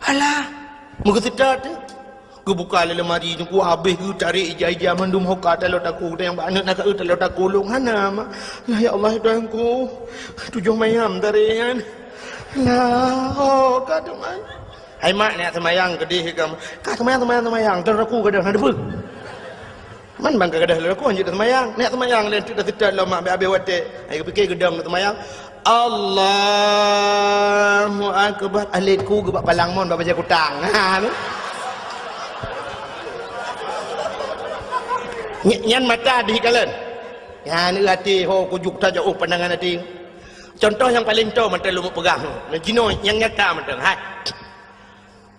Alah, meugeuseutôt teuh. Geubuka lé lemari teungku, habéh geutarek ija-ija mandum, ho ka taloe takue. Geutanyoe bak aneuk na ka eu taloe takue lôn hana, Mak. Lah ya Allah, ya Tuhanku, tujoh mayam tarek nyan. Lah, ho ka teuma. Hai mak, neujak seumayang keudeh kamoe. Ka seumayang, seumayang, seumayang. Taloe takue gadôh na deupeue. Man bang ka gadôh taloe takue hanjeuet seumayang. Neujak seumayang lé, teuk taseutôt lom mak, abéh-abéh watée. Hai geupike geudong neujak seumayang. Allahu Akbar. Alet ku geubak palang mon bak bajée kutang. Ha, ni. Ny-, nyan mata dih kalon. Nyan até ho kujuk tajak, oh, pandangan até. Contoh nyang paleng toe mantong lôn peugah. Nah, jinoe nyang nyata mantong. Hai.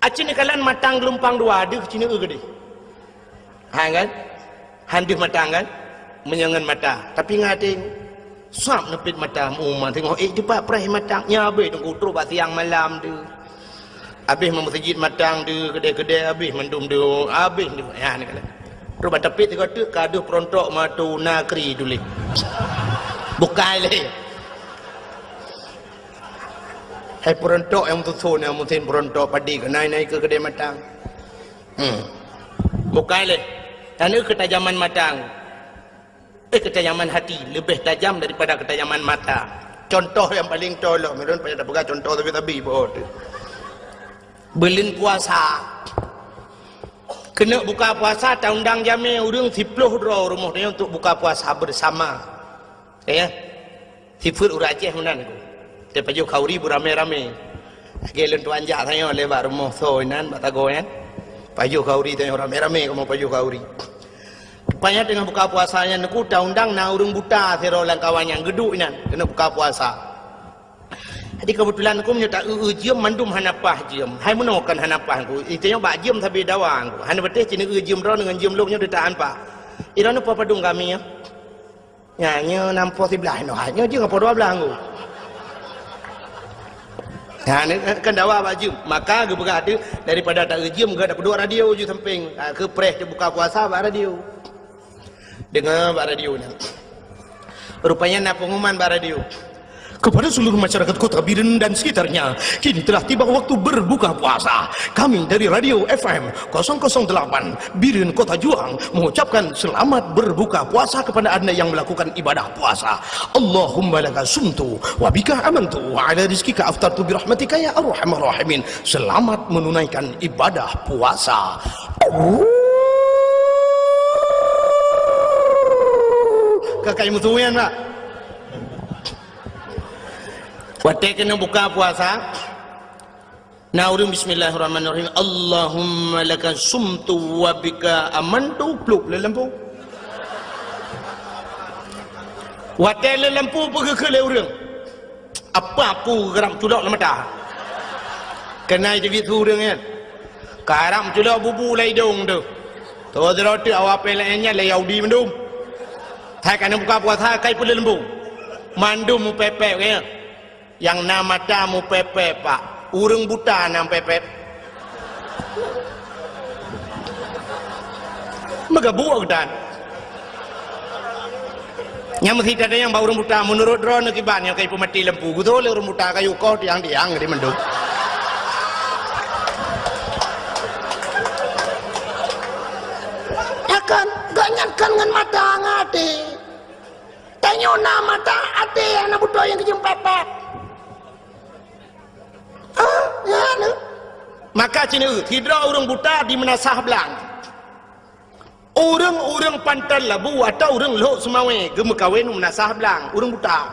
Aci neukalon matang geulumpang dua deuh ci neu-eu keudeh. Han kan? Han deuh matang kan? Meunyoe ngon mata. Tapi ngon até sab neupet mata, uma teungoh ék dipat preh matang. Nyan habéh teungku trok bak siang malam deuh. Habéh meumeuseujid matang deuh, keudè-keudè habéh mandum deuh, habéh deuh. Nyan neukalon. Trok bak tapet sigoe teuk ka deuh peurontok mata na kri tuléh. Bukai lé. Hai peurontok nyang meususon, nyang meusen peurontok padé keuh nai-nai keu keudè matang. Hmm. Bukai lé. Nyan keuh keutajaman matang. Eh, keutajaman hati leubeh tajam daripada keutajaman mata. Contoh nyang paleng toe lom, ulôn payah tapeugah contoh sabe-sabe bak teuh. Buleuen puasa. Keuneuk buka puasa, taundang jamé ureuëng siploh droe rumoh tanyoe untuk buka puasa bersama. Ya. Sifeuet ureuëng Aceh meunan ku. Teupajoh khauri beuramé-ramé. Lagée lôn tuan jak tanyoe lé bak rumoh soe inan bak sagoe nyan. Pajoh khauri tanyoe ramé-ramé kamoe pajoh khauri. Rupanya teungoh buka puasa nyan ku taundang na ureuëng buta sidroe lam kawan nyang geuduek inan keuneuk buka puasa. Jadi keubeutulan ku meunyoe ta eu-eu jeuem mandum hana paih jeuem. Hai meunoe kon hana paih ku. Itanyoe bak jeuem sabe dawa ku. Hana beuteh ci neu-eu jeuem droe ngon jeuem lôn nyoe deutaan paih. Iroe nyoe padum kami nyoe. Nyan nyoe nam poh siblaih noh, nyoe jeuem poh dua blaih nggu. Nyan kan dawa bak jeuem. Maka geupeugah teuh daripada ta eu jeuem geuh tapeuduek radio ju sampéng, ha, keu preh teubuka puasa bak radio. Deungoe bak radio nyan. Rupanya na pengumuman bak radio. Kepada seluruh masyarakat Kota Biren dan sekitarnya, kini telah tiba waktu berbuka puasa. Kami dari Radio F M kosong kosong delapan Biren Kota Juang mengucapkan selamat berbuka puasa kepada Anda yang melakukan ibadah puasa. Allahumma laka sumtu wa bika amantu wa ala rizkika aftartu birahmatika ya arhamar rahimin. Selamat menunaikan ibadah puasa. Ka kai meusuyan, Pak. Watée keuneuk buka puasa, na ureuëng bismillahirrahmanirrahim, Allahumma laka sumtu wa bika amantu, plup lé lampu. Watée lé lampu peugeuh keu lé ureuëng. Apa aku geurab culok lam mata? Keunan teubiet su ureuëng nyan. Karab culok bubu lam idong teuh. Toh sidroe teuk awak pih laén nyan lé Yahudi mandum. Hai ka na buka puasa kai peuleumbong. Mandum meupépék nyan. Nyang na mata meupépék, Pak. Ureuëng buta na meupépék. Meugabuk geutan. Nyang meusitat nyang bak ureuëng buta, meunurot droeneuh kiban nyang ka ipeumaté lampu, geuthô lé ureuëng buta kayu koh tiang-tiang di mandum. Takon, gobnyan kon ngon mata ngon até. Tanyoe na mata, até hana beutôi nyang geujeuem pat-pat. Ah, ya, na. Maka cit nyoe, sidroe ureuëng buta di Meunasah Blang. Ureuëng-ureuëng Panton Labu atau ureuëng Lhok Seumawé geumeukawen u Meunasah Blang, ureuëng buta.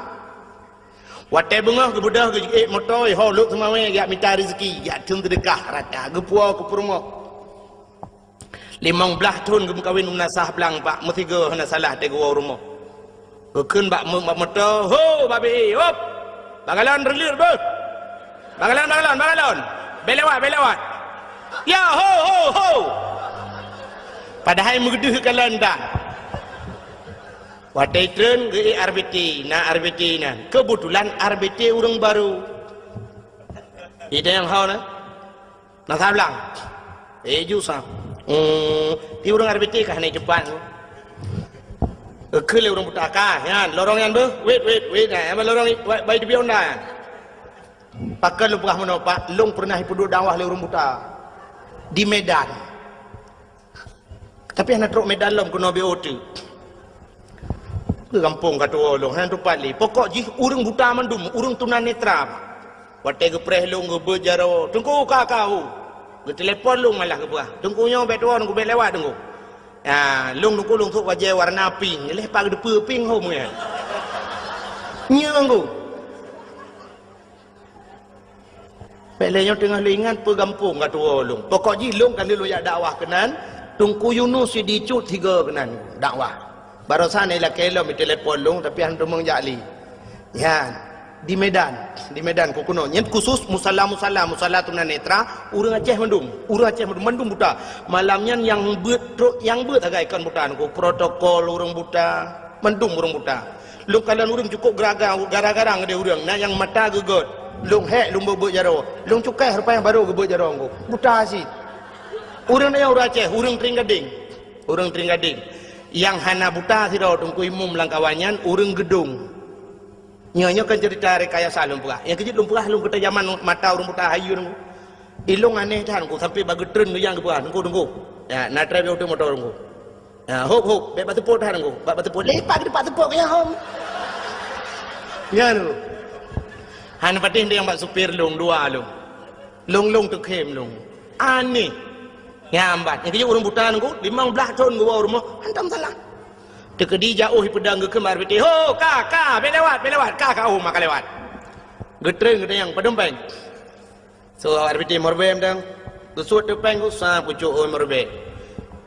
Watée beungoh geubeudôh geujiék moto, ho Lhok Seumawé jak mita rezeki, jak thon seudeukah rata, geupuwoe keu peurumoh. Limong blaih thon geumeukawen u Meunasah Blang, bak meusigoe hana salah teuh geuwoe u rumoh. Geukheun bak meu-, bak moto, "Ho, bak B E, hop! Bak galon reuleuet beuh! Bak galon, bak galon, bak galon! Bèk lewat, bèk lewat!" "Ya, ho, ho, ho!" Padahai meugeudeuh galon tan. Watée treun geuék R B T, na R B T nan. Keubeutulan R B T ureuëng barô. Idéh nyang ho na. Meunasah Blang. Eh, ju sa. Hmm, di ureuëng R B T kah naik cepat tu. Keu lé ureuëng buta kah, nyan, lorong nyan beuh. Wait, wait, wait. Nah, nyang lorong i-, wa-, bai teubiet Honda nyan. Pakon lôn peugah meunoe, Pak, lôn peureunah ipeuduek dakwah lé ureuëng buta. Di Medan. Tapi hana trok Medan lom keunoe B O T. Keu gampông ka tuwoe lôn, hana tupat lé. Pokok jih ureuëng buta mandum, ureuëng tunanetra. Watée geupreh lôn geubeuet jaroe, "Teungku ka ka hu." Geutelepon lôn malah geupeugah, "Teungku nyoe bèk tuwoe, Teungku bèk lewat, Teungku." Ya, lôn Teungku lôn sôk bajée warna pink, lheueh pat geuteupeue pink hom nyan. Nyoe Teungku. Bèk lé nyoe teungoh lôn ingat peue gampông ka tuwoe lôn. Pokok jih lôn ka lheueh lôn jak dakwah keunan, Teungku Yunus Sidicut sigoe keunan dakwah. Barosan ilakée lom itelepon lôn, tapi hana teumong jak lé. Nyan, di Medan, di Medan keu keunoe. Nyan khusus musala-musala, musala tunanetra, ureuëng Aceh mandum, ureuëng Aceh mandum, mandum buta. Malam nyan nyang beuet trok, nyang beuet sagai kon buta, nyan protokol ureuëng buta, mandum ureuëng buta. Lôn kalon ureuëng cukôp geuraga, gara-gara ngon deh ureuëng, na nyang mata geugöt. Lôn hék, lôn beuet-beuet jaroe. Lôn cukai rupa nyang barô geubeuet jaroe ngon. Buta cit. Ureuëng nyan ureuëng Aceh, ureuëng Tring Gadeng. Ureuëng Tring Gadeng. Nyang hana buta sidroe Teungku Imum lam kawan nyan, ureuëng Geudong. Nyoe, nyoe kan cerita rekayasa lôn peugah. Nyang keujeuet lôn peugah lôn keuta jaman mata ureuëng buta hayeue ngon. Ilôn aneh that ngon, sampai bak geutreun geuyang geupeugah, "Teungku, Teungku." Ya, na trép nyang moto Teungku. Ha, hop, hop, bèk bak seupôt that Teungku. Bak, bak seupôt. Lepak di bak seupôt keu nyang hom. Nyan Teungku. Hana patéh nyang bak supir lôn, dua lôn. Lôn, lôn teukhém lôn. Aneh. Nyan bat. Nyang keujeuet ureuëng buta Teungku, limong blaih thon geuwoe u rumoh, hantom salah. Teukeudi jak ôh ipeudong geukheun bak R B T. "Ho, ka, ka, bèk lewat, bèk lewat, ka, ka, oh, maka lewat." Geutreun geutanyong, "Padum péng?" So, R B T lima ribèe mantong. Geusuet teuk péng geuh sa pucôk, oi, lima ribèe.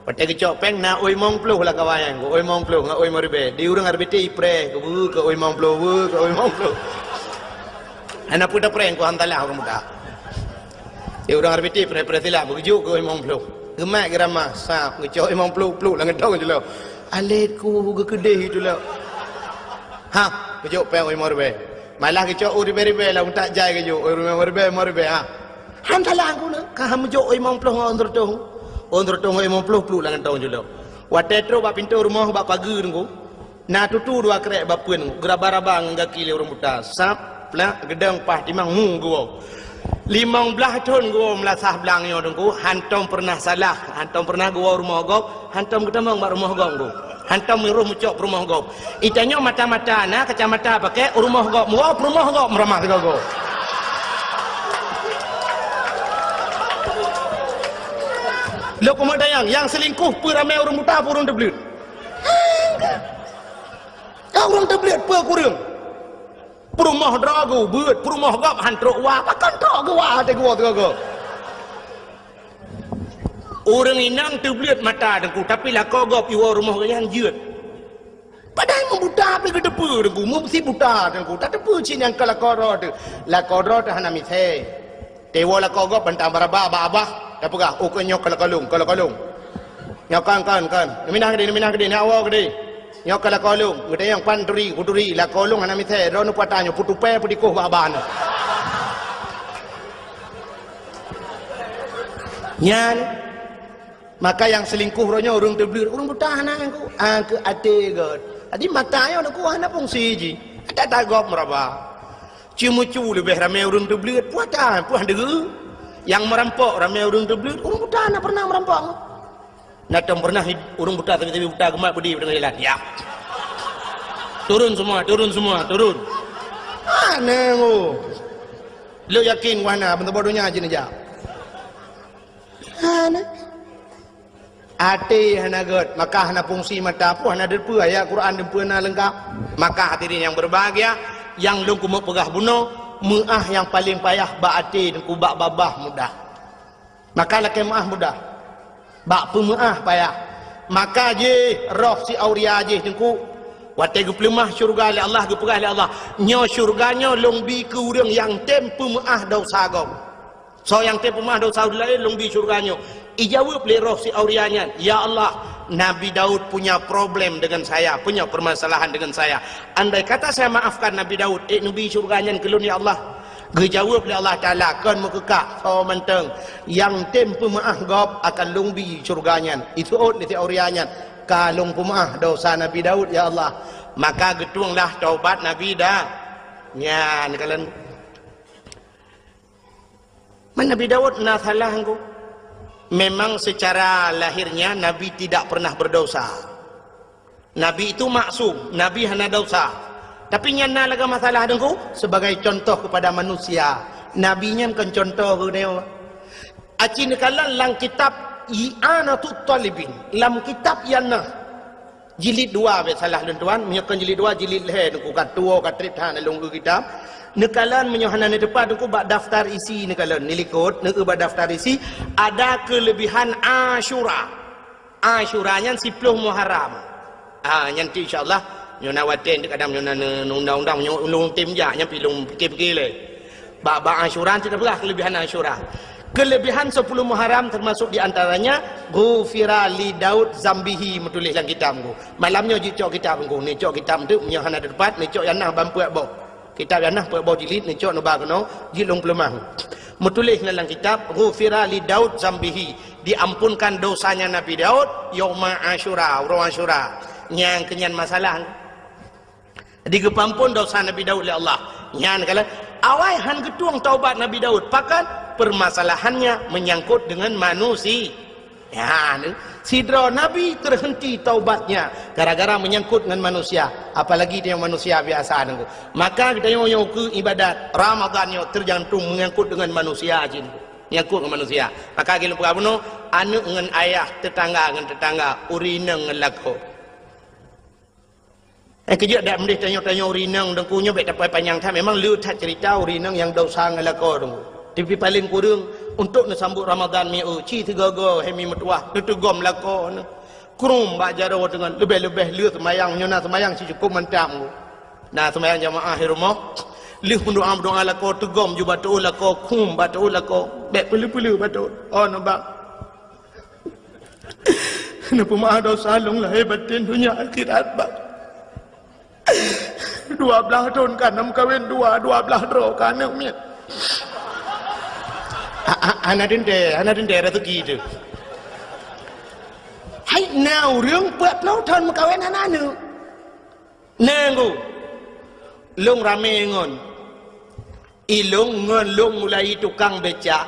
Watèe geucok péng na oi limong ploh lam kawan nyan, oi limong ploh ngon oi lima ribèe. Di ureueng R B T ipreh, keu beu, keu oi limong ploh, beu, keu oi limong ploh. Hana peue tapreh, keu hantalah ureueng muda. Di ureueng R B T preh-preh silah, beugeujuk keu oi limong ploh. Geumat geuramah, sab, geucok oi limong ploh, pluek lam geudong jih lom. Alèh ku geukeudeh itu lom. Ha, geujok péng oi limong ribèe. Malah geucok oi ribèe-ribèe lah, untak jai geujok, oi ribèe-ribèe, limong ribèe, ha. Han salah ku na, ka han meujok oi limong ploh ngon oi seureutôh. Oi seureutôh ngon oi limong ploh pluek lam kantong jih lom. Watèe trôk bak pintoe rumoh bak pageue Teungku, na tutu dua krek bak peuen, geuraba-raba ngon gaki lé ureueng buta. Sab, plak, geudong, paih timang, mu geuwoe. Limong blaih thon geuwoe meulasah blang nyoe Teungku, hantom peureunah salah, hantom peureunah geuwoe rumoh gob, hantom geutamong bak rumoh gob Teungku. Hantom meurôh meucok peurumoh gob. Itanyoe mata-mata na kacamata pakai, rumoh gob meuwoe, peurumoh gob meuramah sigoe-goe. Lôn keumeudayang, nyang seulingkoh peue ramè ureueng buta, peue ureueng teubleuet? Ka ureueng teubleuet peue kureueng? Peurumoh droe geubeuet, peurumoh gob han trok wa, pakon trok geuwa watèe geuwoe sigoe-goe. Ureueng inong teubleuet mata Teungku, tapi lakoe gob iwoe rumoh gobnyan jeuet. Padahai meubuta pih geuteupeue Teungku, meusi buta Teungku, tateupeue cit nyang ka lakoe droe teuh. Lakoe droe teuh hana misè. Teuwoe lakoe gob bantang baraba bak abah, tapeugah, "Oh, keu nyoe ka lakoe lôn, ka lakoe lôn." Nyoe kon, kon, kon. Neuminah keudeh, neuminah keudeh, neuwoe keudeh. Nyoe ka lakoe lôn. Geutanyong, "Pan turi, peue turi?" "Lakoe lôn hana misè, droeneuh peue ata nyoe, peue tupèe, peue tikoh bak abah nyoe." Nyan, maka nyang seulingkoh uroe nyoe ureueng teubleuet, ureueng buta hana Teungku, ah, keu até göt. Jadi mata nyoe Teungku hana fungsi jih. Ata tagop meuraba. Ceumeucue leubeh ramé ureuëng teubleuet, peue ata, peue deuh. Nyang meurampok ramé ureuëng teubleuet, ureuëng buta hana pernah meurampok. Na tom pernah ureuëng buta, tapi, tapi buta geumat beudé deungon jalan. Ya. Turun semua, turun semua, turun. Hana ngo. Lôn yakin wahana, beuntoboh donya jih neujak. Hana. Até hana gét, maka hana fungsi mata pun hana deupeu ayat Quran deupeu na leungkap. Maka hadirin yang berbahagia, nyang lôn keumeung peugah bunoe, meuáh nyang paleng payah bak até Teungku, bak babah mudah. Maka lakée meuáh mudah. Bak peumeuáh payah. Maka jih roh si Auria jih Teungku, watée geupeuleumah syeuruga lé Allah, geupeugah lé Allah, "Nyoe syeuruga nyoe lôn bi keu ureuëng nyang tem peumeuáh desya gob." Soe nyang tem peumeuáh desya ureuëng laén lôn bi syeuruga nyoe. Ijaweueb lé roh si Auria nyan, "Ya Allah, Nabi Daud punya problem dengan saya, punya permasalahan dengan saya. Andai kata saya maafkan Nabi Daud, ék neubi syeuruga nyan keu lôn, ya Allah?" Geujaweueb lé Allah Taala, "Kon meukeukah, soe mantong nyang tem peumeuáh gob akan lôn bi syeuruga nyan." Iseuôt lé si Auria nyan, "Ka lôn peumeuáh desya Nabi Daud, ya Allah." Maka geutueng lah taubat Nabi Da-, nyan kalon. Man Nabi Daud na salah Teungku? Memang secara lahirnya Nabi tidak pernah berdosa. Nabi itu maksum, Nabi hana dosa. Tapi nyan na lagée masalah Teungku, sebagai contoh kepada manusia. Nabi nyan kon contoh keu nyoe. Aci neukalon lam kitab I'anatut Talibin, lam kitab nyang na Jilid dua, bèk salah lôn tuan, meunyoe kon jilid dua, jilid lhèe Teungku, ka tuwoe ka trép that lôn eu kitab. Neukalon meunyoe hana neuteupat Teungku bak daftar isi neukalon, neulikot, neueu bak daftar isi, ada keulebihan Asyura. Asyura nyan siploh Muharram. Ah, nyan tu insya Allah, nyoe na watèe kadang nyoe na ne-, undang-undang, nyoe ulôn tem jak, nyan pi lôn pikir-pikir lé. Bak, bak Asyura, kita peugah kelebihan Asyura. Kelebihan sepuluh Muharram termasuk di antaranya, "Ghufira li Daud zambihi," meutuléh lam kitab Teungku. Malam nyoe jicok kitab Teungku. Neucok kitab tu, meunyoe hana teupat, neucok nyang na ban peuet boh. Kitab nyang na peuet boh jilid, neucok neuba keunoe, jilid lôn peuleumah. Meutuléh na lam kitab, "Ghufira li Daud zambihi." Diampunkan dosanya Nabi Daud, yauma Asyura, uroe Asyura. Nyang keunyan masalah. Jadi geupeuampôn desya Nabi Daud lé Allah. Nyan kalon, awai han geutueng taubat Nabi Daud. Pakon? Permasalahannya menyangkut dengan manusia. Ya, ni. Sidroe nabi terhenti taubatnya gara-gara menyangkut dengan manusia. Apalagi tanyoe manusia biasa Teungku. Maka geutanyoe nyang keu ibadat Ramadan nyoe tergantung menyangkut dengan manusia jih. Menyangkut dengan manusia. Maka lagèe lôn peugah bunoe, aneuk ngon ayah, tetangga ngon tetangga, ureueng inong ngon lakoe. Eh, keujeuet dak meudeh tanyoe-tanyoe ureueng inong Teungku nyoe bèk tapai panyang that. Memang le that cerita ureueng inong nyang desya ngon lakoe Teungku. Tapi paléng kureueng untuk neusambot Ramadan mi eu, ci sigoe-goe hai mi meutuwah, neuteugom lakoe neuh. Krum bak jaroe teungon, leubeh-leubeh le seumayang, nyoe na seumayang sicukop mantap Teungku. Na seumayang jamaah di rumoh, lheueh meudoa-meudoa lakoe teugom ju bak tu'oh lakoe, krum bak tu'oh lakoe, bèk peuleu-peuleu bak tu'oh. Oh, neuba. Neupeumeu'ah desya lôn lahé batén donya akhirat, Bang. Dua blaih thôn ka na meukawen dua, dua blaih droe ka aneuk miet. Ha, ha, hana teuntèe, hana teuntèe raseuki teuh. Hai, na ureueng peuet ploh thôn meukawen hana aneuk. Nanggu, lôn ramé ngon. Ilôn ngon lôn mulai tukang becak,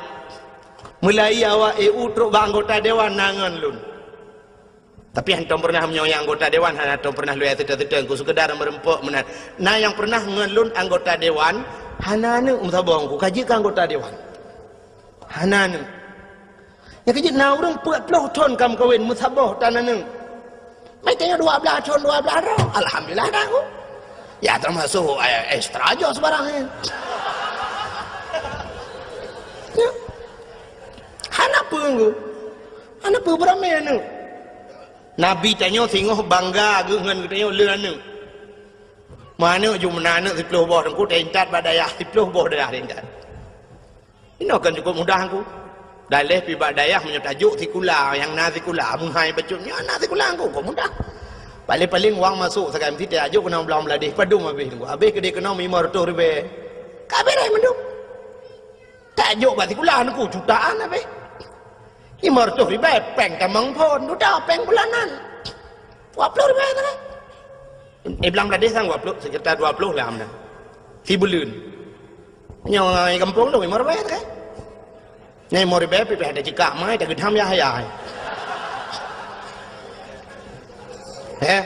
mulai awak E U trok bak anggota dewan na ngon lôn. Tapi hantom pernah meunyoe nyang anggota dewan hana tom pernah lôn seuteu-seuteu, ku sekedar meureumpok meunan. Na nyang pernah ngon lôn anggota dewan, hana aneuk meusaboh ku ka jeuet keu anggota dewan. Hana aneuk. Nyang keujeuet na ureueng peuet ploh thôn ka meukawen meusaboh tan aneuk. Meutanyoe dua blaih thôn, dua blaih droe. Alhamdulillah dah ku. Ya, termasuk, eh, ekstra joh sebarang, eh. Ya. Hana peue ku. Hana peue beuramé aneuk. Nabi tanyoe singoh bangga geuh ngon geutanyoe le aneuk. Meuaneuk ju meunan aneuk siploh boh Teungku, taintat bak dayah siploh boh dayah taintat. Inoe kan cukup mudah Teungku. Daleh pi bak dayah meunyoe tajok sikula, nyang na sikula, meuhai bacut nyan na sikula Teungku, kok mudah. Paléng-paléng wang masok sagai meusitai ajok keunoe blang Bangladesh, padum habéh Teungku. Habéh keudéh keunoe limong reutôh ribèe. Ka beureh mandum. Tajok bak sikula Teungku, jutaan habéh. Limong reutôh ribèe, péng tamong phôn, dudoe péng bulanan. Dua ploh ribèe sagai. Eh, blang Bladeh sang dua ploh, sekitar dua ploh lah meunan. Sibeuleuen. Nyoe gampông lôn lima ribèe kan? Nyoe lima ribèe pih, pih ada cikak mai, tak geudam yah yah. Eh?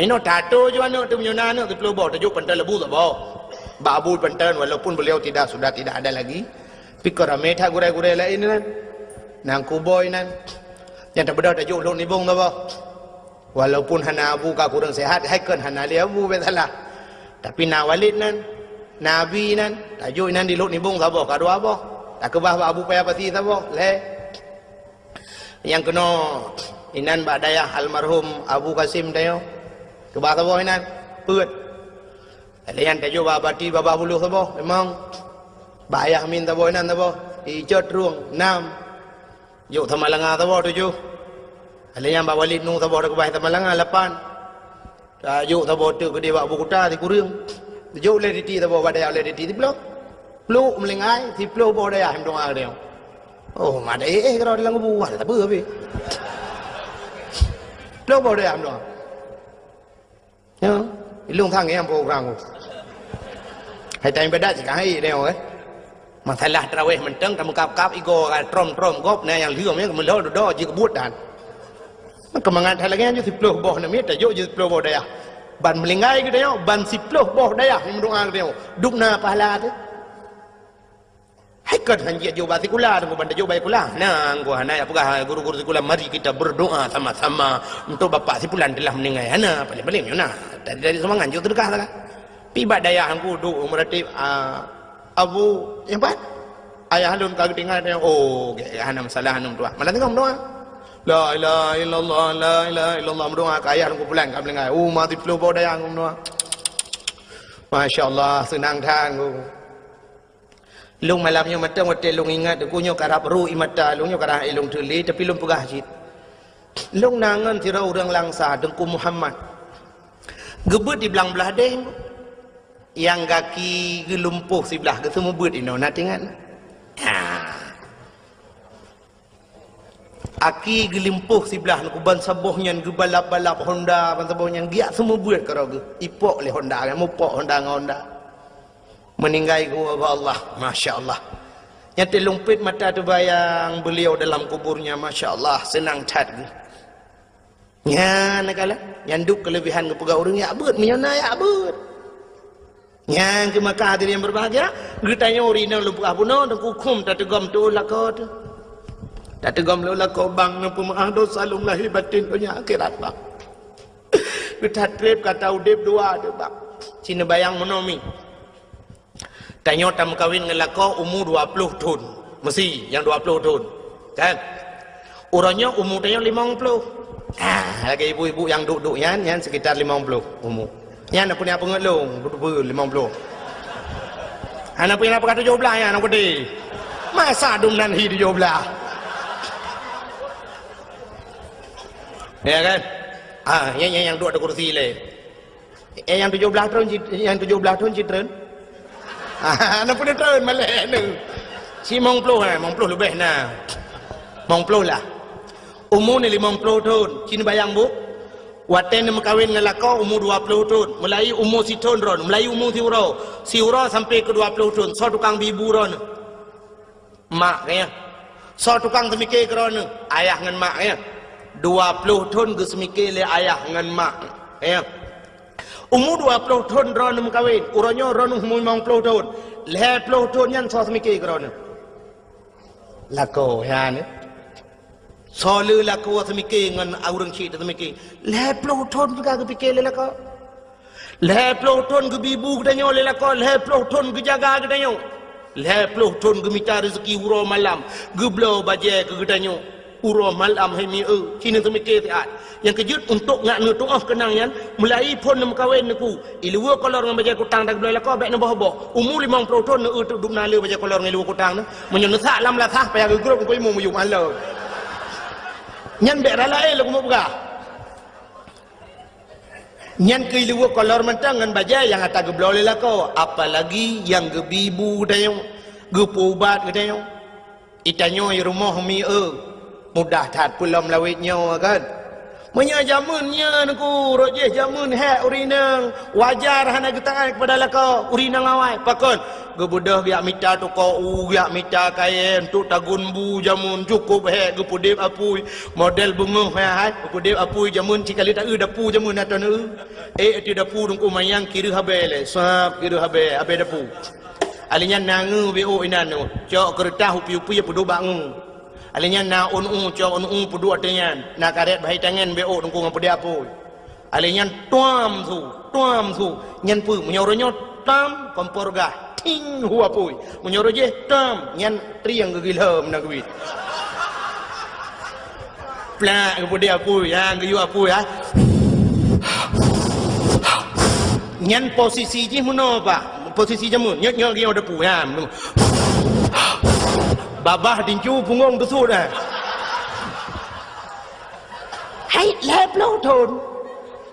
Inoe tato ju aneuk teuh, meunyoe na aneuk teuh ploh boh, tajok pantan leubeh saboh. Bak abu pantan, walaupun beliau tidak, sudah tidak ada lagi. Tapi ka ramé that gurèe-gurèe laén nan. Nan kuboh nan. Nyang tabeudôh tajok lôn nibong saboh. Walaupun hana abu ka kureueng sehat, hai kon hana lé abu, bèk salah. Tapi na Walid nan, na Abi nan, tajok inan di lhok nibong saboh ka dua boh. Takeubah bak Abu Paya Pasi saboh, lhèe. Nyang keunoe inan bak dayah almarhum Abu Kasim tanyoe. Keubah saboh inan, peuet. Lheuh nyan tajok bak Bati Babah Buloh saboh, limong. Bak Ayah Amin saboh inan saboh, icot trueng, nam. Jok Samalanga saboh, tujoh. Lheuh nyan bak Walid Nu saboh, takeubah Samalanga, lapan. Tajok saboh teuk keudéh bak Abu Kuta, sikureueng. Jok lé Diti saboh, bak dayah lé Diti, siploh. Plôk meulinggai, siploh boh dayah meudoa keudéh. Oh, mak dayah, eh, keudroe dalam kubu, wah, tak apa habéh. Ploh boh dayah meudoa. Ya, ilôn sang nyang po urang. Hai tan ibadat cit ka hai nyoe, eh. Masalah tarawih mantong, tameukab-kab igoe ka trom-trom gob, na nyang lheueh nyan meulhô dudoe jeuet keu buet dan. Keumangat that lagèe nyan jeuet siploh boh namiet, tajok jeuet siploh boh dayah. Ban meulinggai geutanyoe, ban siploh boh dayah nyang meudoa geutanyoe. Dum na pahala teuh. Hai kon han jeuet jok bak sikula, teungku ban tajok bak sikula. Na, teungku hana jak peugah guru-guru sikula, "Mari kita berdoa sama-sama untuk bapak si fulan telah meninggal." Hana, paléng-paléng nyoe na. Dari, dari seumangat jok seudeukah sagai. Pi bak dayah teungku duek meuratéb, ah, Abu, nyang pat? Ayah lôn ka geutinggai, oh, gèt, hana masalah, aneuk meutuah. Malam teungoh meudoa. La ilaha illallah, la ilaha illallah, meudoa keu ayah teungku fulan ka meninggal. Oh, mati ploh boh dayah teungku meudoa. Masya Allah, seunang that teungku. Lôn malam nyoe mantong watèe lôn ingat, teungku nyoe karab ru ie mata lôn, nyoe karab lôn teulé, tapi lôn peugah cit. Lôn na ngon sidroe ureueng Langsa, Teungku Muhammad. Geubeuet di Blang Bladeh, nyang gaki geulumpôh siblah, geuseumeubeuet inoe, na teuingat? Ha. Aki geulimpôh siblah, teungku, ban saboh nyan geubalap-balap Honda, ban saboh nyan geujak seumeubeuet keudroe geuh. Ipok lé Honda, mupok Honda ngon Honda. Meuninggai geuwoe bak Allah, masya Allah. Nyan teuh lôn pet mata teubayang beliau dalam kuburnya, masya Allah, seunang that geuh. Nyan na kalon, nyan dum keuleubehan geupeugah ureueng jak beuet, meunyoe na jak beuet. Nyang keu maka hadirin yang berbahagia, geutanyoe rinong lôn peugah bunoe, teungku khum tateugom tuoh lakoe teuh. Tateugom lôn lakoe bang, neupeumeu'ah dosa lôn lahé batén donya akhirat bang. Geuthat trép ka taudép dua teuh bang. Ci neubayang meunoe mi. Tanyoe tameukawen ngon lakoe umu dua ploh thon. Meusi nyang dua ploh thon. Kan? Uroe nyoe umu tanyoe limong ploh. Ah, lagèe ibu-ibu nyang duek-duek nyan, nyan sekitar limong ploh umu. Nyan peue nyang peungeut lôn, duek-duek limong ploh. Hana peue nyang peugah tujoh blah nyan, aneuk geude. Masa dum nan hi tujoh blah. Ya kan? Ah, nyan, nyan nyang duek di kursi lé. Eh, nyang tujoh blah thon cit, nyang tujoh blah thon cit treun. Hana peue treun malèe nyoe. Ci limong ploh, eh, limong ploh leubeh na. Limong ploh lah. Umu ni limong ploh thon. Ci neubayang bu. Watèe neumeukawen ngon lakoe umu dua ploh thon. Meulahi umu sithon droeneuh, meulahi umu siuroe. Siuroe sampoe keu dua ploh thon. Soe tukang bi bu droeneuh? Mak, ya. Soe tukang seumike keu droeneuh? Ayah ngon mak, ya. Dua ploh thon geuseumike lé ayah ngon mak, ya. Umu dua ploh thon droeneuh meukawen, uroe nyoe droeneuh umu limong ploh thon. Lhèe ploh thon nyan soe seumike keu droeneuh? Lakoe, ya, ni. Soe le lakoe seumike ngon ureueng chik teuh seumike? Lhèe ploh thon teuka geupike lé lakoe. Lhèe ploh thon geubi bu geutanyoe lé lakoe, lhèe ploh thon geujaga geutanyoe. Lhèe ploh thon geumita reuzeki uroe malam, geubloe bajèe keu geutanyoe. Uroe malam hai mi eu, ci neuseumiké siat. Nyang keujeuet untuk ngat neutuoh keunang nyan, meulahi phon neumeukawen neuku. Iluweue kolor ngon bajèe kutang dan geubloe lakoe bèk neuboh-boh. Umu limong ploh thon neueu teuk dum na le bajèe kolor ngon iluweue kutang nyoe. Meunyoe neusak lam lasah payah geugrôp keu imeum miyueb hana lé. Nyan bèk rala éh lôn keumeung peugah. Nyan keuh iluweue kolor mantong ngon bajèe nyang ata geubloe lé lakoe, apalagi nyang geubi bu geutanyoe, geupeuubat geutanyoe. Itanyoe i rumoh mi eu, mudah that peulom lawét nyoe kan. Meunyoe jameun nyan, Teungku, rot jih jameun hék ureueng inong, wajar hana geutaát keupada lakoe ureueng inong awai. Pakon? Geubeudôh geujak mita toko u, geujak mita kayèe, untuk tagun bu jameun, cukôp hék geupeudép apui. Model beungoh hai, hai, geupeudép apui jameun, ci ka lheueh taeu dapu jameun ateueh neu. Eh, ateueh dapu Teungku manyang kireuh abèe lé, sab kireuh abèe, abèe dapu. Alèh nyan na ngeu beuôk inan nyoe, cok keureutah upi-upi peuduek bak ngeu. Alèh nyan na ôn u, cok ôn u peuduek ateueh nyan, na karét bahai tangan beuôk Teungku ngon peudép apui. Alèh nyan tuam su, tuam su. Nyan peue? Meunyoe uroe nyoe tam, kompor gah, ting, hu apui. Meunyoe uroe jih tam, nyan trieng geugilhom na geubiet. Plak, geupeudép apui, ha, geuyue apui, ha. Nyan posisi jih meunoe, Pak. Posisi jameun. Nyoe, nyoe, nyoe depu, ha. Babah tinju, punggong teusut, ha. Hai, lhèe ploh thon.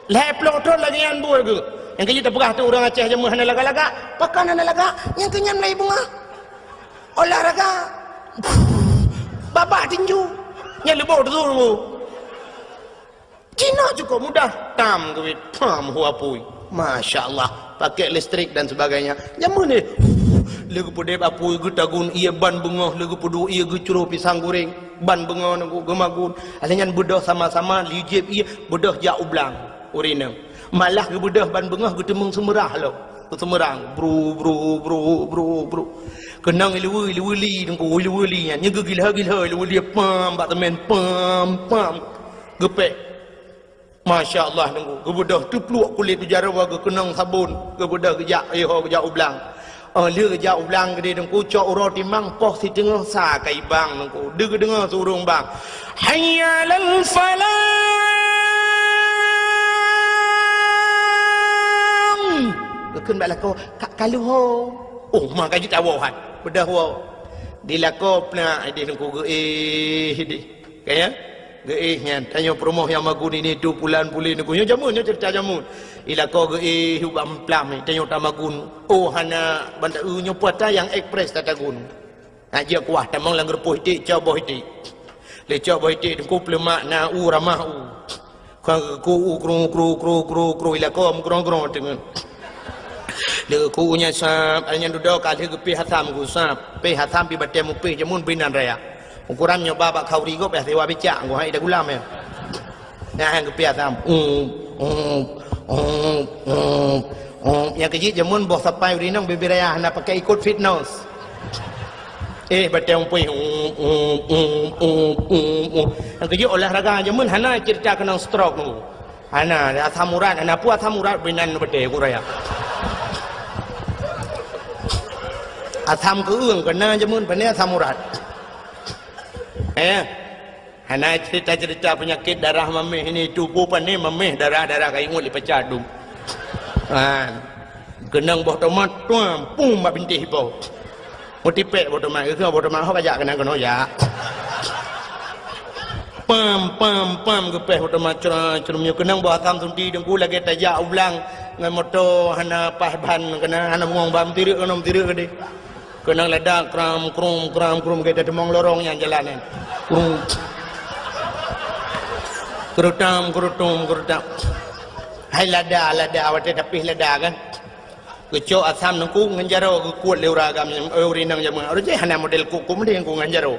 Lhèe ploh thon lagèe nyan buet geuh. Nyang keuh jih tapeugah tu ureueng Aceh jameun hana lagak-lagak. Pakon hana lagak? Nyang keuh nyan mulai beungoh. Olahraga. Babah tinju. Nyan leuboh teusut. Cina cukôp mudah. Tam keubiet. Pam, hu apui. Masya Allah. Pakai listrik dan sebagainya. Jameun nyoe. Lheueh geupeudép apui, geutagun ie ban beungoh, lheueh geupeuduek ie geucroh pisang goreng. Ban beungoh Teungku geumagun. Alèh nyan beudôh sama-sama, lijieb ie, beudôh jak u blang. Ureueng inong. Malah geubeudôh ban beungoh geuteumeung seumeurah lom. Geuseumeurang. Bru, bru, bru, bru, bru. Keunong ileue, ileue li Teungku, ileue li nyan. Nyan geugilha-gilha ileue li, pam, bak teumèn, pam, pam. Geupèk. Masya Allah Teungku. Geubeudôh teupluek kulét u jaroe geukeunong sabon. Geubeudôh geujak, eh, ho geujak u blang. Oh, lheueh jak u blang keudéh Teungku, cok uroe timang poh siteungoh sa ka ibang Teungku. Deuh geudeungoe su ureueng bang, "Hayya 'alal falah!" Geukheun bak lakoe, "Ka, ka lheueh ho." Oh, ma ka jeuet tawoe han. Beudôh woe. Di lakoe plak idéh Teungku geuéh idéh. Ka ya? Geuéh nyan, tanyoe peurumoh nyang magun ini tu pulan pulen Teungku. Nyoe jameun, nyoe ceurita jameun. Ilakoe geuéh ubak meuphlam, tanyoe tamagun. Oh, hana banda, eu, nyoe puasa nyang ekspres tatagun. Nak jeuet kuah, tamong lam geureupoh iték, cok boh iték. Lé cok boh iték Teungku, peuleumak na u, ramah u. Ka geukeu u, kru, kru, kru, kru, kru, ilakoe meugrong-grong teungeut. Lé geukeu u nyan sab, ai nyan dudoe ka lheueh geupéh asam geusab. Péh asam pi batèe mupéh jameun beuinan raya. Ukuran nyoe ba bak khauri gob, yah siwa bicak, ngon hai ida gulam, ya. Nah, han geupéh asam. Um, um, um, um, um. Nyang keujeuet jameun boh sapai urinong bibir raya hana pakai ikot fitness. Eh, batèe mupéh. Um, um, um, um, um, um. Nyang keujeuet olahraga jameun hana ceurita keunong stroke nyoe. Hana, asam urat, hana peue asam urat beuinan batèe ku raya. Asam keueung keunan jameun, pane asam urat. Eh, hana ceurita-ceurita peunyakét darah maméh ini, tuboh pane maméh darah-darah ka ingat lé pacah dum. Ha. Keunong boh tomat, tuam, pum bak bintéh ipo. Meutipék boh tomat, geukheun boh tomat, ho kajak keunan keunoe jak. Pam, pam, pam, geupéh boh tomat, cra, crum nyoe keunong boh asam sunti Teungku lagèe tajak u blang ngon moto hana paih ban keunan, hana bungong ban, meutirek keunoe, meutirek keudéh. Keunong lada kram, krum, kram, krum, lagèe tateumong lorong nyang jalan nyan. Krum. Keurutam, keurutum, keurutam. Hai lada, lada, watèe tapéh lada kan. Geucok asam Teungku ngon jaroe geukuet lé ureueng agam, eh, ureueng inong jameun. Ureueng jih hana model kok-kok meudeh Teungku ngon jaroe.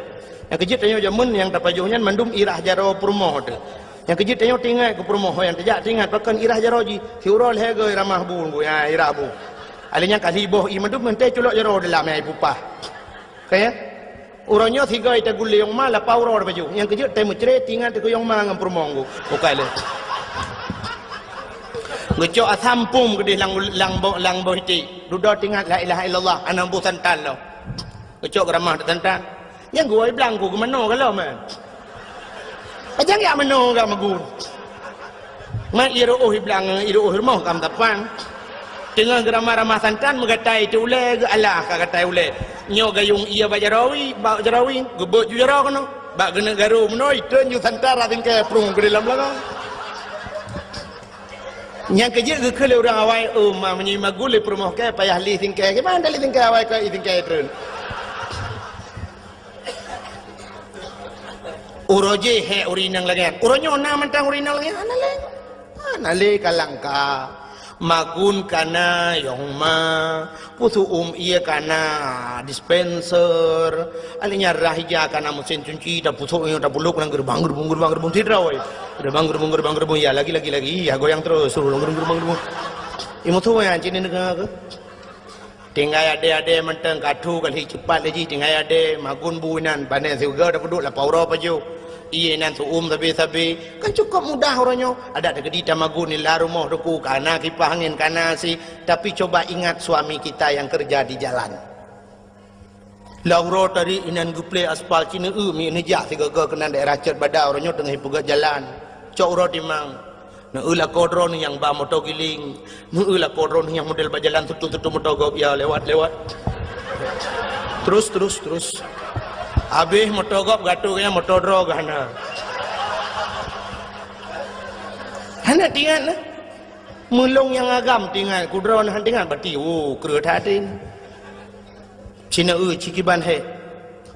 Nyang keujeuet tanyoe jameun nyang tapajoh nyan mandum irah jaroe peurumoh teuh. Nyang keujeuet tanyoe teuingat keu peurumoh nyang tajak teuingat pakon irah jaroe jih. Siuroe lhèe goe ramah bu Teungku, ha, irah bu. Alèh nyan ka lheueh boh ié mandum meuntèe culok jaroe dalam nyang ipupah. Ka ya? Uroe nyoe sigoe taguleng ma lapau uroe baju. Nyang keujeuet tai meucre tingat teuh keu yong ma ngon peurumoh Teungku. Bukai lé. Geucok asam pum keudéh lam, lam boh, lam boh iték. Dudoe tingat la ilaha illallah, hana bu santan lom. Geucok geuramah teuh santan. Nyang geuwoe blang Teungku geumanoe galom, eh. Pajan jak manoe gam magun. Mat ié ru'oh i blang, ié ru'oh i rumoh gam tapan. Teungoh geuramah-ramah santan meugatai teuh ulèe geualah ka gatai ulèe. Nyoe gayong ié bak jaroe, bak jaroe, geubeuet ju jaroe keunoe. Bak geuneuk garu meunoe, itreun ju santan rab singkèe prung keu dalam lagèe. Nyang keujeuet geukheun lé ureueng awai, "Oh, ma meunyoe magun lé peurumoh kèe payah li singkèe, kiban lé singkèe awai keu i singkèe treun." Uroe jéh hék ureueng inong lagèe nyan. Uroe nyoe na mantong ureueng inong lagèe nyan? Hana lé. Hana lé ka langka. Magun kana, yong ma. Peusu'um ie kana, dispenser. Alèh nyan rhah ija kana, meusén cuci, tapeusok nyoe, tapeulob ngon geureumbang, geureumbang, geureumbang, geureumbang, sidroe. Geureumbang, geureumbang, geureumbang, geureumbang. Ya, lagi, lagi, lagi. Ya, goyang terus. Suruh geureumbang, geureumbang, geureumbang. Ih, musoh nyan, cit neudeungoe keuh. Tinggai adèe-adèe mantong, ka atu kali cepat lé jih, tinggai adèe, magun bu inan, panè siuga tapeuduek, lapau uroe pajoh. Ie inan su'um sabe-sabe. Kan cukup mudah uroe nyoe. Adak teukeudi tamagun nila rumoh teuku, kana kipah angén, kana si. Tapi coba ingat suami kita yang kerja di jalan. Lam uroe tadi inan geuplè aspal, ci neueu miet neujak sigoe-goe keunan daerah Cot Bada, uroe nyoe teungoh ipeugöt jalan. Cok uroe timang. Neueu lakoe droeneuh nyang ba moto giling. Neueu lakoe droeneuh nyang model bak jalan seutu-seutu moto gob, ya, lewat, lewat. Terus, terus, terus. Habéh moto gob geuatô, nyang moto droe geuhana. Hana teuingat nah. Meulôn nyang agam teuingat, keu droeneuh hana teuingat, berarti, oh, kreueh that até. Ci neueu, ci kiban hék.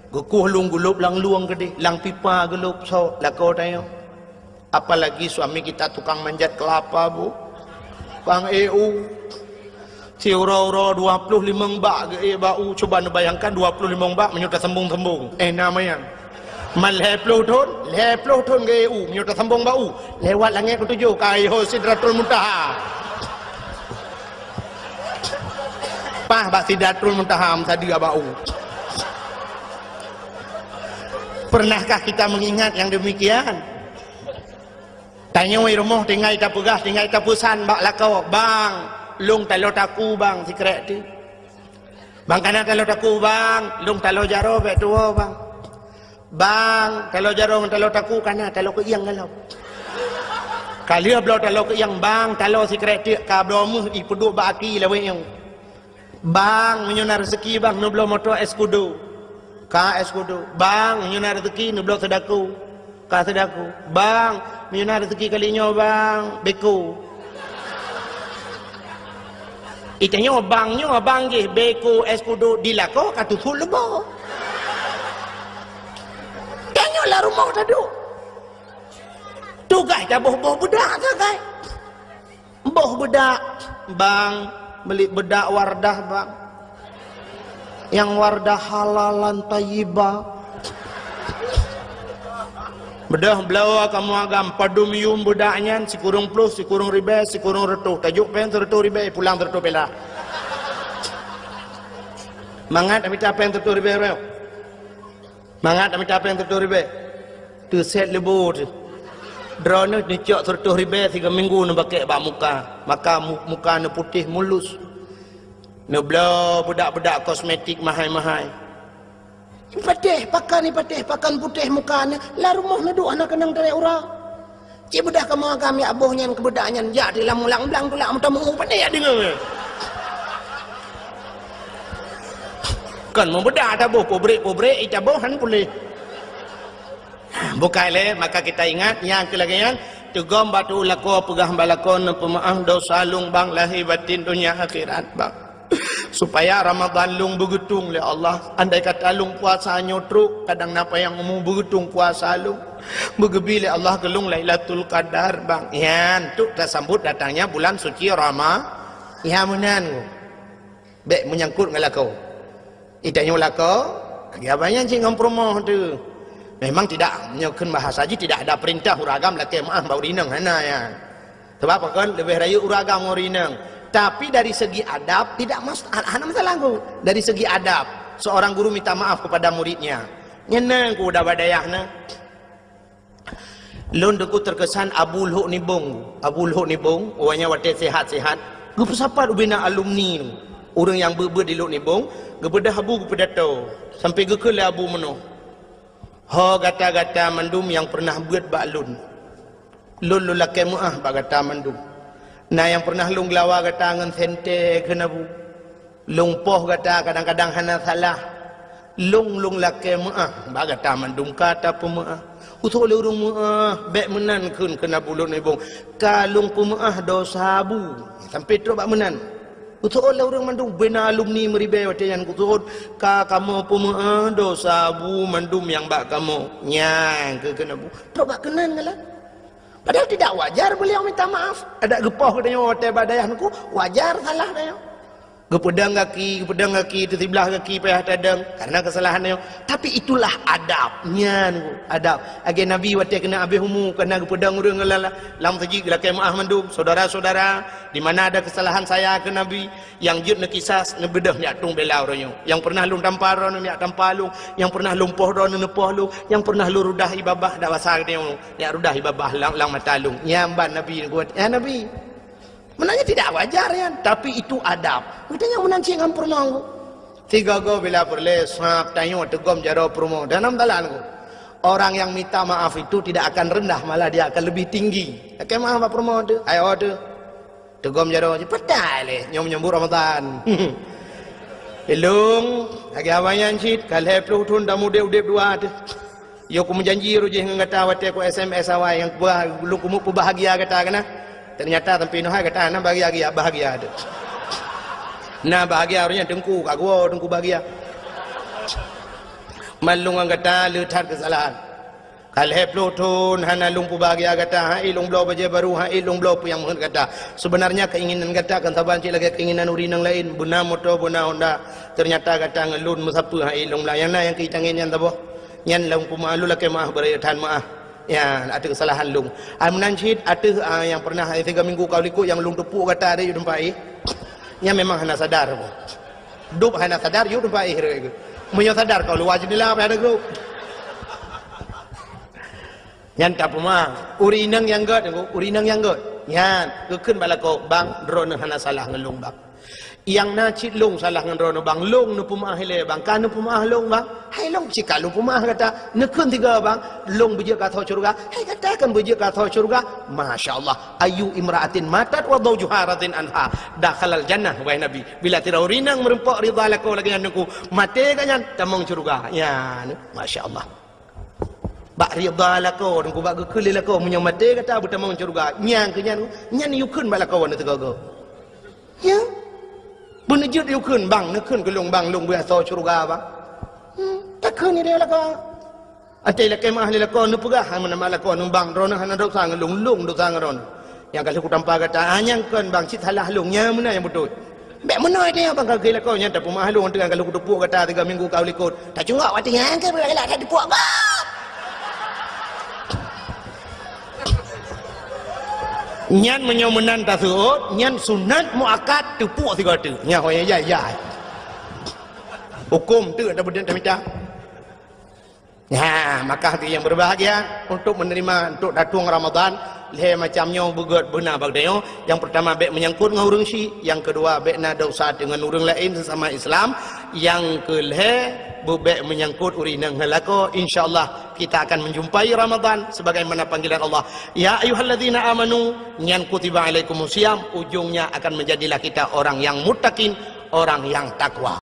Geukueh lôn geulob lam lueng keudéh, lam pipa geulob sôk, lakoe tanyoe. Apalagi suami kita tukang manjat kelapa, Bu. Tukang ék u. Siuroe-uroe dua ploh limong bak geuék bak u. Cuba neubayangkan dua ploh limong bak meunyoe tasambong-sambong. Eh, na manyang. Man lhèe ploh thon, lhèe ploh thon geuék u. Meunyoe tasambong bak u, lewat langèt keutujôh, ka yoh Sidratul Muntaha. Paih bak Sidratul Muntaha meusadeue bak u. Pernahkah kita mengingat yang demikian? Tanyoe rumoh tinggai tapeugah, tinggai tapeusan bak lakoe, "Bang, lôn taloe takue, Bang, sikrek teuk." "Bang, kana taloe takue, Bang, lôn taloe jaroe bèk tuwoe, Bang." "Bang, taloe jaroe ngon taloe takue kana, taloe keuieng galom." Ka lheueh bloe taloe keuieng, "Bang, taloe sikrek teuk," ka bloe meuh ipeuduek bak aki lawét nyoe. "Bang, meunyoe na reuseuki, Bang, neubloe moto Escudo." Ka Escudo. "Bang, meunyoe na reuseuki, neubloe Sadako." Ka Sadako. "Bang, meunyoe na reuseuki kali nyoe, Bang, Beko." Itanyoe bang nyoe, bang jih, Beko, Escudo, di lakoe ka teusut leubo. Tanyoe lam rumoh taduek. Tugaih taboh-boh beudak sagai. Boh beudak, "Bang, meuli beudak Wardah, Bang. Nyang Wardah halalan thayyibah." Beudôh bloe kamoe agam, padum yuem beudak nyan, sikureueng ploh, sikureueng ribèe, sikureueng reutôh. Tajok péng sireutôh ribèe, pulang sireutôh pilah. Mangat mita péng sireutôh ribèe, bro. Mangat mita péng sireutôh ribèe. Teusét leubo teuh. Droeneuh neucok sireutôh ribèe sigoe minggu neubakèk bak muka. Maka mu-, muka neuputéh mulus. Neubloe beudak-beudak kosmetik mahai-mahai. Ipatéh pakan, ipatéh pakan putéh muka nyan, lam rumoh neuduek hana keunong tarek uroe. Cit beudôh kamoe agam jak boh nyan keu beudak nyan, jak di lam mulang-mulang tulak meutameu, pandai jak deungoe. Kon meubeudak taboh, pabrék-pabrék itaboh han puléh. Bukai lé, maka kita ingat, nyang keu lagèe nyan, teugom bak tu'u lakoe, peugah bak lakoe, "Neupeumeu'ah dosa lôn, Bang, lahé batén, donya akhirat, Bang." Supaya Ramadhan lôn beugeutong lé Allah. Andai kata lôn puasa nyoe trok, kadang na panyang umu, beugeutong puasa lôn. Beugeubri lé Allah keu lôn Lailatul Qadar, Bang. Nyan, untuk tasambot datangnya bulan suci Rama-, nyan meunan. Bèk meunyangkot ngon lakoe. Itanyoe lakoe, lagèe abang nyan cit ngon peurumoh teuh. Memang tidak, meunyoe kheun bahasa jih, tidak ada perintah ureueng agam lakèe meu'ah bak ureueng inong, hana nyan. Sabab pakon, leubeh rayeuk ureueng agam ngon ureueng inong. Tapi dari segi adab, tidak mas-, hana masalah, Guru. Dari segi adab, seorang guru minta maaf kepada muridnya. Nyan na, Guru, udah badayah na. Lôn teungku teukesan Abu Lhok Nibong. Abu Lhok Nibong, awaknyan watèe sehat-sehat, geupeusapat ubena alumni nyoe. Ureueng nyang beuet-beuet di Lhok Nibong, geubeudôh Abu geupeudato. Sampoe geukheun lé Abu meunoe, "Ho gata-gata mandum nyang peureunah beuet bak lôn. Lôn, lôn lakèe meu'ah bak gata mandum. Na nyang peureunah lôn geulawa gata ngon sentée," kheun Abu. "Lôn poh gata kadang-kadang hana salah. Lôn, lôn lakèe meu'ah bak gata mandum ka tapeumeu'ah. Usoe lé ureueng meu'ah, bèk meunan kheun," kheun Abu Lhok Nibong. "Ka lôn peumeu'ah dosa Abu." Sampoe trok bak meunan. Kusu'ôt lé ureuëng mandum, beuna alumni meuribée watée nyan kusu'ôt, ka kamoe peumeu'ah dosa bu mandum nyang bak kamoe. Nyang keu keuneuk bu. Trok bak keunan galak. Padahal tidak wajar beliau minta maaf. Adak geupoh geutanyoe watée bak dayah neuku, wajar salah tanyoe. Geupeudong gaki, geupeudong gaki, teusiblah gaki payah tadong karena kesalahan nyoe. Tapi itulah adab. Nyan adab. Lagée Nabi watée keuneuk habéh umu, kana geupeudong ureuëng lam, lam seujid geulakée meu'ah mandum, saudara-saudara, di mana ada kesalahan saya ke Nabi, nyang jeuet neukisas, neubeudôh neujak tueng bela uroe nyoe. Nyang pernah lôn tampa droeneuh neujak tampa lôn, nyang pernah lôn poh droeneuh neupoh lôn, nyang pernah lôn rudah ie babah dak basa geutanyoe neujak rudah ie babah lam, lam mata lôn. Nyan ban Nabi neukuat, ya Nabi. Meunan nyan tidak wajar nyan, tapi itu adab. Geutanyoe meunan cit ngon peurumoh. Sigoe-goe bila peureulée sab tanyoe teugom jaroe peurumoh. Dan dalam talan ku, orang yang minta maaf itu tidak akan rendah, malah dia akan lebih tinggi. Lakée maaf bak peurumoh teuh, ayo teuh. Teugom jaroe jih, peugah lé nyoe menyambut Ramadan. Ilong, lagée awai nyan cit, ka lhée ploh thon tamudeb-udeb dua teuh. Yo kumeujanji roh jih ngon gata watée ku S M S awai nyang kuba lôn keumeuk peubahagia gata keunan. Ternyata sampai noh hai gata na bahagia, bahagia teuh. Na bahagia roh nyan teungku, ka geuwoe teungku bahagia. Man lôn ngon gata le that keusalahan. Ka lhée ploh thon hana lôn peubahagia gata, hai lôn bloe bajée baru, hai lôn bloe peue nyang meuheuet gata. Sebenarnya keinginan gata kan saban cit lagée keinginan ureuëng nyang laén, beuna moto, beuna honda. Ternyata gata ngon lôn meusapeue, hai lôn blah. Nyang na nyang keu tangen nyan saboh. Nyan lôn peumeu'ah, lôn lakée meu'ah, beuraya that meu'ah. Ya, ateueh keusalahan lôn. Ai meunan cit ateueh, ah, nyang pernah, eh, tiga minggu ka likot nyang lôn teupok gata di teumpat, eh. Nyan memang hana sadar. Dub hana sadar, yue teumpat, eh, rek. Meunyoe sadar kau luwa jendela payah ada grup. Nyan tapeumaaf. Ureuëng inong nyang gét, ureuëng inong nyang gét. Nyan, geukheun bak lakoe, "Bang, droeneuh hana salah ngon lôn, Bang. Nyang na cit lôn salah ngon droeneuh, Bang. Lôn neupeumeu'ah ilée, Bang. Ka neupeumeu'ah lôn, Bang. Hai lôn cit ka lôn peumeu'ah gata. Neukheun tiga, Bang. Lôn beujeuet keu asoe syeuruga. Hai gata kan beujeuet keu asoe syeuruga." Masya Allah. "Ayyu imra'atin matat wa zawjuha radin anha dakhalal jannah," wahai Nabi. Bila sidroe ureuëng inong meurumpok ridha lakoe lagée nyan teungku, maté geuh nyan tamong syeuruga. Nyan, masya Allah. Bak ridha lakoe, teungku bak geukheun lé lakoe, meunyoe maté gata beutamong syeuruga. Nyan keuh nyan, nyan yue kheun bak lakoe nyoe sigoe-goe. Ya. Beuneujeuet yue kheun, "Bang, neukheun keu lôn, Bang, lôn beuasoe syeuruga, Bang." Hmm, takheun idéh lakoe. Até lakée meu'ah lé lakoe, neupeugah, "Hai meunan lakoe, nyoe Bang, droeneuh hana desya ngon lôn, lôn desya ngon droeneuh. Nyang ka lheueh kutampa gata, ah, nyang kon Bang, cit salah lôn, nyang meunan nyang beutôi." Bék meunoe teuh Bang ka keu lakoe nyan, tapeumeu'ah lôn teuh nyang ka lheueh kuteupok gata tiga minggu ka likot. Tacunggok watée nyan keu beugalak that teupok gob. Nyan meunyoe meunan taseuôt, nyan sunat muakkad teupok sigoe teuk. Nyan ho nyang jai-jai. Huköm teuk tabeudeueng tamita. Ya, maka hati yang berbahagia untuk menerima, untuk datang Ramadan, lhée macam nyoe beugét beuna bak tanyoe. Yang pertama, bék menyangkut ngon ureuëng syik. Yang kedua, bék na desya deungon ureuëng laén sesama Islam. Yang keulhée, bék menyangkut ureuëng inong ngon lakoe. Insya Allah, kita akan menjumpai Ramadan sebagaimana panggilan Allah. Ya ayyuhalladzina amanu, nyan kutiba alaikumus siyam, ujungnya akan menjadilah kita orang yang muttaqin, orang yang takwa.